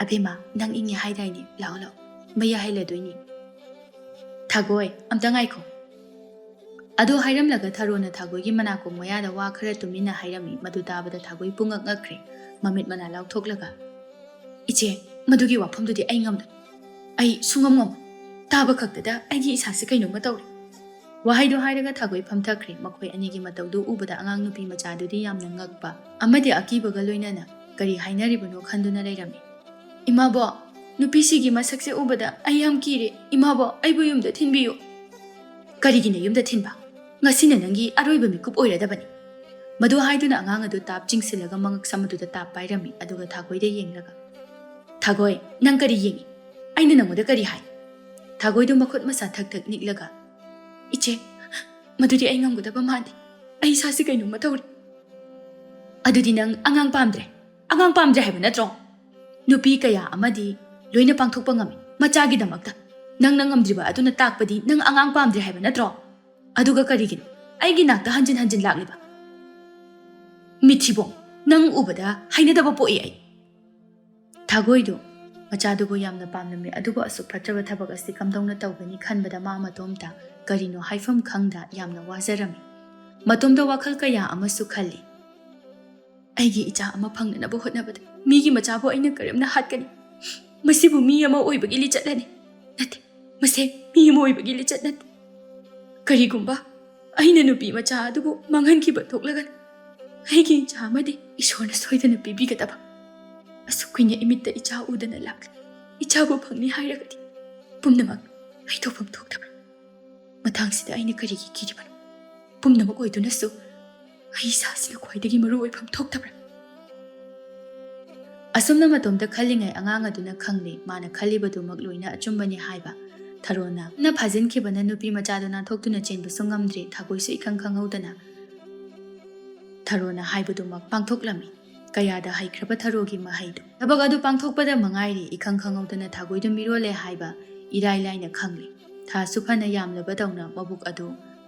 "ꯑꯕꯦꯝꯃ, ꯅꯪ ꯏꯪꯉꯦ ꯍꯥꯏꯗꯥꯏꯅꯦ? ꯂꯥꯛꯑꯣ, ꯂꯥꯛꯑꯣ, ꯃꯩ ꯌꯥꯍꯜꯂꯗꯣꯏꯅꯤ꯫" "ꯊꯥꯒꯣꯏ, ꯑꯝꯇ ꯉꯥꯏꯈꯣ꯫" ꯑꯗꯨ ꯍꯥꯏꯔꯝꯂꯒ ꯊꯔꯣꯅ ꯊꯥꯒꯣꯏꯒꯤ ꯃꯅꯥꯀꯣꯡ ꯃꯌꯥꯗ ꯋꯥ ꯈꯔ ꯇꯨꯃꯤꯟꯅ ꯍꯥꯏꯔꯝꯃꯤ꯫ ꯃꯗꯨ ꯇꯥꯕꯗ ꯊꯥꯒꯣꯏ ꯄꯨꯡꯉꯛ ꯉꯛꯈ꯭ꯔꯦ꯫ ꯃꯃꯤꯠ ꯃꯅꯥ ꯂꯥꯎꯊꯣꯛꯂꯒ, "ꯏꯆꯦ, ꯃꯗꯨꯒꯤ ꯋꯥꯐꯝꯗꯨꯗꯤ ꯑꯩ ꯉꯝꯂꯣꯏ꯫ ꯑꯩ ꯁꯨꯡꯉꯝ ꯉꯝꯃꯣꯏ꯫ ꯇꯥꯕ ꯈꯛꯇꯗ ꯑꯩꯒꯤ ꯏꯁꯥꯁꯦ ꯀꯩꯅꯣꯝꯃ ꯇꯧꯔꯦ꯫" ꯋꯥꯍꯩꯗꯨ ꯍꯥꯏꯔꯒ ꯊꯥꯒꯣꯏ ꯐꯝꯊꯈ꯭ꯔꯦ꯫ ꯃꯈꯣꯏ ꯑꯅꯤꯒꯤ ꯃꯇꯧꯗꯨ ꯎꯕꯗ ꯑꯉꯥꯡ ꯅꯨꯄꯤ ꯃꯆꯥꯗꯨꯗꯤ ꯌꯥꯝꯅ ꯉꯛꯄ ꯑꯃꯗꯤ ꯑꯀꯤꯕꯒ ꯂꯣꯏꯅꯅ ꯀꯔꯤ ꯍꯥꯏꯅꯔꯤꯕꯅꯣ ꯈꯟꯗꯨꯅ ꯂꯩꯔꯝꯃꯤ꯫ "ꯏꯃꯥꯕꯣ, ꯅꯨꯄꯤꯁꯤꯒꯤ ꯃꯁꯛꯁꯦ ꯎꯕꯗ ꯑꯩ ꯌꯥꯝ ꯀꯤꯔꯦ꯫ ꯏꯃꯥꯕꯣ, ꯑꯩꯕꯨ ꯌꯨꯝꯗ ꯊꯤꯟꯕꯤꯌꯨ꯫" "ꯀꯔꯤꯒꯤꯅ ꯌꯨꯝꯗ ꯊꯤꯟꯕ? ꯉꯁꯤꯅ ꯅꯪꯒꯤ ꯑꯔꯣꯏꯕ ꯃꯤꯀꯨꯞ ꯑꯣꯏꯔꯗꯕꯅꯤ꯫" ꯃꯗꯨ ꯍꯥꯏꯗꯨꯅ ꯑꯉꯥꯡ ꯑꯗꯨ ꯇꯥꯞ ꯆꯤꯡꯁꯤꯜꯂꯒ ꯃꯉꯛ ꯁꯝ ꯑꯗꯨꯗ ꯇꯥꯞ ꯄꯥꯏꯔꯝꯃꯤ, ꯑꯗꯨꯒ ꯊꯥꯒꯣꯏꯗ ꯌꯦꯡꯂꯒ, "ꯊꯥꯒꯣꯏ, ꯅꯪ ꯀꯔꯤ ꯌꯦꯡꯏ? ꯑꯩꯅ ꯅꯪꯉꯣꯟꯗ ꯀꯔꯤ ꯍꯥꯏ?" ꯊꯥꯒꯣꯏꯗꯨ ꯃꯈꯨꯠ ꯃꯁꯥ ꯊꯛ ꯊꯛ ꯅꯤꯛꯂꯒ, "ꯏꯆꯦ, ꯃꯗꯨꯗꯤ ꯑꯩ ꯉꯝꯒꯗꯕ ꯃꯥꯟꯗꯦ꯫ ꯑꯩ ꯏꯁꯥꯁꯤ ꯀꯩꯅꯣꯝꯃ ꯇꯧꯔꯦ꯫" "ꯑꯗꯨꯗꯤ ꯅꯪ ꯑꯉꯥꯡ ꯄꯥꯝꯗ꯭ꯔꯦ? ꯑꯉꯥꯡ ꯄꯥꯝꯗ꯭ꯔꯦ ꯍꯥꯏꯕ ꯅꯠꯇ꯭ꯔꯣ? ꯅꯨꯄꯤ ꯀꯌꯥ ꯑꯃꯗꯤ ꯂꯣꯏꯅ ꯄꯥꯡꯊꯣꯛꯄ ꯉꯝꯃꯤ ꯃꯆꯥꯒꯤꯗꯃꯛꯇ꯫ ꯅꯪꯅ ꯉꯝꯗ꯭ꯔꯤꯕ ꯑꯗꯨꯅ ꯇꯥꯛꯄꯗꯤ ꯅꯪ ꯑꯉꯥꯡ ꯄꯥꯝꯗ꯭ꯔꯦ ꯍꯥꯏꯕ ꯅꯠꯇ꯭ꯔꯣ? ꯑꯗꯨꯒ ꯀꯔꯤꯒꯤꯅꯣ ꯑꯩꯒꯤ ꯅꯥꯛꯇ ꯍꯟꯖꯤꯟ ꯍꯟꯖꯤꯟ ꯂꯥꯛꯂꯤꯕ? ꯃꯤꯊꯤꯕꯣꯡ, ꯅꯪ ꯎꯕꯗ ꯍꯩꯅꯗꯕ ꯄꯣꯛꯏ ꯑꯩ꯫" ꯊꯥꯒꯣꯏꯗꯨ ꯃꯆꯥꯗꯨꯕꯨ ꯌꯥꯝꯅ ꯄꯥꯝꯂꯝꯃꯤ, ꯑꯗꯨꯕꯨ ꯑꯁꯨꯛ ꯐꯠꯇ꯭ꯔꯕ ꯊꯕꯛ ꯑꯁꯤ ꯀꯝꯗꯧꯅ ꯇꯧꯒꯅꯤ ꯈꯟꯕꯗ ꯃꯥ ꯃꯇꯣꯝꯇ ꯀꯔꯤꯅꯣ ꯍꯥꯏꯐꯝ ꯈꯪꯗ ꯌꯥꯝꯅ ꯋꯥꯖꯔꯝꯃꯤ꯫ ꯃꯇꯣꯝꯇ ꯋꯥꯈꯜ ꯀꯌꯥ ꯑꯃꯁꯨ ꯈꯜꯂꯤ꯫ "ꯑꯩꯒꯤ ꯏꯆꯥ ꯑꯃ ꯐꯪꯅꯅꯕ ꯍꯣꯠꯅꯕꯗ ꯃꯤꯒꯤ ꯃꯆꯥꯕꯨ ꯑꯩꯅ ꯀꯔꯝꯅ ꯍꯥꯠꯀꯅꯤ? ꯃꯁꯤꯕꯨ ꯃꯤ ꯑꯃ ꯑꯣꯏꯕꯒꯤ ꯂꯤꯆꯠꯂꯅꯤ? ꯅꯠꯇꯦ, ꯃꯁꯤ ꯃꯤ ꯑꯃ ꯑꯣꯏꯕꯒꯤ ꯂꯤꯆꯠ ꯅꯠꯇꯦ꯫ ꯀꯔꯤꯒꯨꯝꯕ ꯑꯩꯅ ꯅꯨꯄꯤ ꯃꯆꯥ ꯑꯗꯨꯕꯨ ꯃꯥꯡꯍꯟꯈꯤꯕ ꯊꯣꯛꯂꯒꯅ ꯑꯩꯒꯤ ꯏꯆꯥ ꯑꯃꯗꯤ ꯏꯁꯣꯔꯅ ꯁꯣꯏꯗꯅ ꯄꯤꯕꯤꯒꯗꯕ꯫ ꯑꯁꯨꯛ ꯀꯨꯏꯅ ꯏꯃꯤꯠꯇ ꯏꯆꯥ ꯎꯗꯅ ꯂꯥꯛꯂꯤ꯫ ꯏꯆꯥꯕꯨ ꯐꯪꯅꯤ ꯍꯥꯏꯔꯒꯗꯤ ꯄꯨꯝꯅꯃꯛ ꯑꯩ ꯇꯧꯐꯝ ꯊꯣꯛꯇꯕ꯭ꯔꯥ? ꯃꯇꯥꯡꯁꯤꯗ ꯑꯩꯅ ꯀꯔꯤꯒꯤ ꯀꯤꯔꯤꯕꯅꯣ? ꯄꯨꯝꯅꯃꯛ ꯑꯣꯏꯗꯨꯅꯁꯨ ꯑꯩ ꯏꯁꯥꯁꯤꯅ ꯈ꯭ꯋꯥꯏꯗꯒꯤ ꯃꯔꯨ ꯑꯣꯏꯐꯝ ꯊꯣꯛꯇꯕ꯭ꯔꯥ?" ꯑꯁꯨꯝꯅ ꯃꯇꯣꯝꯇ ꯈꯜꯂꯤꯉꯩ ꯑꯉꯥꯡ ꯑꯗꯨꯅ ꯈꯪꯂꯦ, ꯃꯥꯅ ꯈꯜꯂꯤꯕꯗꯨꯃꯛ ꯂꯣꯏꯅ ꯑꯆꯨꯝꯕꯅꯤ ꯍꯥꯏꯕ꯫ ꯊꯔꯣꯅ ꯅ ꯐꯥꯖꯤꯟꯈꯤꯕꯅ ꯅꯨꯄꯤ ꯃꯆꯥꯗꯨ ꯅꯥꯟꯊꯣꯛꯇꯨꯅ ꯆꯦꯟꯕꯁꯨ ꯉꯝꯗ꯭ꯔꯦ꯫ ꯊꯥꯒꯣꯏꯁꯨ ꯏꯈꯪ ꯈꯪꯍꯧꯗꯅ ꯊꯔꯣꯅ ꯍꯥꯏꯕꯗꯨꯃꯛ ꯄꯥꯡꯊꯣꯛꯂꯝꯃꯤ꯫ ꯀꯌꯥꯗ ꯍꯩꯈ꯭ꯔꯕ ꯊꯔꯣꯒꯤ ꯃꯍꯩꯗꯣ! ꯊꯕꯛ ꯑꯗꯨ ꯄꯥꯡꯊꯣꯛꯄꯗ ꯃꯉꯥꯏꯔꯦ ꯏꯈꯪ ꯈꯪꯍꯧꯗꯅ ꯊꯥꯒꯣꯏꯗꯨ ꯃꯤꯔꯣꯜꯂꯦ ꯍꯥꯏꯕ ꯏꯔꯥꯏ ꯂꯥꯏꯅ ꯈꯪꯂꯦ꯫ ꯊꯥꯁꯨ ꯐꯅ ꯌꯥꯝꯂꯕꯗꯧꯅ ꯃꯕꯨꯛ ꯑꯗꯨ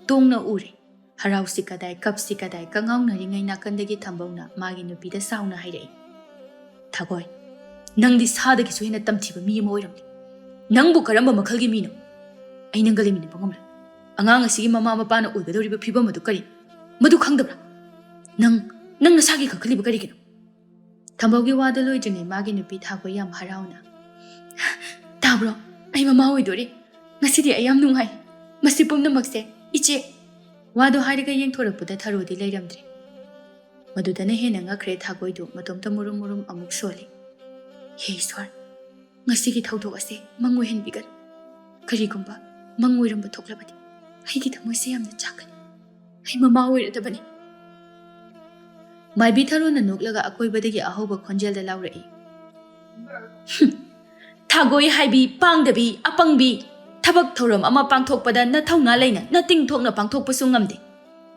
ꯇꯣꯡꯅ ꯎꯔꯦ꯫ ꯍꯔꯥꯎꯁꯤ ꯀꯗꯥꯏ, ꯀꯞꯁꯤ ꯀꯗꯥꯏ, ꯀꯉꯥꯎꯅꯔꯤꯉꯩ ꯅꯥꯀꯟꯗꯒꯤ ꯊꯝꯕꯧꯅ ꯃꯥꯒꯤ ꯅꯨꯄꯤꯗ ꯁꯥꯎꯅ ꯍꯥꯏꯔꯛꯏ, "ꯊꯥꯒꯣꯏ, ꯅꯪꯗꯤ ꯁꯥꯗꯒꯤꯁꯨ ꯍꯦꯟꯅ ꯇꯝꯊꯤꯕ ꯃꯤ ꯑꯃ ꯑꯣꯏꯔꯝꯂꯦ꯫ ꯅꯪꯕꯨ ꯀꯔꯝꯕ ꯃꯈꯜꯒꯤ ꯃꯤꯅꯣ? ꯑꯩ ꯅꯪꯒ ꯂꯩꯃꯤꯟꯅꯕ ꯉꯝꯂꯣꯏ꯫ ꯑꯉꯥꯡ ꯑꯁꯤꯒꯤ ꯃꯃꯥ ꯃꯄꯥꯅ ꯑꯣꯏꯒꯗꯧꯔꯤꯕ ꯐꯤꯕꯝ ꯑꯗꯨ ꯀꯔꯤꯅꯣ? ꯃꯗꯨ ꯈꯪꯗꯕ꯭ꯔꯥ? ꯅꯪ, ꯅꯪ ꯅꯁꯥꯒꯤ ꯈꯟꯈꯠꯂꯤꯕ ꯀꯔꯤꯒꯤꯅꯣ?" ꯊꯝꯕꯧꯒꯤ ꯋꯥꯗꯨ ꯂꯣꯏꯗ꯭ꯔꯤꯉꯩ ꯃꯥꯒꯤ ꯅꯨꯄꯤ ꯊꯥꯒꯣꯏ ꯌꯥꯝ ꯍꯔꯥꯎꯅ, "ꯇꯥꯕ꯭ꯔꯣ? ꯑꯩ ꯃꯃꯥ ꯑꯣꯏꯗꯣꯔꯦ꯫ ꯉꯁꯤꯗꯤ ꯑꯩ ꯌꯥꯝ ꯅꯨꯡꯉꯥꯏ꯫ ꯃꯁꯤ ꯄꯨꯝꯅꯃꯛꯁꯦ ꯏꯆꯦ꯫" ꯋꯥꯗꯨ ꯍꯥꯏꯔꯒ ꯌꯦꯡꯊꯣꯔꯛꯄꯗ ꯊꯔꯣꯗꯤ ꯂꯩꯔꯝꯗ꯭ꯔꯦ꯫ ꯃꯗꯨꯗꯅ ꯍꯦꯟꯅ ꯉꯛꯈ꯭ꯔꯦ ꯊꯥꯒꯣꯏꯗꯨ, ꯃꯇꯣꯝꯇ ꯃꯨꯔꯨꯝ ꯃꯨꯔꯨꯝ ꯑꯃꯨꯛ ꯁꯣꯜꯂꯤ꯫ "ꯍꯦ ꯏꯁ꯭ꯋꯔ, ꯉꯁꯤꯒꯤ ꯊꯧꯗꯣꯛ ꯑꯁꯦ ꯃꯪ ꯑꯣꯏꯍꯟꯕꯤꯒꯅꯨ꯫ ꯀꯔꯤꯒꯨꯝꯕ ꯃꯪ ꯑꯣꯏꯔꯝꯕ ꯊꯣꯛꯂꯕꯗꯤ ꯑꯩꯒꯤ ꯊꯃꯣꯏꯁꯦ ꯌꯥꯝꯅ ꯆꯥꯛꯀꯅꯤ꯫ ꯑꯩ ꯃꯃꯥ ꯑꯣꯏꯔꯗꯕꯅꯤ꯫" ꯃꯥꯏꯕꯤ ꯊꯔꯣꯅ ꯅꯣꯛꯂꯒ ꯑꯀꯣꯏꯕꯗꯒꯤ ꯑꯍꯧꯕ ꯈꯣꯟꯖꯦꯜꯗ ꯂꯥꯎꯔꯛꯏ꯫ "ꯍꯨꯝ, ꯊꯥꯒꯣꯏ ꯍꯥꯏꯕꯤ, ꯄꯥꯡꯗꯕꯤ, ꯑꯄꯪꯕꯤ, ꯊꯕꯛ ꯊꯧꯔꯝ ꯑꯃ ꯄꯥꯡꯊꯣꯛꯄꯗ ꯅꯊꯧꯅꯥ ꯂꯩꯅ, ꯅꯇꯤꯡ ꯊꯣꯛꯅ ꯄꯥꯡꯊꯣꯛꯄꯁꯨ ꯉꯝꯗꯦ꯫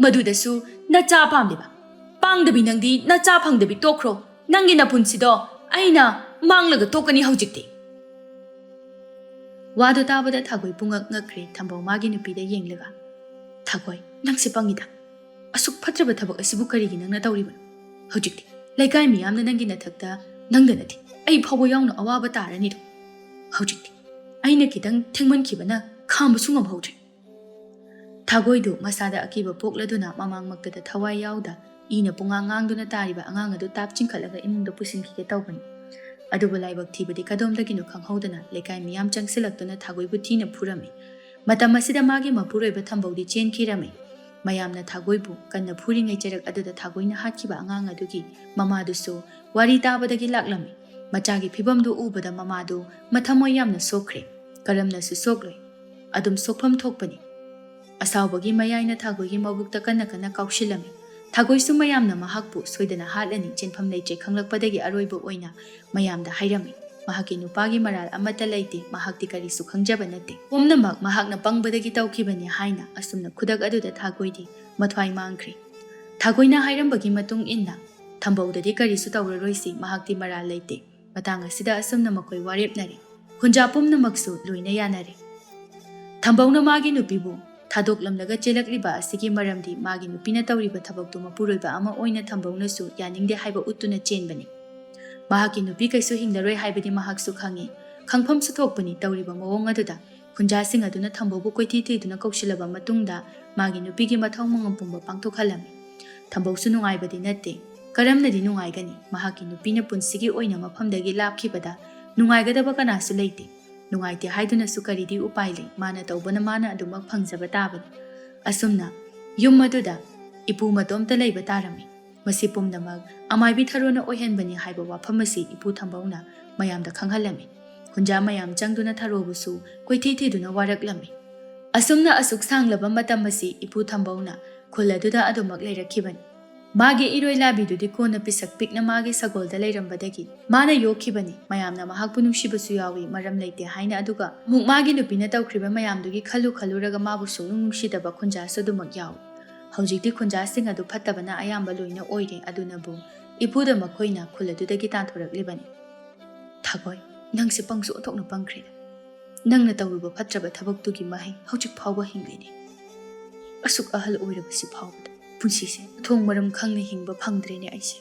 ꯃꯗꯨꯗꯁꯨ ꯅꯆꯥ ꯄꯥꯝꯂꯤꯕ꯫ ꯄꯥꯡꯗꯕꯤ ꯅꯪꯗꯤ, ꯅꯆꯥ ꯐꯪꯗꯕꯤ ꯇꯣꯛꯈ꯭ꯔꯣ꯫ ꯅꯪꯒꯤ ꯅꯄꯨꯟꯁꯤꯗꯣ ꯑꯩꯅ ꯃꯥꯡꯂꯒ ꯇꯣꯛꯀꯅꯤ ꯍꯧꯖꯤꯛꯇꯤ꯫" ꯋꯥꯗꯨ ꯇꯥꯕꯗ ꯊꯥꯒꯣꯏ ꯄꯨꯡꯉꯛ ꯉꯛꯈ꯭ꯔꯦ, ꯊꯝꯕꯧ ꯃꯥꯒꯤ ꯅꯨꯄꯤꯗ ꯌꯦꯡꯂꯒ꯫ "ꯊꯥꯒꯣꯏ, ꯅꯪꯁꯦ ꯄꯪꯉꯤꯗ꯫ ꯑꯁꯨꯛ ꯐꯠꯇ꯭ꯔꯕ ꯊꯕꯛ ꯑꯁꯤꯕꯨ ꯀꯔꯤꯒꯤ ꯅꯪꯅ ꯇꯧꯔꯤꯕꯅꯣ? ꯍꯧꯖꯤꯛꯇꯤ ꯂꯩꯀꯥꯏ ꯃꯤꯌꯥꯝꯅ ꯅꯪꯒꯤ ꯅꯊꯛꯇ, ꯅꯪꯗ ꯅꯠꯇꯦ, ꯑꯩ ꯐꯥꯎꯕ ꯌꯥꯎꯅ ꯑꯋꯥꯕ ꯇꯥꯔꯅꯤꯗꯣ꯫ ꯍꯧꯖꯤꯛꯇꯤ ꯑꯩꯅ ꯈꯤꯇꯪ ꯊꯦꯡꯃꯟꯈꯤꯕꯅ ꯈꯥꯝꯕꯁꯨ ꯉꯝꯍꯧꯗ꯭ꯔꯦ꯫" ꯊꯥꯒꯣꯏꯗꯨ ꯃꯁꯥꯗ ꯑꯀꯤꯕ ꯄꯣꯛꯂꯗꯨꯅ ꯃꯃꯥꯡꯃꯛꯇꯗ ꯊꯋꯥꯏ ꯌꯥꯎꯗ ꯏꯅ ꯄꯨꯡꯉꯥꯡ ꯉꯥꯡꯗꯨꯅ ꯇꯥꯔꯤꯕ ꯑꯉꯥꯡ ꯑꯗꯨ ꯇꯥꯞ ꯆꯤꯡꯈꯠꯂꯒ ꯏꯃꯨꯡꯗ ꯄꯨꯁꯤꯟꯈꯤꯒꯦ ꯇꯧꯕꯅꯤ꯫ ꯑꯗꯨꯕꯨ ꯂꯥꯏꯕꯛ ꯊꯤꯕꯗꯤ ꯀꯗꯣꯝꯗꯒꯤꯅꯣ ꯈꯪꯍꯧꯗꯅ ꯂꯩꯀꯥꯏ ꯃꯤꯌꯥꯝ ꯆꯪꯁꯤꯜꯂꯛꯇꯨꯅ ꯊꯥꯒꯣꯏꯕꯨ ꯊꯤꯅ ꯐꯨꯔꯝꯃꯤ꯫ ꯃꯇꯝ ꯑꯁꯤꯗ ꯃꯥꯒꯤ ꯃꯄꯨꯔꯣꯏꯕ ꯊꯝꯕꯧꯗꯤ ꯆꯦꯟꯈꯤꯔꯝꯃꯤ꯫ ꯃꯌꯥꯝꯅ ꯊꯥꯒꯣꯏꯕꯨ ꯀꯟꯅ ꯐꯨꯔꯤꯉꯩ ꯆꯔꯛ ꯑꯗꯨꯗ ꯊꯥꯒꯣꯏꯅ ꯍꯥꯠꯈꯤꯕ ꯑꯉꯥꯡ ꯑꯗꯨꯒꯤ ꯃꯃꯥꯗꯨꯁꯨ ꯋꯥꯔꯤ ꯇꯥꯕꯗꯒꯤ ꯂꯥꯛꯂꯝꯃꯤ꯫ ꯃꯆꯥꯒꯤ ꯐꯤꯕꯝꯗꯨ ꯎꯕꯗ ꯃꯃꯥꯗꯨ ꯃꯊꯃꯣꯏ ꯌꯥꯝꯅ ꯁꯣꯛꯈ꯭ꯔꯦ꯫ ꯀꯔꯝꯅꯁꯨ ꯁꯣꯛꯂꯣꯏ꯫ ꯑꯗꯨꯝ ꯁꯣꯛꯐꯝ ꯊꯣꯛꯄꯅꯤ꯫ ꯑꯁꯥꯎꯕꯒꯤ ꯃꯌꯥꯏꯅ ꯊꯥꯒꯣꯏꯒꯤ ꯃꯕꯨꯛꯇ ꯀꯟꯅ ꯀꯟꯅ ꯀꯥꯎꯁꯤꯜꯂꯝꯃꯤ꯫ ꯊꯥꯒꯣꯏꯁꯨ ꯃꯌꯥꯝꯅ ꯃꯍꯥꯛꯄꯨ ꯁꯣꯏꯗꯅ ꯍꯥꯠꯂꯅꯤ, ꯆꯦꯟꯐꯝ ꯂꯩꯇ꯭ꯔꯦ ꯈꯪꯂꯛꯄꯗꯒꯤ ꯑꯔꯣꯏꯕ ꯑꯣꯏꯅ ꯃꯌꯥꯝꯗ ꯍꯥꯏꯔꯝꯃꯤ꯫ ꯃꯍꯥꯛꯀꯤ ꯅꯨꯄꯥꯒꯤ ꯃꯔꯥꯜ ꯑꯃꯠꯇ ꯂꯩꯇꯦ, ꯃꯍꯥꯛꯇꯤ ꯀꯔꯤꯁꯨ ꯈꯪꯖꯕ ꯅꯠꯇꯦ꯫ ꯄꯨꯝꯅꯃꯛ ꯃꯍꯥꯛꯅ ꯄꯪꯕꯗꯒꯤ ꯇꯧꯈꯤꯕꯅꯤ ꯍꯥꯏꯅ꯫ ꯑꯁꯨꯝꯅ ꯈꯨꯗꯛ ꯑꯗꯨꯗ ꯊꯥꯒꯣꯏꯗꯤ ꯃꯊ꯭ꯋꯥꯏ ꯃꯥꯡꯈ꯭ꯔꯦ꯫ ꯊꯥꯒꯣꯏꯅ ꯍꯥꯏꯔꯝꯕꯒꯤ ꯃꯇꯨꯡ ꯏꯟꯅ ꯊꯝꯕꯧꯗꯗꯤ ꯀꯔꯤꯁꯨ ꯇꯧꯔꯔꯣꯏꯁꯤ, ꯃꯍꯥꯛꯇꯤ ꯃꯔꯥꯜ ꯂꯩꯇꯦ꯫ ꯃꯇꯥꯡ ꯑꯁꯤꯗ ꯑꯁꯨꯝꯅ ꯃꯈꯣꯏ ꯋꯥꯔꯦꯞꯅꯔꯦ꯫ ꯈꯨꯟꯖꯥ ꯄꯨꯝꯅꯃꯛꯁꯨ ꯂꯣꯏꯅ ꯌꯥꯅꯔꯦ꯫ ꯊꯝꯕꯧꯅ ꯃꯥꯒꯤ ꯅꯨꯄꯤꯕꯨ ꯊꯥꯗꯣꯛꯂꯝꯂꯒ ꯆꯦꯜꯂꯛꯂꯤꯕ ꯑꯁꯤꯒꯤ ꯃꯔꯝꯗꯤ ꯃꯥꯒꯤ ꯅꯨꯄꯤꯅ ꯇꯧꯔꯤꯕ ꯊꯕꯛꯇꯨ ꯃꯄꯨꯔꯣꯏꯕ ꯑꯃ ꯑꯣꯏꯅ ꯊꯝꯕꯧꯅꯁꯨ ꯌꯥꯅꯤꯡꯗꯦ ꯍꯥꯏꯕ ꯎꯠꯇꯨꯅ ꯆꯦꯟꯕꯅꯤ꯫ ꯃꯍꯥꯛꯀꯤ ꯅꯨꯄꯤ ꯀꯩꯁꯨ ꯍꯤꯡꯂꯔꯣꯏ ꯍꯥꯏꯕꯗꯤ ꯃꯍꯥꯛꯁꯨ ꯈꯪꯏ꯫ ꯈꯪꯐꯝꯁꯨ ꯊꯣꯛꯄꯅꯤ꯫ ꯇꯧꯔꯤꯕ ꯃꯑꯣꯡ ꯑꯗꯨꯗ ꯈꯨꯟꯖꯥꯁꯤꯡ ꯑꯗꯨꯅ ꯊꯝꯕꯧꯕꯨ ꯀꯣꯏꯊꯤ ꯊꯤꯗꯨꯅ ꯀꯧꯁꯤꯜꯂꯕ ꯃꯇꯨꯡꯗ ꯃꯥꯒꯤ ꯅꯨꯄꯤꯒꯤ ꯃꯊꯧ ꯃꯉꯝ ꯄꯨꯝꯕ ꯄꯥꯡꯊꯣꯛꯍꯜꯂꯝꯃꯤ꯫ ꯊꯝꯕꯧꯁꯨ ꯅꯨꯡꯉꯥꯏꯕꯗꯤ ꯅꯠꯇꯦ꯫ ꯀꯔꯝꯅꯗꯤ ꯅꯨꯡꯉꯥꯏꯒꯅꯤ? ꯃꯍꯥꯛꯀꯤ ꯅꯨꯄꯤꯅ ꯄꯨꯟꯁꯤꯒꯤ ꯑꯣꯏꯅ ꯃꯐꯝꯗꯒꯤ ꯂꯥꯞꯈꯤꯕꯗ ꯅꯨꯡꯉꯥꯏꯒꯗꯕ ꯀꯅꯥꯁꯨ ꯂꯩꯇꯦ꯫ ꯅꯨꯡꯉꯥꯏꯇꯦ ꯍꯥꯏꯗꯨꯅꯁꯨ ꯀꯔꯤꯗꯤ ꯎꯄꯥꯏ ꯂꯩ? ꯃꯥꯅ ꯇꯧꯕꯅ ꯃꯥꯅ ꯑꯗꯨꯃꯛ ꯐꯪꯖꯕ ꯇꯥꯕꯅꯤ꯫ ꯑꯁꯨꯝꯅ ꯌꯨꯝ ꯑꯗꯨꯗ ꯏꯄꯨ ꯃꯇꯣꯝꯇ ꯂꯩꯕ ꯇꯥꯔꯝꯃꯤ꯫ ꯃꯁꯤ ꯄꯨꯝꯅꯃꯛ ꯑꯃꯥꯏꯕꯤ ꯊꯔꯣꯅ ꯑꯣꯏꯍꯟꯕꯅꯤ ꯍꯥꯏꯕ ꯋꯥꯐꯝ ꯑꯁꯤ ꯏꯄꯨ ꯊꯝꯕꯧꯅ ꯃꯌꯥꯝꯗ ꯈꯪꯍꯜꯂꯝꯃꯤ꯫ ꯈꯨꯟꯖꯥ ꯃꯌꯥꯝ ꯆꯪꯗꯨꯅ ꯊꯔꯣꯕꯨꯁꯨ ꯀꯣꯏꯊꯤ ꯊꯤꯗꯨꯅ ꯋꯥꯔꯛꯂꯝꯃꯤ꯫ ꯑꯁꯨꯝꯅ ꯑꯁꯨꯛ ꯁꯥꯡꯂꯕ ꯃꯇꯝ ꯑꯁꯤ ꯏꯄꯨ ꯊꯝꯕꯧꯅ ꯈꯨꯜ ꯑꯗꯨꯗ ꯑꯗꯨꯃꯛ ꯂꯩꯔꯛꯈꯤꯕꯅꯤ꯫ ꯃꯥꯒꯤ ꯏꯔꯣꯏ ꯂꯥꯕꯤꯗꯨꯗꯤ ꯀꯣꯟꯅ ꯄꯤꯁꯛ ꯄꯤꯛꯅ ꯃꯥꯒꯤ ꯁꯒꯣꯜꯗ ꯂꯩꯔꯝꯕꯗꯒꯤ ꯃꯥꯅ ꯌꯣꯛꯈꯤꯕꯅꯤ꯫ ꯃꯌꯥꯝꯅ ꯃꯍꯥꯛꯄꯨ ꯅꯨꯡꯁꯤꯕꯁꯨ ꯌꯥꯎꯏ, ꯃꯔꯝ ꯂꯩꯇꯦ ꯍꯥꯏꯅ꯫ ꯑꯗꯨꯒ ꯑꯃꯨꯛ ꯃꯥꯒꯤ ꯅꯨꯄꯤꯅ ꯇꯧꯈ꯭ꯔꯤꯕ ꯃꯌꯥꯝꯗꯨꯒꯤ ꯈꯜꯂꯨ ꯈꯜꯂꯨꯔꯒ ꯃꯥꯕꯨ ꯁꯨꯡꯅꯨꯡ ꯅꯨꯡꯁꯤꯗꯕ ꯈꯨꯟꯖꯥꯁꯨ ꯑꯗꯨꯃꯛ ꯌꯥꯎꯏ꯫ ꯍꯧꯖꯤꯛꯇꯤ ꯈꯨꯟꯖꯥꯁꯤꯡ ꯑꯗꯨ ꯐꯠꯇꯕꯅ ꯑꯌꯥꯝꯕ ꯂꯣꯏꯅ ꯑꯣꯏꯔꯦ꯫ ꯑꯗꯨꯅꯕꯨ ꯏꯄꯨꯗ ꯃꯈꯣꯏꯅ ꯈꯨꯜ ꯑꯗꯨꯗꯒꯤ ꯇꯥꯟꯊꯣꯔꯛꯂꯤꯕꯅꯤ꯫ ꯊꯥꯒꯣꯏ, ꯅꯪꯁꯦ ꯄꯪꯁꯨ ꯑꯣꯟꯊꯣꯛꯅ ꯄꯪꯈ꯭ꯔꯦꯗ꯫ ꯅꯪꯅ ꯇꯧꯔꯨꯕ ꯐꯠꯇ꯭ꯔꯕ ꯊꯕꯛꯇꯨꯒꯤ ꯃꯍꯩ ꯍꯧꯖꯤꯛ ꯐꯥꯎꯕ ꯍꯤꯡꯂꯤꯅꯦ꯫ ꯑꯁꯨꯛ ꯑꯍꯜ ꯑꯣꯏꯔꯕꯁꯤ ꯐꯥꯎꯕꯗ ꯄꯨꯟꯁꯤꯁꯦ ꯃꯊꯣꯡ ꯃꯔꯝ ꯈꯪꯅ ꯍꯤꯡꯕ ꯐꯪꯗ꯭ꯔꯦꯅꯦ ꯑꯩꯁꯦ꯫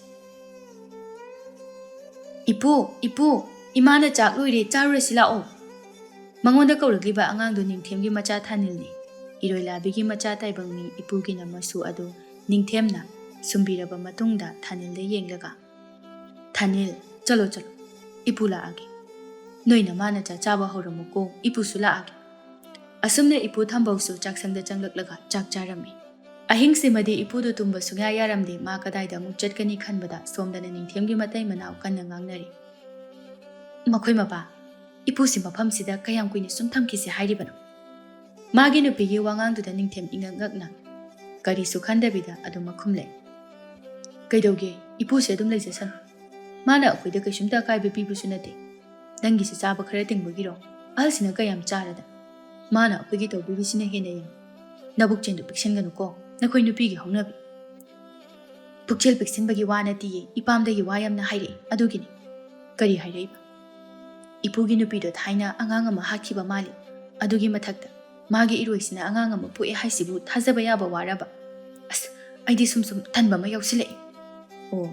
"ꯏꯄꯨ, ꯏꯄꯨ, ꯏꯃꯥꯅ ꯆꯥꯛ ꯂꯣꯏꯔꯦ, ꯆꯥꯔꯨꯔꯁꯤ ꯂꯥꯛꯑꯣ꯫" ꯃꯉꯣꯟꯗ ꯀꯧꯔꯛꯂꯤꯕ ꯑꯉꯥꯡꯗꯨ ꯅꯤꯡꯊꯦꯝꯒꯤ ꯃꯆꯥ ꯊꯥꯅꯤꯜꯅꯤ꯫ ꯏꯔꯣꯏ ꯂꯥꯕꯤꯒꯤ ꯃꯆꯥ ꯇꯥꯏꯕꯪ ꯃꯤ ꯏꯄꯨꯒꯤꯅ ꯃꯁꯨ ꯑꯗꯨ ꯅꯤꯡꯊꯦꯝꯅ ꯁꯨꯝꯕꯤꯔꯕ ꯃꯇꯨꯡꯗ ꯊꯥꯅꯤꯜꯗ ꯌꯦꯡꯂꯒ, "ꯊꯥꯅꯤꯜ, ꯆꯠꯂꯣ, ꯆꯠꯂꯣ, ꯏꯄꯨ ꯂꯥꯛꯑꯒꯦ꯫ ꯅꯣꯏ ꯅꯃꯥ ꯅꯆꯥ ꯆꯥꯕ ꯍꯧꯔꯝꯃꯨꯀꯣ, ꯏꯄꯨꯁꯨ ꯂꯥꯛꯑꯒꯦ꯫" ꯑꯁꯨꯝꯅ ꯏꯄꯨ ꯊꯝꯕꯧꯁꯨ ꯆꯥꯛꯁꯪꯗ ꯆꯪꯂꯛꯂꯒ ꯆꯥꯛ ꯆꯥꯔꯝꯃꯤ꯫ ꯑꯍꯤꯡꯁꯤꯃꯗꯤ ꯏꯄꯨꯗꯨ ꯇꯨꯝꯕ ꯁꯨꯡꯌꯥ ꯌꯥꯔꯝꯗꯦ꯫ ꯃꯥ ꯀꯗꯥꯏꯗ ꯑꯃꯨꯛ ꯆꯠꯀꯅꯤ ꯈꯟꯕꯗ ꯁꯣꯝꯗꯅ ꯅꯤꯡꯊꯦꯝꯒꯤ ꯃꯇꯩ ꯃꯅꯥꯎ ꯀꯟꯅ ꯉꯥꯡꯅꯔꯤ꯫ "ꯃꯈꯣꯏ ꯃꯄꯥ, ꯏꯄꯨꯁꯤ ꯃꯐꯝꯁꯤꯗ ꯀꯌꯥꯝ ꯀꯨꯏꯅ ꯁꯨꯝ ꯊꯝꯈꯤꯁꯤ ꯍꯥꯏꯔꯤꯕꯅꯣ?" ꯃꯥꯒꯤ ꯅꯨꯄꯤꯒꯤ ꯋꯥꯉꯥꯡꯗꯨꯗ ꯅꯤꯡꯊꯦꯝ ꯏꯉꯛ ꯉꯛꯅ ꯀꯔꯤꯁꯨ ꯈꯟꯗꯕꯤꯗ ꯑꯗꯨꯝ ꯃꯈꯨꯝ ꯂꯩ꯫ "ꯀꯩꯗꯧꯒꯦ? ꯏꯄꯨꯁꯦ ꯑꯗꯨꯝ ꯂꯩꯖꯁꯅꯨ꯫ ꯃꯥꯅ ꯑꯩꯈꯣꯏꯗ ꯀꯩꯁꯨꯝꯇ ꯑꯀꯥꯏꯕ ꯄꯤꯕꯁꯨ ꯅꯠꯇꯦ꯫ ꯅꯪꯒꯤꯁꯤ ꯆꯥꯕ ꯈꯔ ꯇꯤꯡꯕꯒꯤꯔꯣ? ꯑꯍꯜꯁꯤꯅ ꯀꯌꯥꯝ ꯆꯥꯔꯗ? ꯃꯥꯅ ꯑꯩꯈꯣꯏꯒꯤ ꯇꯧꯕꯤꯔꯤꯁꯤꯅ ꯍꯦꯟꯅ ꯌꯥꯝ꯫ ꯅꯕꯨꯛ ꯆꯦꯟꯗꯨ ꯄꯤꯛꯁꯟꯒꯅꯨꯀꯣ, ꯅꯈꯣꯏ ꯅꯨꯄꯤꯒꯤ ꯍꯧꯅꯕꯤ꯫ ꯄꯨꯛꯆꯦꯜ ꯄꯤꯛꯁꯤꯟꯕꯒꯤ ꯋꯥ ꯅꯠꯇꯤꯌꯦ, ꯏꯄꯥꯝꯗꯒꯤ ꯋꯥ ꯌꯥꯝꯅ ꯍꯥꯏꯔꯛꯏ, ꯑꯗꯨꯒꯤꯅꯤ꯫" "ꯀꯔꯤ ꯍꯥꯏꯔꯛꯏꯕ?" "ꯏꯄꯨꯒꯤ ꯅꯨꯄꯤꯗꯣ ꯊꯥꯏꯅ ꯑꯉꯥꯡ ꯑꯃ ꯍꯥꯠꯈꯤꯕ ꯃꯥꯜꯂꯤ꯫ ꯑꯗꯨꯒꯤ ꯃꯊꯛꯇ ꯃꯥꯒꯤ ꯏꯔꯣꯏꯁꯤꯅ ꯑꯉꯥꯡ ꯑꯃ ꯄꯣꯛꯑꯦ ꯍꯥꯏꯁꯤꯕꯨ ꯊꯥꯖꯕ ꯌꯥꯕ ꯋꯥꯔꯕ? ꯑꯁ, ꯑꯩꯗꯤ ꯁꯨꯝ ꯁꯨꯝ ꯇꯟꯕ ꯑꯃ ꯌꯥꯎꯁꯤꯜꯂꯛꯑꯦ꯫" "ꯑꯣ,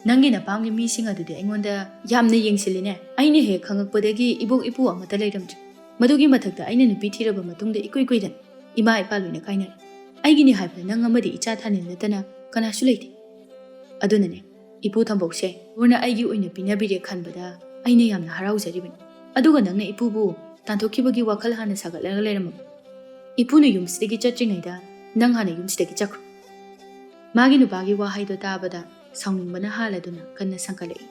ꯅꯪꯒꯤ ꯅꯄꯥꯝꯒꯤ ꯃꯤꯁꯤꯡ ꯑꯗꯨꯗꯤ ꯑꯩꯉꯣꯟꯗ ꯌꯥꯝꯅ ꯌꯦꯡꯁꯤꯜꯂꯤꯅꯦ꯫ ꯑꯩꯅ ꯍꯦꯛ ꯈꯪꯉꯛꯄꯗꯒꯤ ꯏꯕꯣꯛ ꯏꯄꯨ ꯑꯃꯠꯇ ꯂꯩꯔꯝꯗ꯭ꯔꯤ꯫ ꯃꯗꯨꯒꯤ ꯃꯊꯛꯇ ꯑꯩꯅ ꯅꯨꯄꯤ ꯊꯤꯔꯕ ꯃꯇꯨꯡꯗ ꯏꯀꯨꯏ ꯀꯨꯏꯗꯅ ꯏꯃꯥ ꯏꯄꯥ ꯂꯣꯏꯅ ꯀꯥꯏꯅꯔꯦ꯫ ꯑꯩꯒꯤꯅꯤ ꯍꯥꯏꯕꯗ ꯅꯪ ꯑꯃꯗꯤ ꯏꯆꯥ ꯊꯥꯅꯤꯜ ꯅꯠꯇꯅ ꯀꯅꯥꯁꯨ ꯂꯩꯇꯦ꯫ ꯑꯗꯨꯅꯅꯦ, ꯏꯄꯨ ꯊꯝꯕꯧꯁꯦ ꯏꯁꯣꯔꯅ ꯑꯩꯒꯤ ꯑꯣꯏꯅ ꯄꯤꯅꯕꯤꯔꯦ ꯈꯟꯕꯗ ꯑꯩꯅ ꯌꯥꯝꯅ ꯍꯔꯥꯎꯖꯔꯤꯕꯅꯤ꯫ ꯑꯗꯨꯒ ꯅꯪꯅ ꯏꯄꯨꯕꯨ ꯇꯥꯟꯊꯣꯛꯈꯤꯕꯒꯤ ꯋꯥꯈꯜ ꯍꯥꯟꯅ ꯁꯥꯒꯠꯂꯒ ꯂꯩꯔꯝꯃꯕ꯫ ꯏꯄꯨꯅ ꯌꯨꯝꯁꯤꯗꯒꯤ ꯆꯠꯇ꯭ꯔꯤꯉꯩꯗ ꯅꯪ ꯍꯥꯟꯅ ꯌꯨꯝꯁꯤꯗꯒꯤ ꯆꯠꯈ꯭ꯔꯣ꯫" ꯃꯥꯒꯤ ꯅꯨꯄꯥꯒꯤ ꯋꯥꯍꯩꯗꯣ ꯇꯥꯕꯗ ꯁꯥꯎꯅꯤꯡꯕꯅ ꯍꯥꯜꯂꯗꯨꯅ ꯀꯟꯅ ꯁꯪꯀꯠꯂꯛꯏ꯫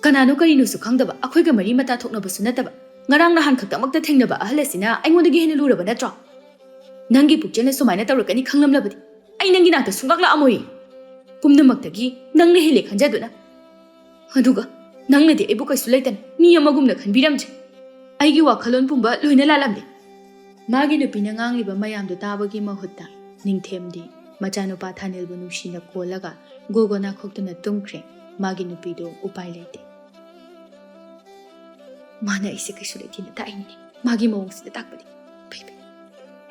"ꯀꯅꯥꯅꯣ ꯀꯔꯤꯅꯣꯁꯨ ꯈꯪꯗꯕ, ꯑꯩꯈꯣꯏꯒ ꯃꯔꯤ ꯃꯇꯥ ꯊꯣꯛꯅꯕꯁꯨ ꯅꯠꯇꯕ, ꯉꯔꯥꯡ ꯅꯍꯥꯟ ꯈꯛꯇꯃꯛꯇ ꯊꯦꯡꯅꯕ ꯑꯍꯜ ꯑꯁꯤꯅ ꯑꯩꯉꯣꯟꯗꯒꯤ ꯍꯦꯟꯅ ꯂꯨꯔꯕ ꯅꯠꯇ꯭ꯔꯣ? ꯅꯪꯒꯤ ꯄꯨꯛꯆꯦꯜꯅ ꯁꯨꯃꯥꯏꯅ ꯇꯧꯔꯛꯀꯅꯤ ꯈꯪꯂꯝꯂꯕꯗꯤ ꯑꯩ ꯅꯪꯒꯤ ꯅꯥꯛꯇ ꯁꯨꯡꯂꯥꯛ ꯂꯥꯛꯑꯝꯃꯣꯏꯌꯦ꯫" ꯄꯨꯝꯅꯃꯛꯇꯒꯤ ꯅꯪꯅ ꯍꯦꯜꯂꯦ ꯈꯟꯖꯗꯨꯅ꯫ ꯑꯗꯨꯒ ꯅꯪꯅꯗꯤ ꯑꯩꯕꯨ ꯀꯩꯁꯨ ꯂꯩꯇꯅ ꯃꯤ ꯑꯃꯒꯨꯝꯅ ꯈꯟꯕꯤꯔꯝꯗ꯭ꯔꯦ꯫ ꯑꯩꯒꯤ ꯋꯥꯈꯜꯂꯣꯟ ꯄꯨꯝꯕ ꯂꯣꯏꯅ ꯂꯥꯜꯂꯝꯂꯦ꯫ ꯃꯥꯒꯤ ꯅꯨꯄꯤꯅ ꯉꯥꯡꯂꯤꯕ ꯃꯌꯥꯝꯗꯨ ꯇꯥꯕꯒꯤ ꯃꯍꯨꯠꯇ ꯅꯤꯡꯊꯦꯝꯗꯤ ꯃꯆꯥꯅꯨꯄꯥ ꯊꯥꯅꯤꯜꯕꯨ ꯅꯨꯡꯁꯤꯅ ꯀꯣꯜꯂꯒ ꯒꯣꯒꯣ ꯅꯥꯈꯣꯛꯇꯨꯅ ꯇꯨꯝꯈ꯭ꯔꯦ꯫ ꯃꯥꯒꯤ ꯅꯨꯄꯤꯗꯨ ꯎꯄꯥꯏ ꯂꯩꯇꯦ꯫ ꯃꯥꯅ ꯑꯩꯁꯦ ꯀꯩꯁꯨ ꯂꯩꯇꯦꯅ ꯇꯥꯛꯏꯅꯤꯅꯦ꯫ ꯃꯥꯒꯤ ꯃꯑꯣꯡꯁꯤꯗ ꯇꯥꯛꯄꯗꯤ ꯐꯩ ꯐꯩ꯫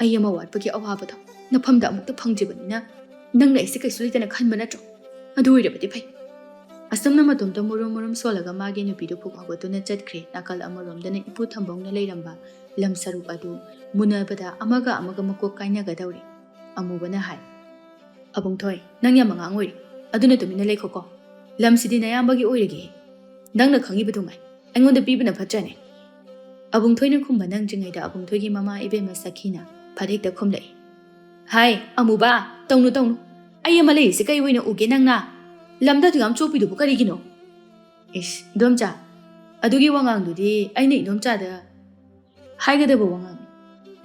ꯑꯩ ꯑꯃ ꯋꯥꯠꯄꯒꯤ ꯑꯋꯥꯕꯗꯣ ꯅꯐꯝꯗ ꯑꯃꯨꯛꯇ ꯐꯪꯗ꯭ꯔꯤꯕꯅꯤꯅ ꯅꯪꯅ ꯑꯩꯁꯦ ꯀꯩꯁꯨ ꯂꯩꯇꯅ ꯈꯟꯕ ꯅꯠꯇ꯭ꯔꯣ? ꯑꯗꯨ ꯑꯣꯏꯔꯕꯗꯤ ꯐꯩ꯫ ꯑꯁꯨꯝꯅ ꯃꯇꯣꯝꯇ ꯃꯨꯔꯨꯝ ꯃꯨꯔꯨꯝ ꯁꯣꯜꯂꯒ ꯃꯥꯒꯤ ꯅꯨꯄꯤꯗꯨ ꯐꯨꯛ ꯍꯧꯒꯠꯇꯨꯅ ꯆꯠꯈ꯭ꯔꯦ꯫ ꯅꯥꯀꯜ ꯑꯃꯔꯣꯝꯗꯅ ꯏꯄꯨ ꯊꯝꯕꯧꯅ ꯂꯩꯔꯝꯕ ꯂꯝ ꯁꯔꯨꯛ ꯑꯗꯨ ꯃꯨꯟꯅꯕꯗ ꯑꯃꯒ ꯑꯃꯒ ꯃꯀꯣꯛ ꯀꯥꯏꯅꯒꯗꯧꯔꯦ꯫ ꯑꯃꯨꯕꯅ ꯍꯥꯏ, "ꯑꯕꯨꯡꯊꯣꯏ, ꯅꯪ ꯌꯥꯝ ꯑꯉꯥꯡ ꯑꯣꯏꯔꯤ, ꯑꯗꯨꯅ ꯇꯨꯃꯤꯟꯅ ꯂꯩꯈꯣꯀꯣ꯫ ꯂꯝꯁꯤꯗꯤ ꯅꯌꯥꯝꯕꯒꯤ ꯑꯣꯏꯔꯒꯦ꯫ ꯅꯪꯅ ꯈꯪꯉꯤꯕꯗꯨ ꯉꯥꯏ꯫ ꯑꯩꯉꯣꯟꯗ ꯄꯤꯕꯅ ꯐꯠꯇ꯭ꯔꯅꯦ?" ꯑꯕꯨꯡꯊꯣꯏꯅ ꯈꯨꯝꯕ ꯅꯪꯗ꯭ꯔꯤꯉꯩꯗ ꯑꯕꯨꯡꯊꯣꯏꯒꯤ ꯃꯃꯥ ꯏꯕꯦꯝꯃ ꯁꯈꯤꯅ ꯐꯠ ꯍꯦꯛꯇ ꯈꯨꯝꯂꯛꯏ, "ꯍꯥꯏ, ꯑꯃꯨꯕ, ꯇꯧꯅꯨ, ꯇꯧꯅꯨ꯫ ꯑꯩ ꯑꯃ ꯂꯩꯔꯤꯁꯦ ꯀꯩ ꯑꯣꯏꯅ ꯎꯒꯦ ꯅꯪꯅ? ꯂꯝꯗ ꯑꯗꯨ ꯌꯥꯝ ꯆꯣꯞꯄꯤꯗꯨꯕꯨ ꯀꯔꯤꯒꯤꯅꯣ?" "ꯏꯁ, ꯏꯗꯣꯝꯆꯥ, ꯑꯗꯨꯒꯤ ꯋꯥꯉꯥꯡꯗꯨꯗꯤ ꯑꯩꯅ ꯏꯗꯣꯝꯆꯥꯗ ꯍꯥꯏꯒꯗꯕ ꯋꯥꯉꯥꯡꯅꯤ꯫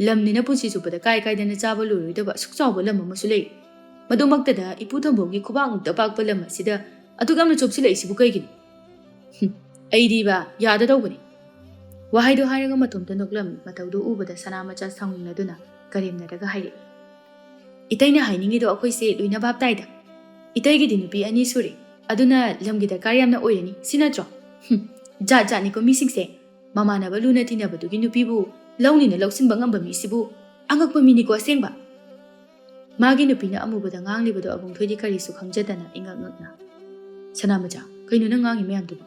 ꯂꯝꯅꯤꯅ ꯄꯨꯟꯁꯤ ꯆꯨꯞꯄꯗ ꯀꯥꯏ ꯀꯥꯏꯗꯅ ꯆꯥꯕ ꯂꯣꯏꯔꯣꯏꯗꯕ ꯑꯁꯨꯛ ꯆꯥꯎꯕ ꯂꯝ ꯑꯃꯁꯨ ꯂꯩ꯫ ꯃꯗꯨꯃꯛꯇꯗ ꯏꯄꯨ ꯊꯝꯕꯧꯒꯤ ꯈꯨꯕꯥꯛꯃꯨꯛꯇ ꯄꯥꯛꯄ ꯂꯝ ꯑꯁꯤꯗ ꯑꯗꯨꯛ ꯌꯥꯝꯅ ꯆꯣꯞꯁꯤꯜꯂꯛꯏꯁꯤꯕꯨ ꯀꯩꯒꯤꯅꯣ? ꯍꯨꯝ, ꯑꯩꯗꯤꯕ ꯌꯥꯗꯗꯧꯕꯅꯤ꯫" ꯋꯥꯍꯩꯗꯨ ꯍꯥꯏꯔꯒ ꯃꯇꯣꯝꯇ ꯅꯣꯛꯂꯝꯃꯤ꯫ ꯃꯇꯧꯗꯨ ꯎꯕꯗ ꯁꯅꯥꯃꯆꯥ ꯁꯥꯎꯅꯤꯡꯂꯗꯨꯅ ꯀꯔꯦꯝꯅꯔꯒ ꯍꯥꯏꯔꯛꯏ, "ꯏꯇꯩꯅ ꯍꯥꯏꯅꯤꯡꯉꯤꯗꯣ ꯑꯩꯈꯣꯏꯁꯦ ꯂꯣꯏꯅ ꯚꯥꯞ ꯇꯥꯏꯗ꯫ ꯏꯇꯩꯒꯤꯗꯤ ꯅꯨꯄꯤ ꯑꯅꯤ ꯁꯨꯔꯦ, ꯑꯗꯨꯅ ꯂꯝꯒꯤ ꯗꯔꯀꯥꯔ ꯌꯥꯝꯅ ꯑꯣꯏꯔꯅꯤ, ꯁꯤ ꯅꯠꯇ꯭ꯔꯣ? ꯍꯨꯝ, ꯖꯥꯠ ꯖꯥꯠꯅꯤꯀꯣ ꯃꯤꯁꯤꯡꯁꯦ꯫ ꯃꯃꯥꯟꯅꯕ ꯂꯨꯅ ꯇꯤꯟꯅꯕꯗꯨꯒꯤ ꯅꯨꯄꯤꯕꯨ ꯂꯧꯅꯤꯅ ꯂꯧꯁꯤꯟꯕ ꯉꯝꯕ ꯃꯤꯁꯤꯕꯨ ꯑꯉꯛꯄ ꯃꯤꯅꯤꯀꯣ ꯑꯁꯦꯡꯕ꯫" ꯃꯥꯒꯤ ꯅꯨꯄꯤꯅ ꯑꯃꯨꯕꯗ ꯉꯥꯡꯂꯤꯕꯗꯣ ꯑꯕꯨꯡꯊꯣꯏꯗꯤ ꯀꯔꯤꯁꯨ ꯈꯪꯖꯗꯅ ꯏꯉꯛ ꯉꯛꯅ, "ꯁꯅꯥꯃꯆꯥ, ꯀꯩꯅꯣ ꯅꯪ ꯉꯥꯡꯉꯤ ꯃꯌꯥꯝꯗꯨꯕꯣ?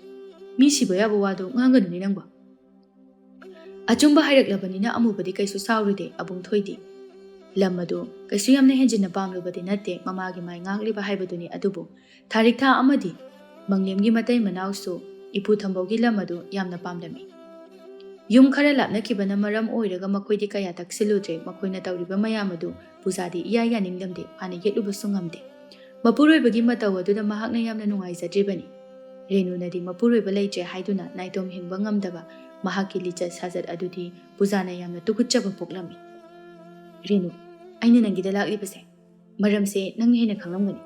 ꯃꯤ ꯁꯤꯕ ꯌꯥꯕ ꯋꯥꯗꯣ ꯉꯥꯡꯒꯅꯨꯅꯦ ꯅꯪꯕꯣ꯫" ꯑꯆꯨꯝꯕ ꯍꯥꯏꯔꯛꯂꯕꯅꯤꯅ ꯑꯃꯨꯕꯗꯤ ꯀꯩꯁꯨ ꯁꯥꯎꯔꯨꯗꯦ꯫ ꯑꯕꯨꯡꯊꯣꯏꯗꯤ ꯂꯝ ꯑꯗꯨ ꯀꯩꯁꯨ ꯌꯥꯝꯅ ꯍꯦꯟꯖꯤꯟꯅ ꯄꯥꯝꯂꯨꯕꯗꯤ ꯅꯠꯇꯦ, ꯃꯃꯥꯒꯤ ꯃꯥꯏ ꯉꯥꯛꯂꯤꯕ ꯍꯥꯏꯕꯗꯨꯅꯤ꯫ ꯑꯗꯨꯕꯨ ꯊꯥꯔꯤꯛ ꯊꯥ ꯑꯃꯗꯤ ꯃꯪꯂꯦꯝꯒꯤ ꯃꯇꯩ ꯃꯅꯥꯎꯁꯨ ꯏꯄꯨ ꯊꯝꯕꯧꯒꯤ ꯂꯝ ꯑꯗꯨ ꯌꯥꯝꯅ ꯄꯥꯝꯂꯝꯃꯤ꯫ ꯌꯨꯝ ꯈꯔ ꯂꯥꯞꯅꯈꯤꯕꯅ ꯃꯔꯝ ꯑꯣꯏꯔꯒ ꯃꯈꯣꯏꯗꯤ ꯀꯌꯥ ꯇꯛꯁꯤꯜꯂꯨꯗ꯭ꯔꯦ꯫ ꯃꯈꯣꯏꯅ ꯇꯧꯔꯤꯕ ꯃꯌꯥꯝ ꯑꯗꯨ ꯄꯨꯖꯥꯗꯤ ꯏꯌꯥ ꯌꯥꯅꯤꯡꯂꯝꯗꯦ꯫ ꯃꯥꯅ ꯌꯦꯠꯂꯨꯕꯁꯨ ꯉꯝꯗꯦ꯫ ꯃꯄꯨꯔꯣꯏꯕꯒꯤ ꯃꯇꯧ ꯑꯗꯨꯗ ꯃꯍꯥꯛꯅ ꯌꯥꯝꯅ ꯅꯨꯡꯉꯥꯏꯖꯗ꯭ꯔꯤꯕꯅꯤ꯫ ꯔꯦꯅꯨꯅꯗꯤ ꯃꯄꯨꯔꯣꯏꯕ ꯂꯩꯇ꯭ꯔꯦ ꯍꯥꯏꯗꯨꯅ ꯅꯥꯏꯇꯣꯝ ꯍꯤꯡꯕ ꯉꯝꯗꯕ ꯃꯍꯥꯛꯀꯤ ꯂꯤꯆꯠ ꯁꯥꯖꯠ ꯑꯗꯨꯗꯤ ꯄꯨꯖꯥꯅ ꯌꯥꯝꯅ ꯇꯨꯀꯠꯆꯕ ꯄꯣꯛꯂꯝꯃꯤ꯫ "ꯔꯦꯅꯨ, ꯑꯩꯅ ꯅꯪꯒꯤꯗ ꯂꯥꯛꯂꯤꯕꯁꯦ ꯃꯔꯝꯁꯦ ꯅꯪꯅ ꯍꯦꯟꯅ ꯈꯪꯂꯝꯒꯅꯤ꯫"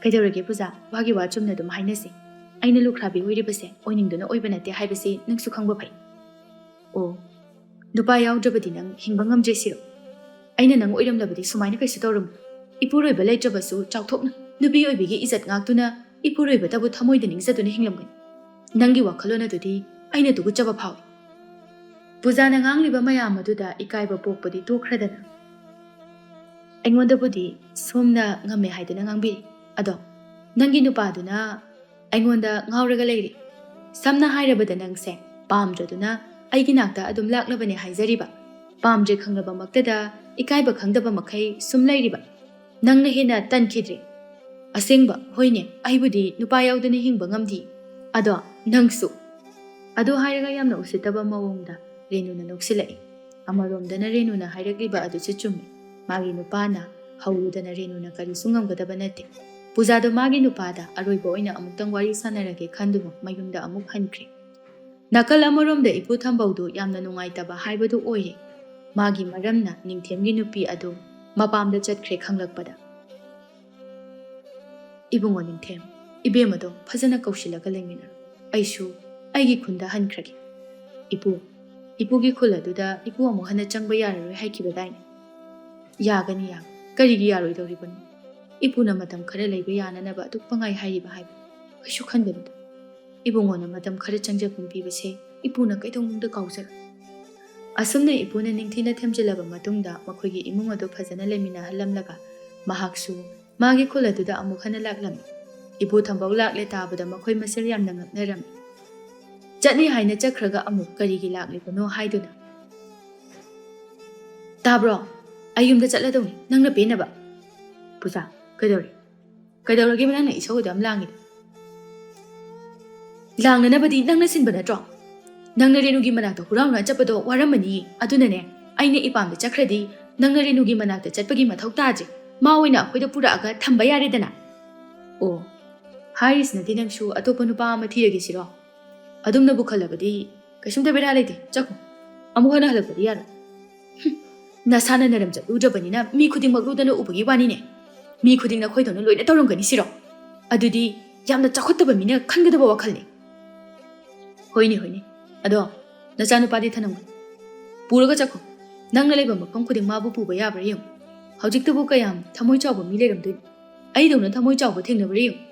ꯀꯩꯗꯧꯔꯒꯦ ꯄꯨꯖꯥ? ꯋꯥꯒꯤ ꯋꯥ ꯆꯨꯝꯅ ꯑꯗꯨꯝ ꯍꯥꯏꯅꯁꯤ꯫ ꯑꯩꯅ ꯂꯨꯈ꯭ꯔꯥꯕꯤ ꯑꯣꯏꯔꯤꯕꯁꯦ ꯑꯣꯏꯅꯤꯡꯗꯨꯅ ꯑꯣꯏꯕ ꯅꯠꯇꯦ ꯍꯥꯏꯕꯁꯤ ꯅꯪꯁꯨ ꯈꯪꯕ ꯐꯩ꯫ ꯑꯣ, ꯅꯨꯄꯥ ꯌꯥꯎꯗ꯭ꯔꯕꯗꯤ ꯅꯪ ꯍꯤꯡꯕ ꯉꯝꯗ꯭ꯔꯦ ꯁꯤꯔꯣ? ꯑꯩꯅ ꯅꯪ ꯑꯣꯏꯔꯝꯂꯕꯗꯤ ꯁꯨꯃꯥꯏꯅ ꯀꯩꯁꯨ ꯇꯧꯔꯝꯃꯣꯏ꯫ ꯏꯄꯨꯔꯣꯏꯕ ꯂꯩꯇ꯭ꯔꯕꯁꯨ ꯆꯥꯎꯊꯣꯛꯅ ꯅꯨꯄꯤ ꯑꯣꯏꯕꯤꯒꯤ ꯏꯖꯠ ꯉꯥꯛꯇꯨꯅ ꯏꯄꯨꯔꯣꯏꯕꯇꯕꯨ ꯊꯃꯣꯏꯗ ꯅꯤꯡꯖꯗꯨꯅ ꯍꯤꯡꯂꯝꯒꯅꯤ꯫ ꯅꯪꯒꯤ ꯋꯥꯈꯜꯂꯣꯟ ꯑꯗꯨꯗꯤ ꯑꯩꯅ ꯇꯨꯀꯠꯆꯕ ꯐꯥꯎꯏ꯫ ꯄꯨꯖꯥꯅ ꯉꯥꯡꯂꯤꯕ ꯃꯌꯥꯝ ꯑꯗꯨꯗ ꯏꯀꯥꯏꯕ ꯄꯣꯛꯄꯗꯤ ꯇꯣꯛꯈ꯭ꯔꯗꯅ, ꯑꯩꯉꯣꯟꯗꯕꯨꯗꯤ ꯁꯣꯝꯅ ꯉꯝꯃꯦ ꯍꯥꯏꯗꯨꯅ ꯉꯥꯡꯕꯤꯔꯤ꯫ ꯑꯗꯣ ꯅꯪꯒꯤ ꯅꯨꯄꯥꯗꯨꯅ ꯑꯩꯉꯣꯟꯗ ꯉꯥꯎꯔꯒ ꯂꯩꯔꯤ꯫ ꯁꯝꯅ ꯍꯥꯏꯔꯕꯗ ꯅꯪꯁꯦ ꯄꯥꯝꯗ꯭ꯔꯗꯨꯅ ꯑꯩꯒꯤ ꯅꯥꯛꯇ ꯑꯗꯨꯝ ꯂꯥꯛꯅꯕꯅꯦ ꯍꯥꯏꯖꯔꯤꯕ꯫ ꯄꯥꯝꯗ꯭ꯔꯦ ꯈꯪꯂꯕꯃꯛꯇꯗ ꯏꯀꯥꯏꯕ ꯈꯪꯗꯕ ꯃꯈꯩ ꯁꯨꯝ ꯂꯩꯔꯤꯕ꯫ ꯅꯪꯅ ꯍꯦꯟꯅ ꯇꯟꯈꯤꯗ꯭ꯔꯦ꯫ ꯑꯁꯦꯡꯕ, ꯍꯣꯏꯅꯦ, ꯑꯩꯕꯨꯗꯤ ꯅꯨꯄꯥ ꯌꯥꯎꯗꯅ ꯍꯤꯡꯕ ꯉꯝꯗꯦ꯫ ꯑꯗꯣ ꯅꯪꯁꯨ꯫ ꯑꯗꯨ ꯍꯥꯏꯔꯒ ꯌꯥꯝꯅ ꯎꯁꯤꯠꯇꯕ ꯃꯑꯣꯡꯗ ꯔꯦꯅꯨꯅ ꯅꯣꯛꯁꯤꯜꯂꯛꯏ꯫ ꯑꯃꯔꯣꯝꯗꯅ ꯔꯦꯅꯨꯅ ꯍꯥꯏꯔꯛꯂꯤꯕ ꯑꯗꯨꯁꯨ ꯆꯨꯝꯃꯤ꯫ ꯃꯥꯒꯤ ꯅꯨꯄꯥꯅ ꯍꯧꯔꯨꯗꯅ ꯔꯦꯅꯨꯅ ꯀꯔꯤꯁꯨ ꯉꯝꯒꯗꯕ ꯅꯠꯇꯦ꯫ ꯄꯨꯖꯥꯗꯣ ꯃꯥꯒꯤ ꯅꯨꯄꯥꯗ ꯑꯔꯣꯏꯕ ꯑꯣꯏꯅ ꯑꯃꯨꯛꯇꯪ ꯋꯥꯔꯤ ꯁꯥꯟꯅꯔꯒꯦ ꯈꯟꯗꯨꯅ ꯃꯌꯨꯝꯗ ꯑꯃꯨꯛ ꯍꯟꯈ꯭ꯔꯦ꯫ ꯅꯥꯀꯜ ꯑꯃꯔꯣꯝꯗ ꯏꯄꯨ ꯊꯝꯕꯧꯗꯨ ꯌꯥꯝꯅ ꯅꯨꯡꯉꯥꯏꯇꯕ ꯍꯥꯏꯕꯗꯨ ꯑꯣꯏꯔꯦ꯫ ꯃꯥꯒꯤ ꯃꯔꯝꯅ ꯅꯤꯡꯊꯦꯝꯒꯤ ꯅꯨꯄꯤ ꯑꯗꯨ ꯃꯄꯥꯝꯗ ꯆꯠꯈ꯭ꯔꯦ ꯈꯪꯂꯛꯄꯗ꯫ ꯏꯕꯨꯡꯉꯣ ꯅꯤꯡꯊꯦꯝ, ꯏꯕꯦꯝ ꯑꯗꯣ ꯐꯖꯅ ꯀꯧꯁꯤꯜꯂꯒ ꯂꯩꯃꯤꯟꯅꯔꯣ꯫ ꯑꯩꯁꯨ ꯑꯩꯒꯤ ꯈꯨꯟꯗ ꯍꯟꯈ꯭ꯔꯒꯦ꯫ ꯏꯄꯨ, ꯏꯄꯨꯒꯤ ꯈꯨꯜ ꯑꯗꯨꯗ ꯏꯄꯨ ꯑꯃꯨꯛ ꯍꯟꯅ ꯆꯪꯕ ꯌꯥꯔꯔꯣꯏ ꯍꯥꯏꯈꯤꯕꯗꯥꯏꯅꯦ? ꯌꯥꯒꯅꯤ, ꯌꯥꯒꯅꯤ꯫ ꯀꯔꯤꯒꯤ ꯌꯥꯔꯣꯏꯗꯧꯔꯤꯕꯅꯣ? ꯏꯄꯨꯅ ꯃꯇꯝ ꯈꯔ ꯂꯩꯕ ꯌꯥꯅꯅꯕ ꯑꯗꯨꯛ ꯄꯪꯉꯥꯏ ꯍꯥꯏꯔꯤꯕ ꯍꯥꯏꯕ꯫ ꯀꯩꯁꯨ ꯈꯟꯒꯅꯨꯗ꯫ ꯏꯕꯨꯡꯉꯣꯅ ꯃꯇꯝ ꯈꯔ ꯆꯪꯖꯐꯝ ꯄꯤꯕꯁꯦ ꯏꯄꯨꯅ ꯀꯩꯗꯧꯅꯨꯡꯗ ꯀꯥꯎꯖꯔꯣꯏ꯫ ꯑꯁꯨꯝꯅ ꯏꯄꯨꯅ ꯅꯤꯡꯊꯤꯅ ꯊꯦꯝꯖꯤꯜꯂꯕ ꯃꯇꯨꯡꯗ ꯃꯈꯣꯏꯒꯤ ꯏꯃꯨꯡ ꯑꯗꯨ ꯐꯖꯅ ꯂꯩꯃꯤꯟꯅꯍꯜꯂꯝꯂꯒ ꯃꯍꯥꯛꯁꯨ ꯃꯥꯒꯤ ꯈꯨꯜ ꯑꯗꯨꯗ ꯑꯃꯨꯛ ꯍꯟꯅ ꯂꯥꯛꯂꯝꯃꯤ꯫ ꯏꯄꯨ ꯊꯝꯕꯧ ꯂꯥꯛꯂꯦ ꯇꯥꯕꯗ ꯃꯈꯣꯏ ꯃꯁꯦꯜ ꯌꯥꯝꯅ ꯉꯛꯅꯔꯝꯃꯤ꯫ ꯆꯠꯅꯤ ꯍꯥꯏꯅ ꯆꯠꯈ꯭ꯔꯒ ꯑꯃꯨꯛ ꯀꯔꯤꯒꯤ ꯂꯥꯛꯂꯤꯕꯅꯣ ꯍꯥꯏꯗꯨꯅ꯫ "ꯇꯥꯕ꯭ꯔꯣ? ꯑꯩ ꯌꯨꯝꯗ ꯆꯠꯂꯗꯧꯅꯤ, ꯅꯪꯅ ꯄꯦꯟꯅꯕ꯫" "ꯄꯨꯖꯥ, ꯀꯩꯗꯧꯔꯦ? ꯀꯩꯗꯧꯔꯒꯦꯕ ꯅꯪꯅ ꯏꯁꯧ ꯑꯗꯨ ꯌꯥꯝ ꯂꯥꯡꯉꯤꯗꯣ?" "ꯂꯥꯡꯅꯅꯕꯗꯤ ꯅꯪꯅ ꯁꯤꯟꯕ ꯅꯠꯇ꯭ꯔꯣ? ꯅꯪꯅ ꯔꯦꯅꯨꯒꯤ ꯃꯅꯥꯛꯇ ꯍꯨꯔꯥꯎꯅ ꯆꯠꯄꯗꯣ ꯋꯥꯔꯝꯃꯅꯤ꯫ ꯑꯗꯨꯅꯅꯦ, ꯑꯩꯅ ꯏꯄꯥꯝꯗ ꯆꯠꯈ꯭ꯔꯗꯤ ꯅꯪꯅ ꯔꯦꯅꯨꯒꯤ ꯃꯅꯥꯛꯇ ꯆꯠꯄꯒꯤ ꯃꯊꯧ ꯇꯥꯗ꯭ꯔꯦ꯫ ꯃꯥ ꯑꯣꯏꯅ ꯑꯩꯈꯣꯏꯗ ꯄꯨꯔꯛꯑꯒ ꯊꯝꯕ ꯌꯥꯔꯦꯗꯅ꯫" "ꯑꯣ, ꯍꯥꯏꯔꯤꯁꯤꯅꯗꯤ ꯅꯪꯁꯨ ꯑꯇꯣꯞꯄ ꯅꯨꯄꯥ ꯑꯃ ꯊꯤꯔꯒꯦ ꯁꯤꯔꯣ? ꯑꯗꯨꯝꯅꯕꯨ ꯈꯜꯂꯕꯗꯤ ꯀꯩꯁꯨꯝꯇ ꯕꯦꯔꯥ ꯂꯩꯇꯦ꯫ ꯆꯠꯈꯣ꯫ ꯑꯃꯨꯛ ꯍꯟꯅ ꯍꯜꯂꯛꯄꯗꯤ ꯌꯥꯔꯣꯏ꯫" "ꯍꯨꯝ, ꯅꯁꯥꯅ ꯅꯔꯝ ꯆꯠꯂꯨꯗ꯭ꯔꯕꯅꯤꯅ ꯃꯤ ꯈꯨꯗꯤꯡꯃꯛ ꯂꯨꯗꯅ ꯎꯕꯒꯤ ꯋꯥꯅꯤꯅꯦ꯫ ꯃꯤ ꯈꯨꯗꯤꯡꯅ ꯑꯩꯈꯣꯏꯗꯧꯅ ꯂꯣꯏꯅ ꯇꯧꯔꯝꯒꯅꯤ ꯁꯤꯔꯣ? ꯑꯗꯨꯗꯤ ꯌꯥꯝꯅ ꯆꯥꯎꯈꯠꯇꯕ ꯃꯤꯅ ꯈꯟꯒꯗꯕ ꯋꯥꯈꯜꯅꯤ꯫ ꯍꯣꯏꯅꯦ, ꯍꯣꯏꯅꯦ꯫ ꯑꯗꯣ ꯅꯆꯥꯅꯨꯄꯥꯗꯤ ꯊꯅꯝꯒꯅꯨ꯫ ꯄꯨꯔꯒ ꯆꯠꯈꯣ꯫ ꯅꯪꯅ ꯂꯩꯕ ꯃꯐꯝ ꯈꯨꯗꯤꯡ ꯃꯥꯕꯨ ꯄꯨꯕ ꯌꯥꯕ꯭ꯔꯥ ꯌꯦꯡꯉꯨ꯫ ꯍꯧꯖꯤꯛꯇꯕꯨ ꯀꯌꯥꯝ ꯊꯃꯣꯏ ꯆꯥꯎꯕ ꯃꯤ ꯂꯩꯔꯝꯗꯣꯏꯅꯣ? ꯑꯩꯗꯧꯅ ꯊꯃꯣꯏ ꯆꯥꯎꯕ ꯊꯦꯡꯅꯕ꯭ꯔꯥ ꯌꯦꯡꯉꯨ꯫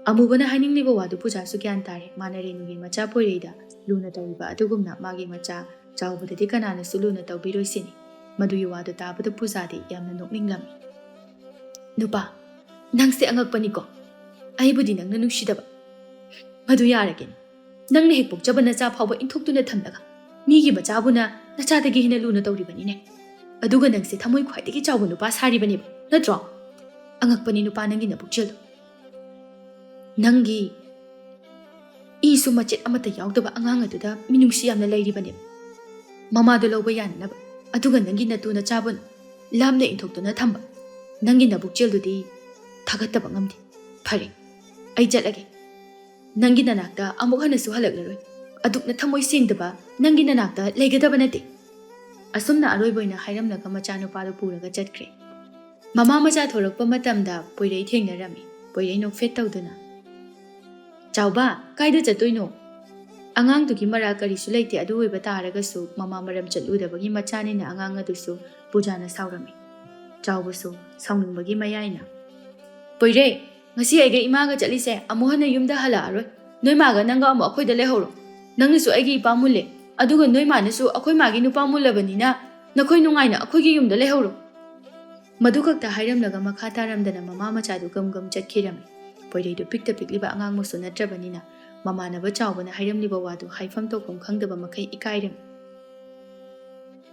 ꯑꯃꯨꯕꯅ ꯍꯥꯏꯅꯤꯡꯂꯤꯕ ꯋꯥꯗꯨ ꯄꯨꯖꯥꯁꯨ ꯒ꯭ꯌꯥꯟ ꯇꯥꯔꯦ꯫ ꯃꯥꯅ ꯔꯦꯅꯨꯒꯤ ꯃꯆꯥ ꯄꯣꯏꯔꯩꯗ ꯂꯨꯅ ꯇꯧꯔꯤꯕ ꯑꯗꯨꯒꯨꯝꯅ ꯃꯥꯒꯤ ꯃꯆꯥ ꯆꯥꯎꯕꯗꯗꯤ ꯀꯅꯥꯅꯁꯨ ꯂꯨꯅ ꯇꯧꯕꯤꯔꯣꯏ ꯁꯤꯅꯤ꯫ ꯃꯗꯨꯒꯤ ꯋꯥꯗꯨ ꯇꯥꯕꯗ ꯄꯨꯖꯥꯗꯤ ꯌꯥꯝꯅ ꯅꯣꯛꯅꯤꯡꯂꯝꯃꯤ꯫ "ꯅꯨꯄꯥ, ꯅꯪꯁꯦ ꯑꯉꯛꯄꯅꯤꯀꯣ꯫ ꯑꯩꯕꯨꯗꯤ ꯅꯪꯅ ꯅꯨꯡꯁꯤꯗꯕ꯫ ꯃꯗꯨ ꯌꯥꯔꯒꯦꯅꯦ꯫ ꯅꯪꯅ ꯍꯦꯛ ꯄꯣꯛꯆꯕ ꯅꯆꯥ ꯐꯥꯎꯕ ꯏꯟꯊꯣꯛꯇꯨꯅ ꯊꯝꯂꯒ ꯃꯤꯒꯤ ꯃꯆꯥꯕꯨꯅ ꯅꯆꯥꯗꯒꯤ ꯍꯦꯟꯅ ꯂꯨꯅ ꯇꯧꯔꯤꯕꯅꯤꯅꯦ꯫ ꯑꯗꯨꯒ ꯅꯪꯁꯦ ꯊꯃꯣꯏ ꯈ꯭ꯋꯥꯏꯗꯒꯤ ꯆꯥꯎꯕ ꯅꯨꯄꯥ ꯁꯥꯔꯤꯕꯅꯦꯕ, ꯅꯠꯇ꯭ꯔꯣ? ꯑꯉꯛꯄꯅꯤ ꯅꯨꯄꯥ, ꯅꯪꯒꯤ ꯅꯕꯨꯛꯆꯦꯜꯗꯣ꯫ ꯅꯪꯒꯤ ꯏꯁꯨ ꯃꯆꯦꯠ ꯑꯃꯠꯇ ꯌꯥꯎꯗꯕ ꯑꯉꯥꯡ ꯑꯗꯨꯗ ꯃꯤꯅꯨꯡꯁꯤ ꯌꯥꯝꯅ ꯂꯩꯔꯤꯕꯅꯦꯕ꯫ ꯃꯃꯥꯗꯣ ꯂꯧꯕ ꯌꯥꯅꯅꯕ, ꯑꯗꯨꯒ ꯅꯪꯒꯤ ꯅꯇꯨ ꯅꯆꯥꯕꯨ ꯂꯥꯞꯅ ꯏꯟꯊꯣꯛꯇꯨꯅ ꯊꯝꯕ꯫ ꯅꯪꯒꯤ ꯅꯕꯨꯛꯆꯦꯜꯗꯨꯗꯤ ꯊꯥꯒꯠꯇꯕ ꯉꯝꯗꯦ꯫ ꯐꯔꯦ, ꯑꯩ ꯆꯠꯂꯒꯦ꯫ ꯅꯪꯒꯤ ꯅꯅꯥꯛꯇ ꯑꯃꯨꯛ ꯍꯟꯅꯁꯨ ꯍꯜꯂꯛꯂꯔꯣꯏ꯫ ꯑꯗꯨꯛꯅ ꯊꯃꯣꯏ ꯁꯦꯡꯗꯕ ꯅꯪꯒꯤ ꯅꯅꯥꯛꯇ ꯂꯩꯒꯗꯕ ꯅꯠꯇꯦ꯫" ꯑꯁꯨꯝꯅ ꯑꯔꯣꯏꯕ ꯑꯣꯏꯅ ꯍꯥꯏꯔꯝꯂꯒ ꯃꯆꯥꯅꯨꯄꯥꯗꯨ ꯄꯨꯔꯒ ꯆꯠꯈ꯭ꯔꯦ꯫ ꯃꯃꯥ ꯃꯆꯥ ꯊꯣꯔꯛꯄ ꯃꯇꯝꯗ ꯄꯣꯏꯔꯩ ꯊꯦꯡꯅꯔꯝꯃꯤ꯫ ꯄꯣꯏꯔꯩ ꯅꯣꯛꯐꯦꯠ ꯇꯧꯗꯨꯅ, "ꯆꯥꯎꯕ, ꯀꯥꯏꯗ ꯆꯠꯇꯣꯏꯅꯣ?" ꯑꯉꯥꯡꯗꯨꯒꯤ ꯃꯔꯥꯜ ꯀꯔꯤꯁꯨ ꯂꯩꯇꯦ꯫ ꯑꯗꯨ ꯑꯣꯏꯕ ꯇꯥꯔꯒꯁꯨ ꯃꯃꯥ ꯃꯔꯝ ꯆꯠꯂꯨꯗꯕꯒꯤ ꯃꯆꯥꯅꯤꯅ ꯑꯉꯥꯡ ꯑꯗꯨꯁꯨ ꯄꯨꯖꯥꯅ ꯁꯥꯎꯔꯝꯃꯤ꯫ ꯆꯥꯎꯕꯁꯨ ꯁꯥꯎꯅꯤꯡꯕꯒꯤ ꯃꯌꯥꯏꯅ, "ꯄꯣꯏꯔꯩ, ꯉꯁꯤ ꯑꯩꯒ ꯏꯃꯥꯒ ꯆꯠꯂꯤꯁꯦ ꯑꯃꯨꯛ ꯍꯟꯅ ꯌꯨꯝꯗ ꯍꯜꯂꯛꯑꯔꯣꯏ꯫ ꯅꯣꯏ ꯃꯥꯒ ꯅꯪꯒ ꯑꯃꯨꯛ ꯑꯩꯈꯣꯏꯗ ꯂꯩꯍꯧꯔꯣ꯫ ꯅꯪꯅꯁꯨ ꯑꯩꯒꯤ ꯏꯄꯥ ꯃꯨꯜꯂꯦ, ꯑꯗꯨꯒ ꯅꯣꯏ ꯃꯥꯅꯁꯨ ꯑꯩꯈꯣꯏ ꯃꯥꯒꯤ ꯅꯨꯄꯥ ꯃꯨꯜꯂꯕꯅꯤꯅ ꯅꯈꯣꯏ ꯅꯨꯡꯉꯥꯏꯅ ꯑꯩꯈꯣꯏꯒꯤ ꯌꯨꯝꯗ ꯂꯩꯍꯧꯔꯣ꯫" ꯃꯗꯨ ꯈꯛꯇ ꯍꯥꯏꯔꯝꯂꯒ ꯃꯈꯥ ꯇꯥꯔꯝꯗꯅ ꯃꯃꯥ ꯃꯆꯥꯗꯨ ꯒꯝ ꯒꯝ ꯆꯠꯈꯤꯔꯝꯃꯤ꯫ ꯄꯣꯏꯔꯩꯗꯨ ꯄꯤꯛꯇ ꯄꯤꯛꯂꯤꯕ ꯑꯉꯥꯡꯃꯛꯁꯨ ꯅꯠꯇ꯭ꯔꯕꯅꯤꯅ ꯃꯃꯥꯟꯅꯕ ꯆꯥꯎꯕꯅ ꯍꯥꯏꯔꯝꯂꯤꯕ ꯋꯥꯗꯨ ꯍꯥꯏꯐꯝ ꯇꯧꯐꯝ ꯈꯪꯗꯕ ꯃꯈꯩ ꯏꯀꯥꯏꯔꯝꯃꯤ꯫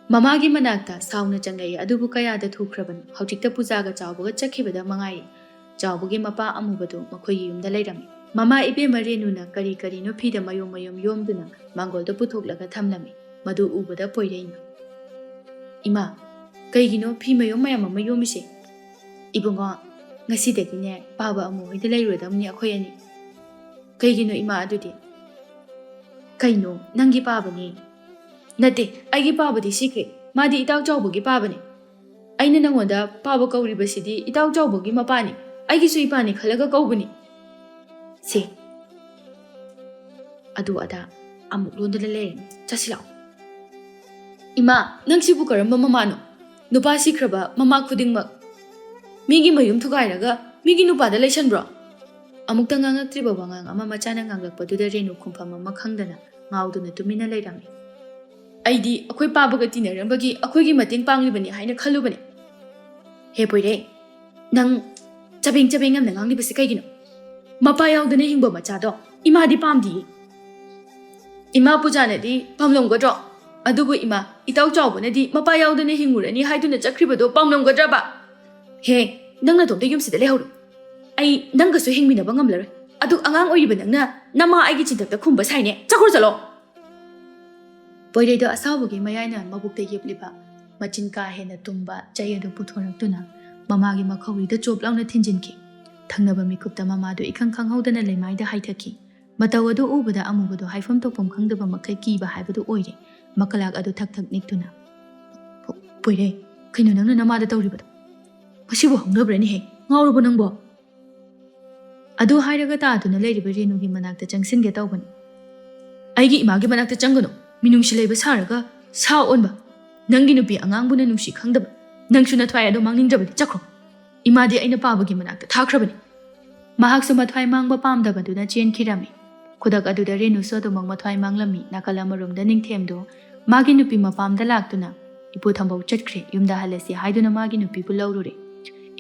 ꯃꯃꯥꯒꯤ ꯃꯅꯥꯛꯇ ꯁꯥꯎꯅ ꯆꯪꯂꯛꯏ, ꯑꯗꯨꯕꯨ ꯀꯌꯥꯗ ꯊꯨꯈ꯭ꯔꯕꯅꯣ? ꯍꯧꯖꯤꯛꯇ ꯄꯨꯖꯥꯒ ꯆꯥꯎꯕꯒ ꯆꯠꯈꯤꯕꯗ ꯃꯉꯥꯏꯔꯦ꯫ ꯆꯥꯎꯕꯒꯤ ꯃꯄꯥ ꯑꯃꯨꯕꯗꯨ ꯃꯈꯣꯏꯒꯤ ꯌꯨꯝꯗ ꯂꯩꯔꯝꯃꯤ꯫ ꯃꯃꯥ ꯏꯕꯦꯝꯃ ꯔꯦꯅꯨꯅ ꯀꯔꯤ ꯀꯔꯤꯅꯣ ꯐꯤꯗ ꯃꯌꯣꯝ ꯃꯌꯣꯝ ꯌꯣꯝꯗꯨꯅ ꯃꯥꯡꯒꯣꯜꯗ ꯄꯨꯊꯣꯛꯂꯒ ꯊꯝꯂꯝꯃꯤ꯫ ꯃꯗꯨ ꯎꯕꯗ ꯄꯣꯏꯔꯩꯅ, "ꯏꯃꯥ, ꯀꯩꯒꯤꯅꯣ ꯐꯤ ꯃꯌꯣꯝ ꯃꯌꯥꯝ ꯑꯃ ꯌꯣꯝꯃꯤꯁꯦ?" "ꯏꯕꯨꯡꯉꯣ, ꯉꯁꯤꯗꯒꯤꯅꯦ ꯄꯥꯕ ꯑꯃꯨ ꯍꯣꯏꯗ ꯂꯩꯔꯨꯔꯗꯕꯅꯤ ꯑꯩꯈꯣꯏ ꯑꯅꯤ꯫" "ꯀꯩꯒꯤꯅꯣ ꯏꯃꯥ ꯑꯗꯨꯗꯤ?" "ꯀꯩꯅꯣ, ꯅꯪꯒꯤ ꯄꯥꯕꯅꯦ꯫" "ꯅꯠꯇꯦ, ꯑꯩꯒꯤ ꯄꯥꯕꯗꯤ ꯁꯤꯈ꯭ꯔꯦ꯫ ꯃꯥꯗꯤ ꯏꯇꯥꯎ ꯆꯥꯎꯕꯒꯤ ꯄꯥꯕꯅꯦ꯫" ꯑꯩꯅ ꯅꯪꯉꯣꯟꯗ ꯄꯥꯕ ꯀꯧꯔꯤꯕꯁꯤꯗꯤ ꯏꯇꯥꯎ ꯆꯥꯎꯕꯒꯤ ꯃꯄꯥꯅꯤ, ꯑꯩꯒꯤꯁꯨ ꯏꯄꯥꯅꯤ ꯈꯜꯂꯒ ꯀꯧꯕꯅꯤ꯫ ꯁꯦ, ꯑꯗꯨ ꯑꯗꯥ ꯑꯃꯨꯛ ꯂꯣꯟꯗꯅ ꯂꯩꯔꯅꯤ꯫ ꯆꯠꯁꯤ ꯂꯥꯛꯑꯣ꯫ ꯏꯃꯥ, ꯅꯪꯁꯤꯕꯨ ꯀꯔꯝꯕ ꯃꯃꯥꯅꯣ? ꯅꯨꯄꯥ ꯁꯤꯈ꯭ꯔꯕ ꯃꯃꯥ ꯈꯨꯗꯤꯡꯃꯛ ꯃꯤꯒꯤ ꯃꯌꯨꯝ ꯊꯨꯒꯥꯏꯔꯒ ꯃꯤꯒꯤ ꯅꯨꯄꯥꯗ ꯂꯩꯁꯟꯕ꯭ꯔꯣ? ꯑꯃꯨꯛꯇ ꯉꯥꯡꯉꯛꯇ꯭ꯔꯤꯕ ꯋꯥꯉꯥꯡ ꯑꯃ ꯃꯆꯥꯅ ꯉꯥꯡꯂꯛꯄꯗꯨꯗ ꯔꯦꯅꯨ ꯈꯨꯝꯐꯝ ꯑꯃ ꯈꯪꯗꯅ ꯉꯥꯎꯗꯨꯅ ꯇꯨꯃꯤꯟꯅ ꯂꯩꯔꯝꯃꯤ꯫ ꯑꯩꯗꯤ ꯑꯩꯈꯣꯏ ꯄꯥꯕꯒ ꯇꯤꯟꯅꯔꯝꯕꯒꯤ ꯑꯩꯈꯣꯏꯒꯤ ꯃꯇꯦꯡ ꯄꯥꯡꯂꯤꯕꯅꯤ ꯍꯥꯏꯅ ꯈꯜꯂꯨꯕꯅꯤ꯫ ꯍꯦ ꯄꯣꯏꯔꯩ, ꯅꯪ ꯆꯕꯦꯡ ꯆꯕꯦꯡ ꯌꯥꯝꯅ ꯉꯥꯡꯂꯤꯕꯁꯤ ꯀꯩꯒꯤꯅꯣ? ꯃꯄꯥ ꯌꯥꯎꯗꯅ ꯍꯤꯡꯕ ꯃꯆꯥꯗꯣ ꯏꯃꯥꯗꯤ ꯄꯥꯝꯗꯤꯌꯦ꯫ ꯏꯃꯥ ꯄꯨꯖꯥꯅꯗꯤ ꯄꯥꯝꯂꯝꯒꯗ꯭ꯔꯣ? ꯑꯗꯨꯕꯨ ꯏꯃꯥ, ꯏꯇꯥꯎ ꯆꯥꯎꯕꯅꯗꯤ ꯃꯄꯥ ꯌꯥꯎꯗꯅ ꯍꯤꯡꯉꯨꯔꯅꯤ ꯍꯥꯏꯗꯨꯅ ꯆꯠꯈ꯭ꯔꯤꯕꯗꯣ ꯄꯥꯝꯂꯝꯒꯗ꯭ꯔꯕ? ꯍꯦ, ꯅꯪ ꯅꯇꯣꯝꯇ ꯌꯨꯝꯁꯤꯗ ꯂꯩꯍꯧꯔꯣ꯫ ꯑꯩ ꯅꯪꯒꯁꯨ ꯍꯤꯡꯃꯤꯟꯅꯕ ꯉꯝꯂꯔꯣꯏ꯫ ꯑꯗꯨꯛ ꯑꯉꯥꯡ ꯑꯣꯏꯔꯤꯕ ꯅꯪꯅ ꯅꯃꯥ ꯑꯩꯒꯤ ꯆꯤꯟꯊꯛꯇ ꯈꯨꯝꯕ ꯁꯥꯏꯅꯦ꯫ ꯆꯠꯈ꯭ꯔꯣ ꯆꯠꯂꯣ꯫ ꯄꯣꯏꯔꯩꯗꯣ ꯑꯁꯥꯎꯕꯒꯤ ꯃꯌꯥꯏꯅ ꯃꯕꯨꯛꯇ ꯌꯦꯞꯂꯤꯕ ꯃꯆꯤꯟ ꯀꯥ ꯍꯦꯟꯅ ꯇꯨꯝꯕ ꯆꯩ ꯑꯗꯨ ꯄꯨꯊꯣꯔꯛꯇꯨꯅ ꯃꯃꯥꯒꯤ ꯃꯈꯧꯔꯤꯗ ꯆꯣꯞ ꯂꯥꯎꯅ ꯊꯤꯟꯖꯤꯟꯈꯤ꯫ ꯊꯪꯅꯕ ꯃꯤꯀꯨꯞꯇ ꯃꯃꯥꯗꯨ ꯏꯈꯪ ꯈꯪꯍꯧꯗꯅ ꯂꯩꯃꯥꯏꯗ ꯍꯥꯏꯊꯈꯤ꯫ ꯃꯇꯧ ꯑꯗꯨ ꯎꯕꯗ ꯑꯃꯨꯕꯗꯣ ꯍꯥꯏꯐꯝ ꯇꯧꯐꯝ ꯈꯪꯗꯕ ꯃꯈꯩ ꯀꯤꯕ ꯍꯥꯏꯕꯗꯨ ꯑꯣꯏꯔꯦ꯫ ꯃꯀꯂꯥꯛ ꯑꯗꯨ ꯊꯛ ꯊꯛ ꯅꯤꯛꯇꯨꯅ, "ꯄꯣ-, ꯄꯣꯏꯔꯩ, ꯀꯩꯅꯣ ꯅꯪꯅ ꯅꯃꯥꯗ ꯇꯧꯔꯤꯕꯗꯣ? ꯃꯁꯤꯕꯨ ꯍꯧꯅꯕ꯭ꯔꯅꯦꯍꯦ? ꯉꯥꯎꯔꯕꯣ ꯅꯪꯕꯣ?" ꯑꯗꯨ ꯍꯥꯏꯔꯒ ꯇꯥꯗꯨꯅ ꯂꯩꯔꯤꯕ ꯔꯦꯅꯨꯒꯤ ꯃꯅꯥꯛꯇ ꯆꯪꯁꯤꯟꯒꯦ ꯇꯧꯕꯅꯤ꯫ "ꯑꯩꯒꯤ ꯏꯃꯥꯒꯤ ꯃꯅꯥꯛꯇ ꯆꯪꯒꯅꯨ, ꯃꯤꯅꯨꯡꯁꯤ ꯂꯩꯕ ꯁꯥꯔꯒ ꯁꯥ ꯑꯣꯟꯕ꯫ ꯅꯪꯒꯤ ꯅꯨꯄꯤ ꯑꯉꯥꯡꯕꯨꯅ ꯅꯨꯡꯁꯤ ꯈꯪꯗꯕ, ꯅꯪꯁꯨ ꯅꯊ꯭ꯋꯥꯏ ꯑꯗꯨ ꯃꯥꯡꯅꯤꯡꯗ꯭ꯔꯕꯗꯤ ꯆꯠꯈ꯭ꯔꯣ꯫ ꯏꯃꯥꯗꯤ ꯑꯩꯅ ꯄꯥꯕꯒꯤ ꯃꯅꯥꯛꯇ ꯊꯥꯈ꯭ꯔꯕꯅꯤ꯫" ꯃꯍꯥꯛꯁꯨ ꯃꯊ꯭ꯋꯥꯏ ꯃꯥꯡꯕ ꯄꯥꯝꯗꯕꯗꯨꯅ ꯆꯦꯟꯈꯤꯔꯝꯃꯤ꯫ ꯈꯨꯗꯛ ꯑꯗꯨꯗ ꯔꯦꯅꯨꯁꯨ ꯑꯗꯨꯃꯛ ꯃꯊ꯭ꯋꯥꯏ ꯃꯥꯡꯂꯝꯃꯤ꯫ ꯅꯥꯀꯜ ꯑꯃꯔꯣꯝꯗ ꯅꯤꯡꯊꯦꯝꯗꯣ ꯃꯥꯒꯤ ꯅꯨꯄꯤ ꯃꯄꯥꯝꯗ ꯂꯥꯛꯇꯨꯅ, "ꯏꯄꯨ ꯊꯝꯕꯧ ꯆꯠꯈ꯭ꯔꯦ, ꯌꯨꯝꯗ ꯍꯜꯂꯁꯤ" ꯍꯥꯏꯗꯨꯅ ꯃꯥꯒꯤ ꯅꯨꯄꯤꯕꯨ ꯂꯧꯔꯨꯔꯦ꯫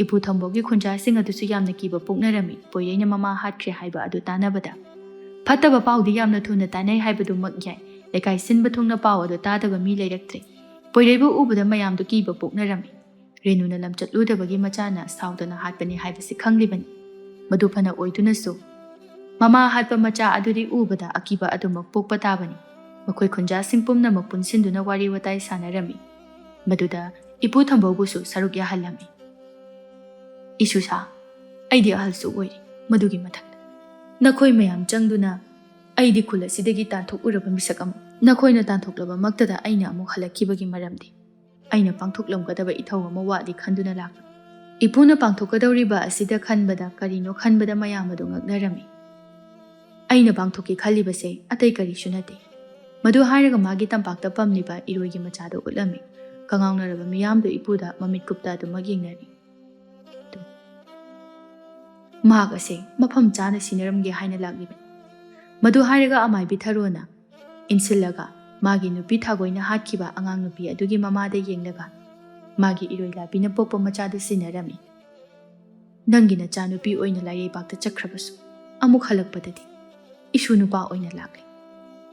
ꯏꯄꯨ ꯊꯝꯕꯧꯒꯤ ꯈꯣꯟꯖꯥꯁꯤꯡ ꯑꯗꯨꯁꯨ ꯌꯥꯝꯅ ꯀꯤꯕ ꯄꯣꯛꯅꯔꯝꯃꯤ꯫ ꯄꯣꯏꯔꯩꯅ ꯃꯃꯥ ꯍꯥꯠꯈ꯭ꯔꯦ ꯍꯥꯏꯕ ꯑꯗꯨ ꯇꯥꯅꯕꯗ꯫ ꯐꯠꯇꯕ ꯄꯥꯎꯗꯤ ꯌꯥꯝꯅ ꯊꯨꯅ ꯇꯥꯅꯩ ꯍꯥꯏꯕꯗꯨꯃꯛ ꯌꯥꯏ, ꯂꯩꯀꯥꯏ ꯁꯤꯟꯕ ꯊꯨꯡꯅ ꯄꯥꯎ ꯑꯗꯨ ꯇꯥꯗꯕ ꯃꯤ ꯂꯩꯔꯛꯇ꯭ꯔꯦ꯫ ꯄꯣꯏꯔꯩꯕꯨ ꯎꯕꯗ ꯃꯌꯥꯝꯗꯨ ꯀꯤꯕ ꯄꯣꯛꯅꯔꯝꯃꯤ꯫ ꯔꯦꯅꯨꯅ ꯂꯝꯆꯠꯂꯨꯗꯕꯒꯤ ꯃꯆꯥꯅ ꯁꯥꯎꯗꯅ ꯍꯥꯠꯄꯅꯤ ꯍꯥꯏꯕꯁꯤ ꯈꯪꯂꯤꯕꯅꯤ꯫ ꯃꯗꯨ ꯐꯅ ꯑꯣꯏꯗꯨꯅꯁꯨ, ꯃꯃꯥ ꯍꯥꯠꯄ ꯃꯆꯥ ꯑꯗꯨꯗꯤ ꯎꯕꯗ ꯑꯀꯤꯕ ꯑꯗꯨꯃꯛ ꯄꯣꯛꯄ ꯇꯥꯕꯅꯤ꯫ ꯃꯈꯣꯏ ꯈꯨꯟꯖꯥꯁꯤꯡ ꯄꯨꯝꯅꯃꯛ ꯄꯨꯟꯁꯤꯟꯗꯨꯅ ꯋꯥꯔꯤ ꯋꯥꯇꯥꯏ ꯁꯥꯟꯅꯔꯝꯃꯤ꯫ ꯃꯗꯨꯗ ꯏꯄꯨ ꯊꯝꯕꯧꯕꯨꯁꯨ ꯁꯔꯨꯛ ꯌꯥꯍꯜꯂꯝꯃꯤ꯫ "ꯏꯁꯨꯁꯥ, ꯑꯩꯗꯤ ꯑꯍꯜꯁꯨ ꯑꯣꯏꯔꯦ, ꯃꯗꯨꯒꯤ ꯃꯊꯛꯇ ꯅꯈꯣꯏ ꯃꯌꯥꯝ ꯆꯪꯗꯨꯅ ꯑꯩꯗꯤ ꯈꯨꯜ ꯑꯁꯤꯗꯒꯤ ꯇꯥꯟꯊꯣꯛꯎꯔꯕ ꯃꯤꯁꯛ ꯑꯃ꯫ ꯅꯈꯣꯏꯅ ꯇꯥꯟꯊꯣꯛꯂꯕꯃꯛꯇꯗ ꯑꯩꯅ ꯑꯃꯨꯛ ꯍꯜꯂꯛꯈꯤꯕꯒꯤ ꯃꯔꯝꯗꯤ ꯑꯩꯅ ꯄꯥꯡꯊꯣꯛꯂꯝꯒꯗꯕ ꯏꯊꯧ ꯑꯃ ꯋꯥꯠꯂꯤ ꯈꯟꯗꯨꯅ ꯂꯥꯛꯄꯅꯤ꯫ ꯏꯄꯨꯅ ꯄꯥꯡꯊꯣꯛꯀꯗꯧꯔꯤꯕ ꯑꯁꯤꯗ ꯈꯟꯕꯗ, ꯀꯔꯤꯅꯣ ꯈꯟꯕꯗ ꯃꯌꯥꯝ ꯑꯗꯨ ꯉꯛꯅꯔꯝꯃꯤ꯫ ꯑꯩꯅ ꯄꯥꯡꯊꯣꯛꯀꯦ ꯈꯜꯂꯤꯕꯁꯦ ꯑꯇꯩ ꯀꯔꯤꯁꯨ ꯅꯠꯇꯦ꯫ ꯃꯗꯨ ꯍꯥꯏꯔꯒ ꯃꯥꯒꯤ ꯇꯝꯄꯥꯛꯇ ꯄꯝꯂꯤꯕ ꯏꯔꯣꯏꯒꯤ ꯃꯆꯥꯗꯨ ꯎꯠꯂꯝꯃꯤ꯫ ꯀꯉꯥꯎꯅꯔꯕ ꯃꯤꯌꯥꯝꯗꯨ ꯏꯄꯨꯗ ꯃꯃꯤꯠ ꯀꯨꯞꯇ ꯑꯗꯨꯃꯛ ꯌꯦꯡꯅꯔꯤ꯫ ꯃꯍꯥꯛ ꯑꯁꯦ ꯃꯐꯝ ꯆꯥꯅ ꯁꯤꯟꯅꯔꯝꯒꯦ ꯍꯥꯏꯅ ꯂꯥꯛꯂꯤꯕꯅꯤ꯫ ꯃꯗꯨ ꯍꯥꯏꯔꯒ ꯑꯃꯥꯏꯕꯤ ꯊꯔꯣꯅ ꯏꯟꯁꯤꯜꯂꯒ ꯃꯥꯒꯤ ꯅꯨꯄꯤ ꯊꯥꯒꯣꯏꯅ ꯍꯥꯠꯈꯤꯕ ꯑꯉꯥꯡ ꯅꯨꯄꯤ ꯑꯗꯨꯒꯤ ꯃꯃꯥꯗ ꯌꯦꯡꯂꯒ ꯃꯥꯒꯤ ꯏꯔꯣꯏ ꯂꯥꯕꯤꯅ ꯄꯣꯛꯄ ꯃꯆꯥꯗꯨ ꯁꯤꯟꯅꯔꯝꯃꯤ꯫ "ꯅꯪꯒꯤ ꯅꯆꯥꯅꯨꯄꯤ ꯑꯣꯏꯅ ꯂꯥꯏꯔꯩꯕꯥꯛꯇ ꯆꯠꯈ꯭ꯔꯕꯁꯨ, ꯑꯃꯨꯛ ꯍꯜꯂꯛꯄꯗꯗꯤ ꯏꯁꯨ ꯅꯨꯄꯥ ꯑꯣꯏꯅ ꯂꯥꯛꯂꯦ꯫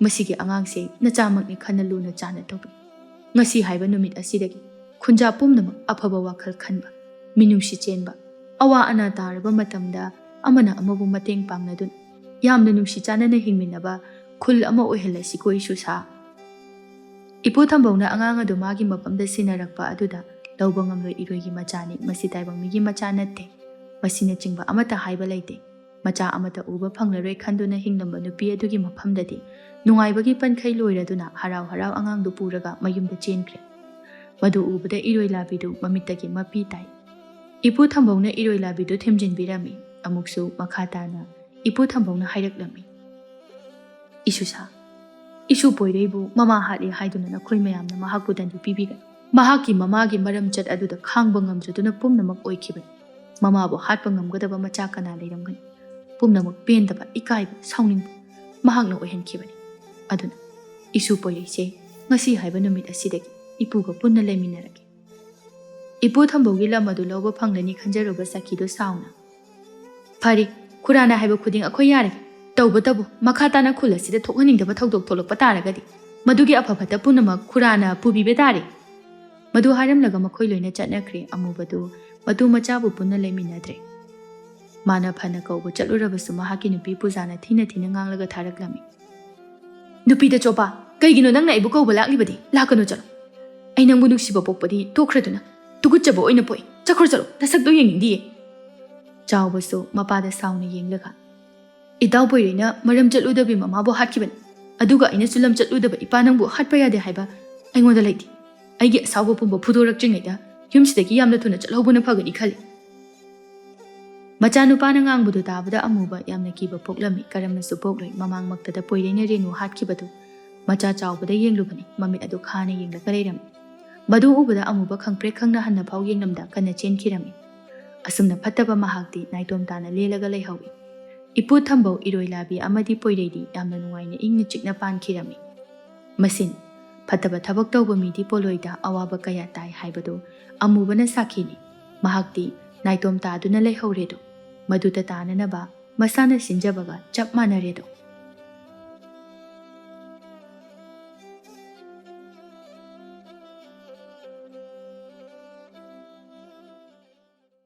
ꯃꯁꯤꯒꯤ ꯑꯉꯥꯡꯁꯦ ꯅꯆꯥꯃꯛꯅꯤ ꯈꯟꯅ ꯂꯨꯅ ꯆꯥꯅ ꯇꯧꯕꯤ꯫ ꯉꯁꯤ ꯍꯥꯏꯕ ꯅꯨꯃꯤꯠ ꯑꯁꯤꯗꯒꯤ ꯈꯨꯟꯖꯥ ꯄꯨꯝꯅꯃꯛ ꯑꯐꯕ ꯋꯥꯈꯜ ꯈꯟꯕ, ꯃꯤꯅꯨꯡꯁꯤ ꯆꯦꯟꯕ, ꯑꯋꯥ ꯑꯅꯥ ꯇꯥꯔꯕ ꯃꯇꯝꯗ ꯑꯃꯅ ꯑꯃꯕꯨ ꯃꯇꯦꯡ ꯄꯥꯡꯅꯗꯨꯅ ꯌꯥꯝꯅ ꯅꯨꯡꯁꯤ ꯆꯥꯟꯅꯅ ꯍꯤꯡꯃꯤꯟꯅꯕ ꯈꯨꯜ ꯑꯃ ꯑꯣꯏꯍꯜꯂꯁꯤꯀꯣ ꯏꯁꯨꯁꯥ꯫" ꯏꯄꯨ ꯊꯝꯕꯧꯅ ꯑꯉꯥꯡ ꯑꯗꯨ ꯃꯥꯒꯤ ꯃꯐꯝꯗ ꯁꯤꯟꯅꯔꯛꯄ ꯑꯗꯨꯗ ꯂꯧꯕ ꯉꯝꯂꯣꯏ ꯏꯔꯣꯏꯒꯤ ꯃꯆꯥꯅꯤ, ꯃꯁꯤ ꯇꯥꯏꯕꯪ ꯃꯤꯒꯤ ꯃꯆꯥ ꯅꯠꯇꯦ꯫ ꯃꯁꯤꯅꯆꯤꯡꯕ ꯑꯃꯠꯇ ꯍꯥꯏꯕ ꯂꯩꯇꯦ꯫ ꯃꯆꯥ ꯑꯃꯠꯇ ꯎꯕ ꯐꯪꯂꯔꯣꯏ ꯈꯟꯗꯨꯅ ꯍꯤꯡꯂꯝꯕ ꯅꯨꯄꯤ ꯑꯗꯨꯒꯤ ꯃꯐꯝꯗꯗꯤ ꯅꯨꯡꯉꯥꯏꯕꯒꯤ ꯄꯟꯈꯩ ꯂꯣꯏꯔꯗꯨꯅ ꯍꯔꯥꯎ ꯍꯔꯥꯎ ꯑꯉꯥꯡꯗꯨ ꯄꯨꯔꯒ ꯃꯌꯨꯝꯗ ꯆꯦꯟꯈ꯭ꯔꯦ꯫ ꯃꯗꯨ ꯎꯕꯗ ꯏꯔꯣꯏ ꯂꯥꯕꯤꯗꯨ ꯃꯃꯤꯠꯇꯒꯤ ꯃꯄꯤ ꯇꯥꯏ꯫ ꯏꯄꯨ ꯊꯝꯕꯧꯅ ꯏꯔꯣꯏ ꯂꯥꯕꯤꯗꯨ ꯊꯦꯝꯖꯤꯟꯕꯤꯔꯝꯃꯤ꯫ ꯑꯃꯨꯛꯁꯨ ꯃꯈꯥ ꯇꯥꯅ ꯏꯄꯨ ꯊꯝꯕꯧꯅ ꯍꯥꯏꯔꯛꯂꯝꯃꯤ, "ꯏꯁꯨꯁꯥ, ꯏꯁꯨ ꯄꯣꯏꯔꯩꯕꯨ ꯃꯃꯥ ꯍꯥꯠꯂꯤ ꯍꯥꯏꯗꯨꯅ ꯅꯈꯣꯏ ꯃꯌꯥꯝꯅ ꯃꯍꯥꯛꯄꯨ ꯗꯟꯗꯤ ꯄꯤꯕꯤꯒꯅꯨ꯫ ꯃꯍꯥꯛꯀꯤ ꯃꯃꯥꯒꯤ ꯃꯔꯝꯆꯠ ꯑꯗꯨꯗ ꯈꯥꯡꯕ ꯉꯝꯖꯗꯨꯅ ꯄꯨꯝꯅꯃꯛ ꯑꯣꯏꯈꯤꯕꯅꯤ꯫ ꯃꯃꯥꯕꯨ ꯍꯥꯠꯄ ꯉꯝꯒꯗꯕ ꯃꯆꯥ ꯀꯅꯥ ꯂꯩꯔꯝꯒꯅꯤ? ꯄꯨꯝꯅꯃꯛ ꯄꯦꯟꯗꯕ, ꯏꯀꯥꯏꯕ, ꯁꯥꯎꯅꯤꯡꯕ ꯃꯍꯥꯛꯅ ꯑꯣꯏꯍꯟꯈꯤꯕꯅꯤ꯫ ꯑꯗꯨꯅ ꯏꯁꯨ ꯄꯣꯏꯔꯩꯁꯦ ꯉꯁꯤ ꯍꯥꯏꯕ ꯅꯨꯃꯤꯠ ꯑꯁꯤꯗꯒꯤ ꯏꯄꯨꯒ ꯄꯨꯟꯅ ꯂꯩꯃꯤꯟꯅꯔꯒꯦ꯫" ꯏꯄꯨ ꯊꯝꯕꯧꯒꯤ ꯂꯝ ꯑꯗꯨ ꯂꯧꯕ ꯐꯪꯂꯅꯤ ꯈꯟꯖꯔꯨꯕ ꯁꯈꯤꯗꯨ ꯁꯥꯎꯅ, "ꯐꯔꯦ, ꯈꯨꯔꯥꯅ ꯍꯥꯏꯕ ꯈꯨꯗꯤꯡ ꯑꯩꯈꯣꯏ ꯌꯥꯔꯒꯦ꯫ ꯇꯧꯕꯇꯕꯨ ꯃꯈꯥ ꯇꯥꯅ ꯈꯨꯜ ꯑꯁꯤꯗ ꯊꯣꯛꯍꯟꯅꯤꯡꯗꯕ ꯊꯧꯗꯣꯛ ꯊꯣꯛꯂꯛꯄ ꯇꯥꯔꯒꯗꯤ ꯃꯗꯨꯒꯤ ꯑꯐ ꯐꯠꯇ ꯄꯨꯝꯅꯃꯛ ꯈꯨꯔꯥꯅ ꯄꯨꯕꯤꯕ ꯇꯥꯔꯦ꯫" ꯃꯗꯨ ꯍꯥꯏꯔꯝꯂꯒ ꯃꯈꯣꯏ ꯂꯣꯏꯅ ꯆꯠꯅꯈ꯭ꯔꯦ꯫ ꯑꯃꯨꯕꯗꯨ ꯃꯇꯨ ꯃꯆꯥꯕꯨ ꯄꯨꯟꯅ ꯂꯩꯃꯤꯟꯅꯗ꯭ꯔꯦ꯫ ꯃꯥꯅ ꯐꯅ ꯀꯧꯕ ꯆꯠꯂꯨꯔꯕꯁꯨ ꯃꯍꯥꯛꯀꯤ ꯅꯨꯄꯤ ꯄꯨꯖꯥꯅ ꯊꯤꯅ ꯊꯤꯅ ꯉꯥꯡꯂꯒ ꯊꯥꯔꯛꯂꯝꯃꯤ꯫ "ꯅꯨꯄꯤꯗ ꯆꯣꯄꯥ, ꯀꯩꯒꯤꯅꯣ ꯅꯪꯅ ꯑꯩꯕꯨ ꯀꯧꯕ ꯂꯥꯛꯂꯤꯕꯗꯤ? ꯂꯥꯛꯀꯅꯨ, ꯆꯠꯂꯣ꯫ ꯑꯩ ꯅꯪꯕꯨ ꯅꯨꯡꯁꯤꯕ ꯄꯣꯛꯄꯗꯤ ꯇꯣꯛꯈ꯭ꯔꯗꯨꯅ ꯇꯨꯀꯨꯠꯆꯕ ꯑꯣꯏꯅ ꯄꯣꯛꯏ꯫ ꯆꯠꯈ꯭ꯔꯣ, ꯆꯠꯂꯣ, ꯅꯁꯛꯇꯣ ꯌꯦꯡꯅꯤꯡꯗꯤꯌꯦ꯫" ꯆꯥꯎꯕꯁꯨ ꯃꯄꯥꯗ ꯁꯥꯎꯅ ꯌꯦꯡꯂꯒ, "ꯏꯇꯥꯎ ꯄꯣꯏꯔꯩꯅ ꯃꯔꯝ ꯆꯠꯂꯨꯗꯕꯤ ꯃꯃꯥꯕꯨ ꯍꯥꯠꯈꯤꯕꯅꯤ, ꯑꯗꯨꯒ ꯑꯩꯅꯁꯨ ꯂꯝ ꯆꯠꯂꯨꯗꯕ ꯏꯄꯥ ꯅꯪꯕꯨ ꯍꯥꯠꯄ ꯌꯥꯗꯦ ꯍꯥꯏꯕ ꯑꯩꯉꯣꯟꯗ ꯂꯩꯇꯦ꯫ ꯑꯩꯒꯤ ꯑꯁꯥꯎꯕ ꯄꯨꯝꯕ ꯐꯨꯗꯣꯔꯛꯇ꯭ꯔꯤꯉꯩꯗ ꯌꯨꯝꯁꯤꯗꯒꯤ ꯌꯥꯝꯅ ꯊꯨꯅ ꯆꯠꯍꯧꯕꯅ ꯐꯒꯅꯤ ꯈꯜꯂꯤ꯫ ꯃꯆꯥꯅꯨꯄꯥꯅ ꯉꯥꯡꯕꯗꯨ ꯇꯥꯕꯗ ꯑꯃꯨꯕ ꯌꯥꯝꯅ ꯀꯤꯕ ꯄꯣꯛꯂꯝꯃꯤ꯫ ꯀꯔꯝꯅꯁꯨ ꯄꯣꯛꯂꯣꯏ꯫ ꯃꯃꯥꯡꯃꯛꯇꯗ ꯄꯣꯏꯔꯩꯅ ꯔꯦꯅꯨ ꯍꯥꯠꯈꯤꯕꯗꯨ ꯃꯆꯥ ꯆꯥꯎꯕꯗ ꯌꯦꯡꯂꯨꯕꯅꯤ꯫ ꯃꯃꯤꯠ ꯑꯗꯨ ꯈꯥꯅ ꯌꯦꯡꯂꯒ ꯂꯩꯔꯝꯃꯤ꯫ ꯃꯗꯨ ꯎꯕꯗ ꯑꯃꯨꯕ ꯈꯪꯄ꯭ꯔꯦꯛ ꯈꯪꯅ ꯍꯟꯅꯐꯥꯎ ꯌꯦꯡꯂꯝꯗ ꯀꯟꯅ ꯆꯦꯟꯈꯤꯔꯝꯃꯤ꯫ ꯑꯁꯨꯝꯅ ꯐꯠꯇꯕ ꯃꯍꯥꯛꯇꯤ ꯅꯥꯏꯇꯣꯝ ꯇꯥꯅ ꯂꯦꯜꯂꯒ ꯂꯩꯍꯧꯏ꯫ ꯏꯄꯨ ꯊꯝꯕꯧ, ꯏꯔꯣꯏ ꯂꯥꯕꯤ ꯑꯃꯗꯤ ꯄꯣꯏꯔꯩꯗꯤ ꯌꯥꯝꯅ ꯅꯨꯡꯉꯥꯏꯅ ꯏꯪꯅ ꯆꯤꯛꯅ ꯄꯥꯟꯈꯤꯔꯝꯃꯤ꯫ ꯃꯁꯤꯟ ꯐꯠꯇꯕ ꯊꯕꯛ ꯇꯧꯕ ꯃꯤꯗꯤ ꯄꯣꯂꯣꯏꯗ ꯑꯋꯥꯕ ꯀꯌꯥ ꯇꯥꯏ ꯍꯥꯏꯕꯗꯨ ꯑꯃꯨꯕꯅ ꯁꯥꯈꯤꯅꯤ꯫ ꯃꯍꯥꯛꯇꯤ ꯅꯥꯏꯇꯣꯝ ꯇꯥꯗꯨꯅ ꯂꯩꯍꯧꯔꯦꯗꯣ꯫ ꯃꯗꯨꯗ ꯇꯥꯅꯅꯕ ꯃꯁꯥꯅ ꯁꯤꯟꯖꯕꯒ ꯆꯞ ꯃꯥꯟꯅꯔꯦꯗꯣ꯫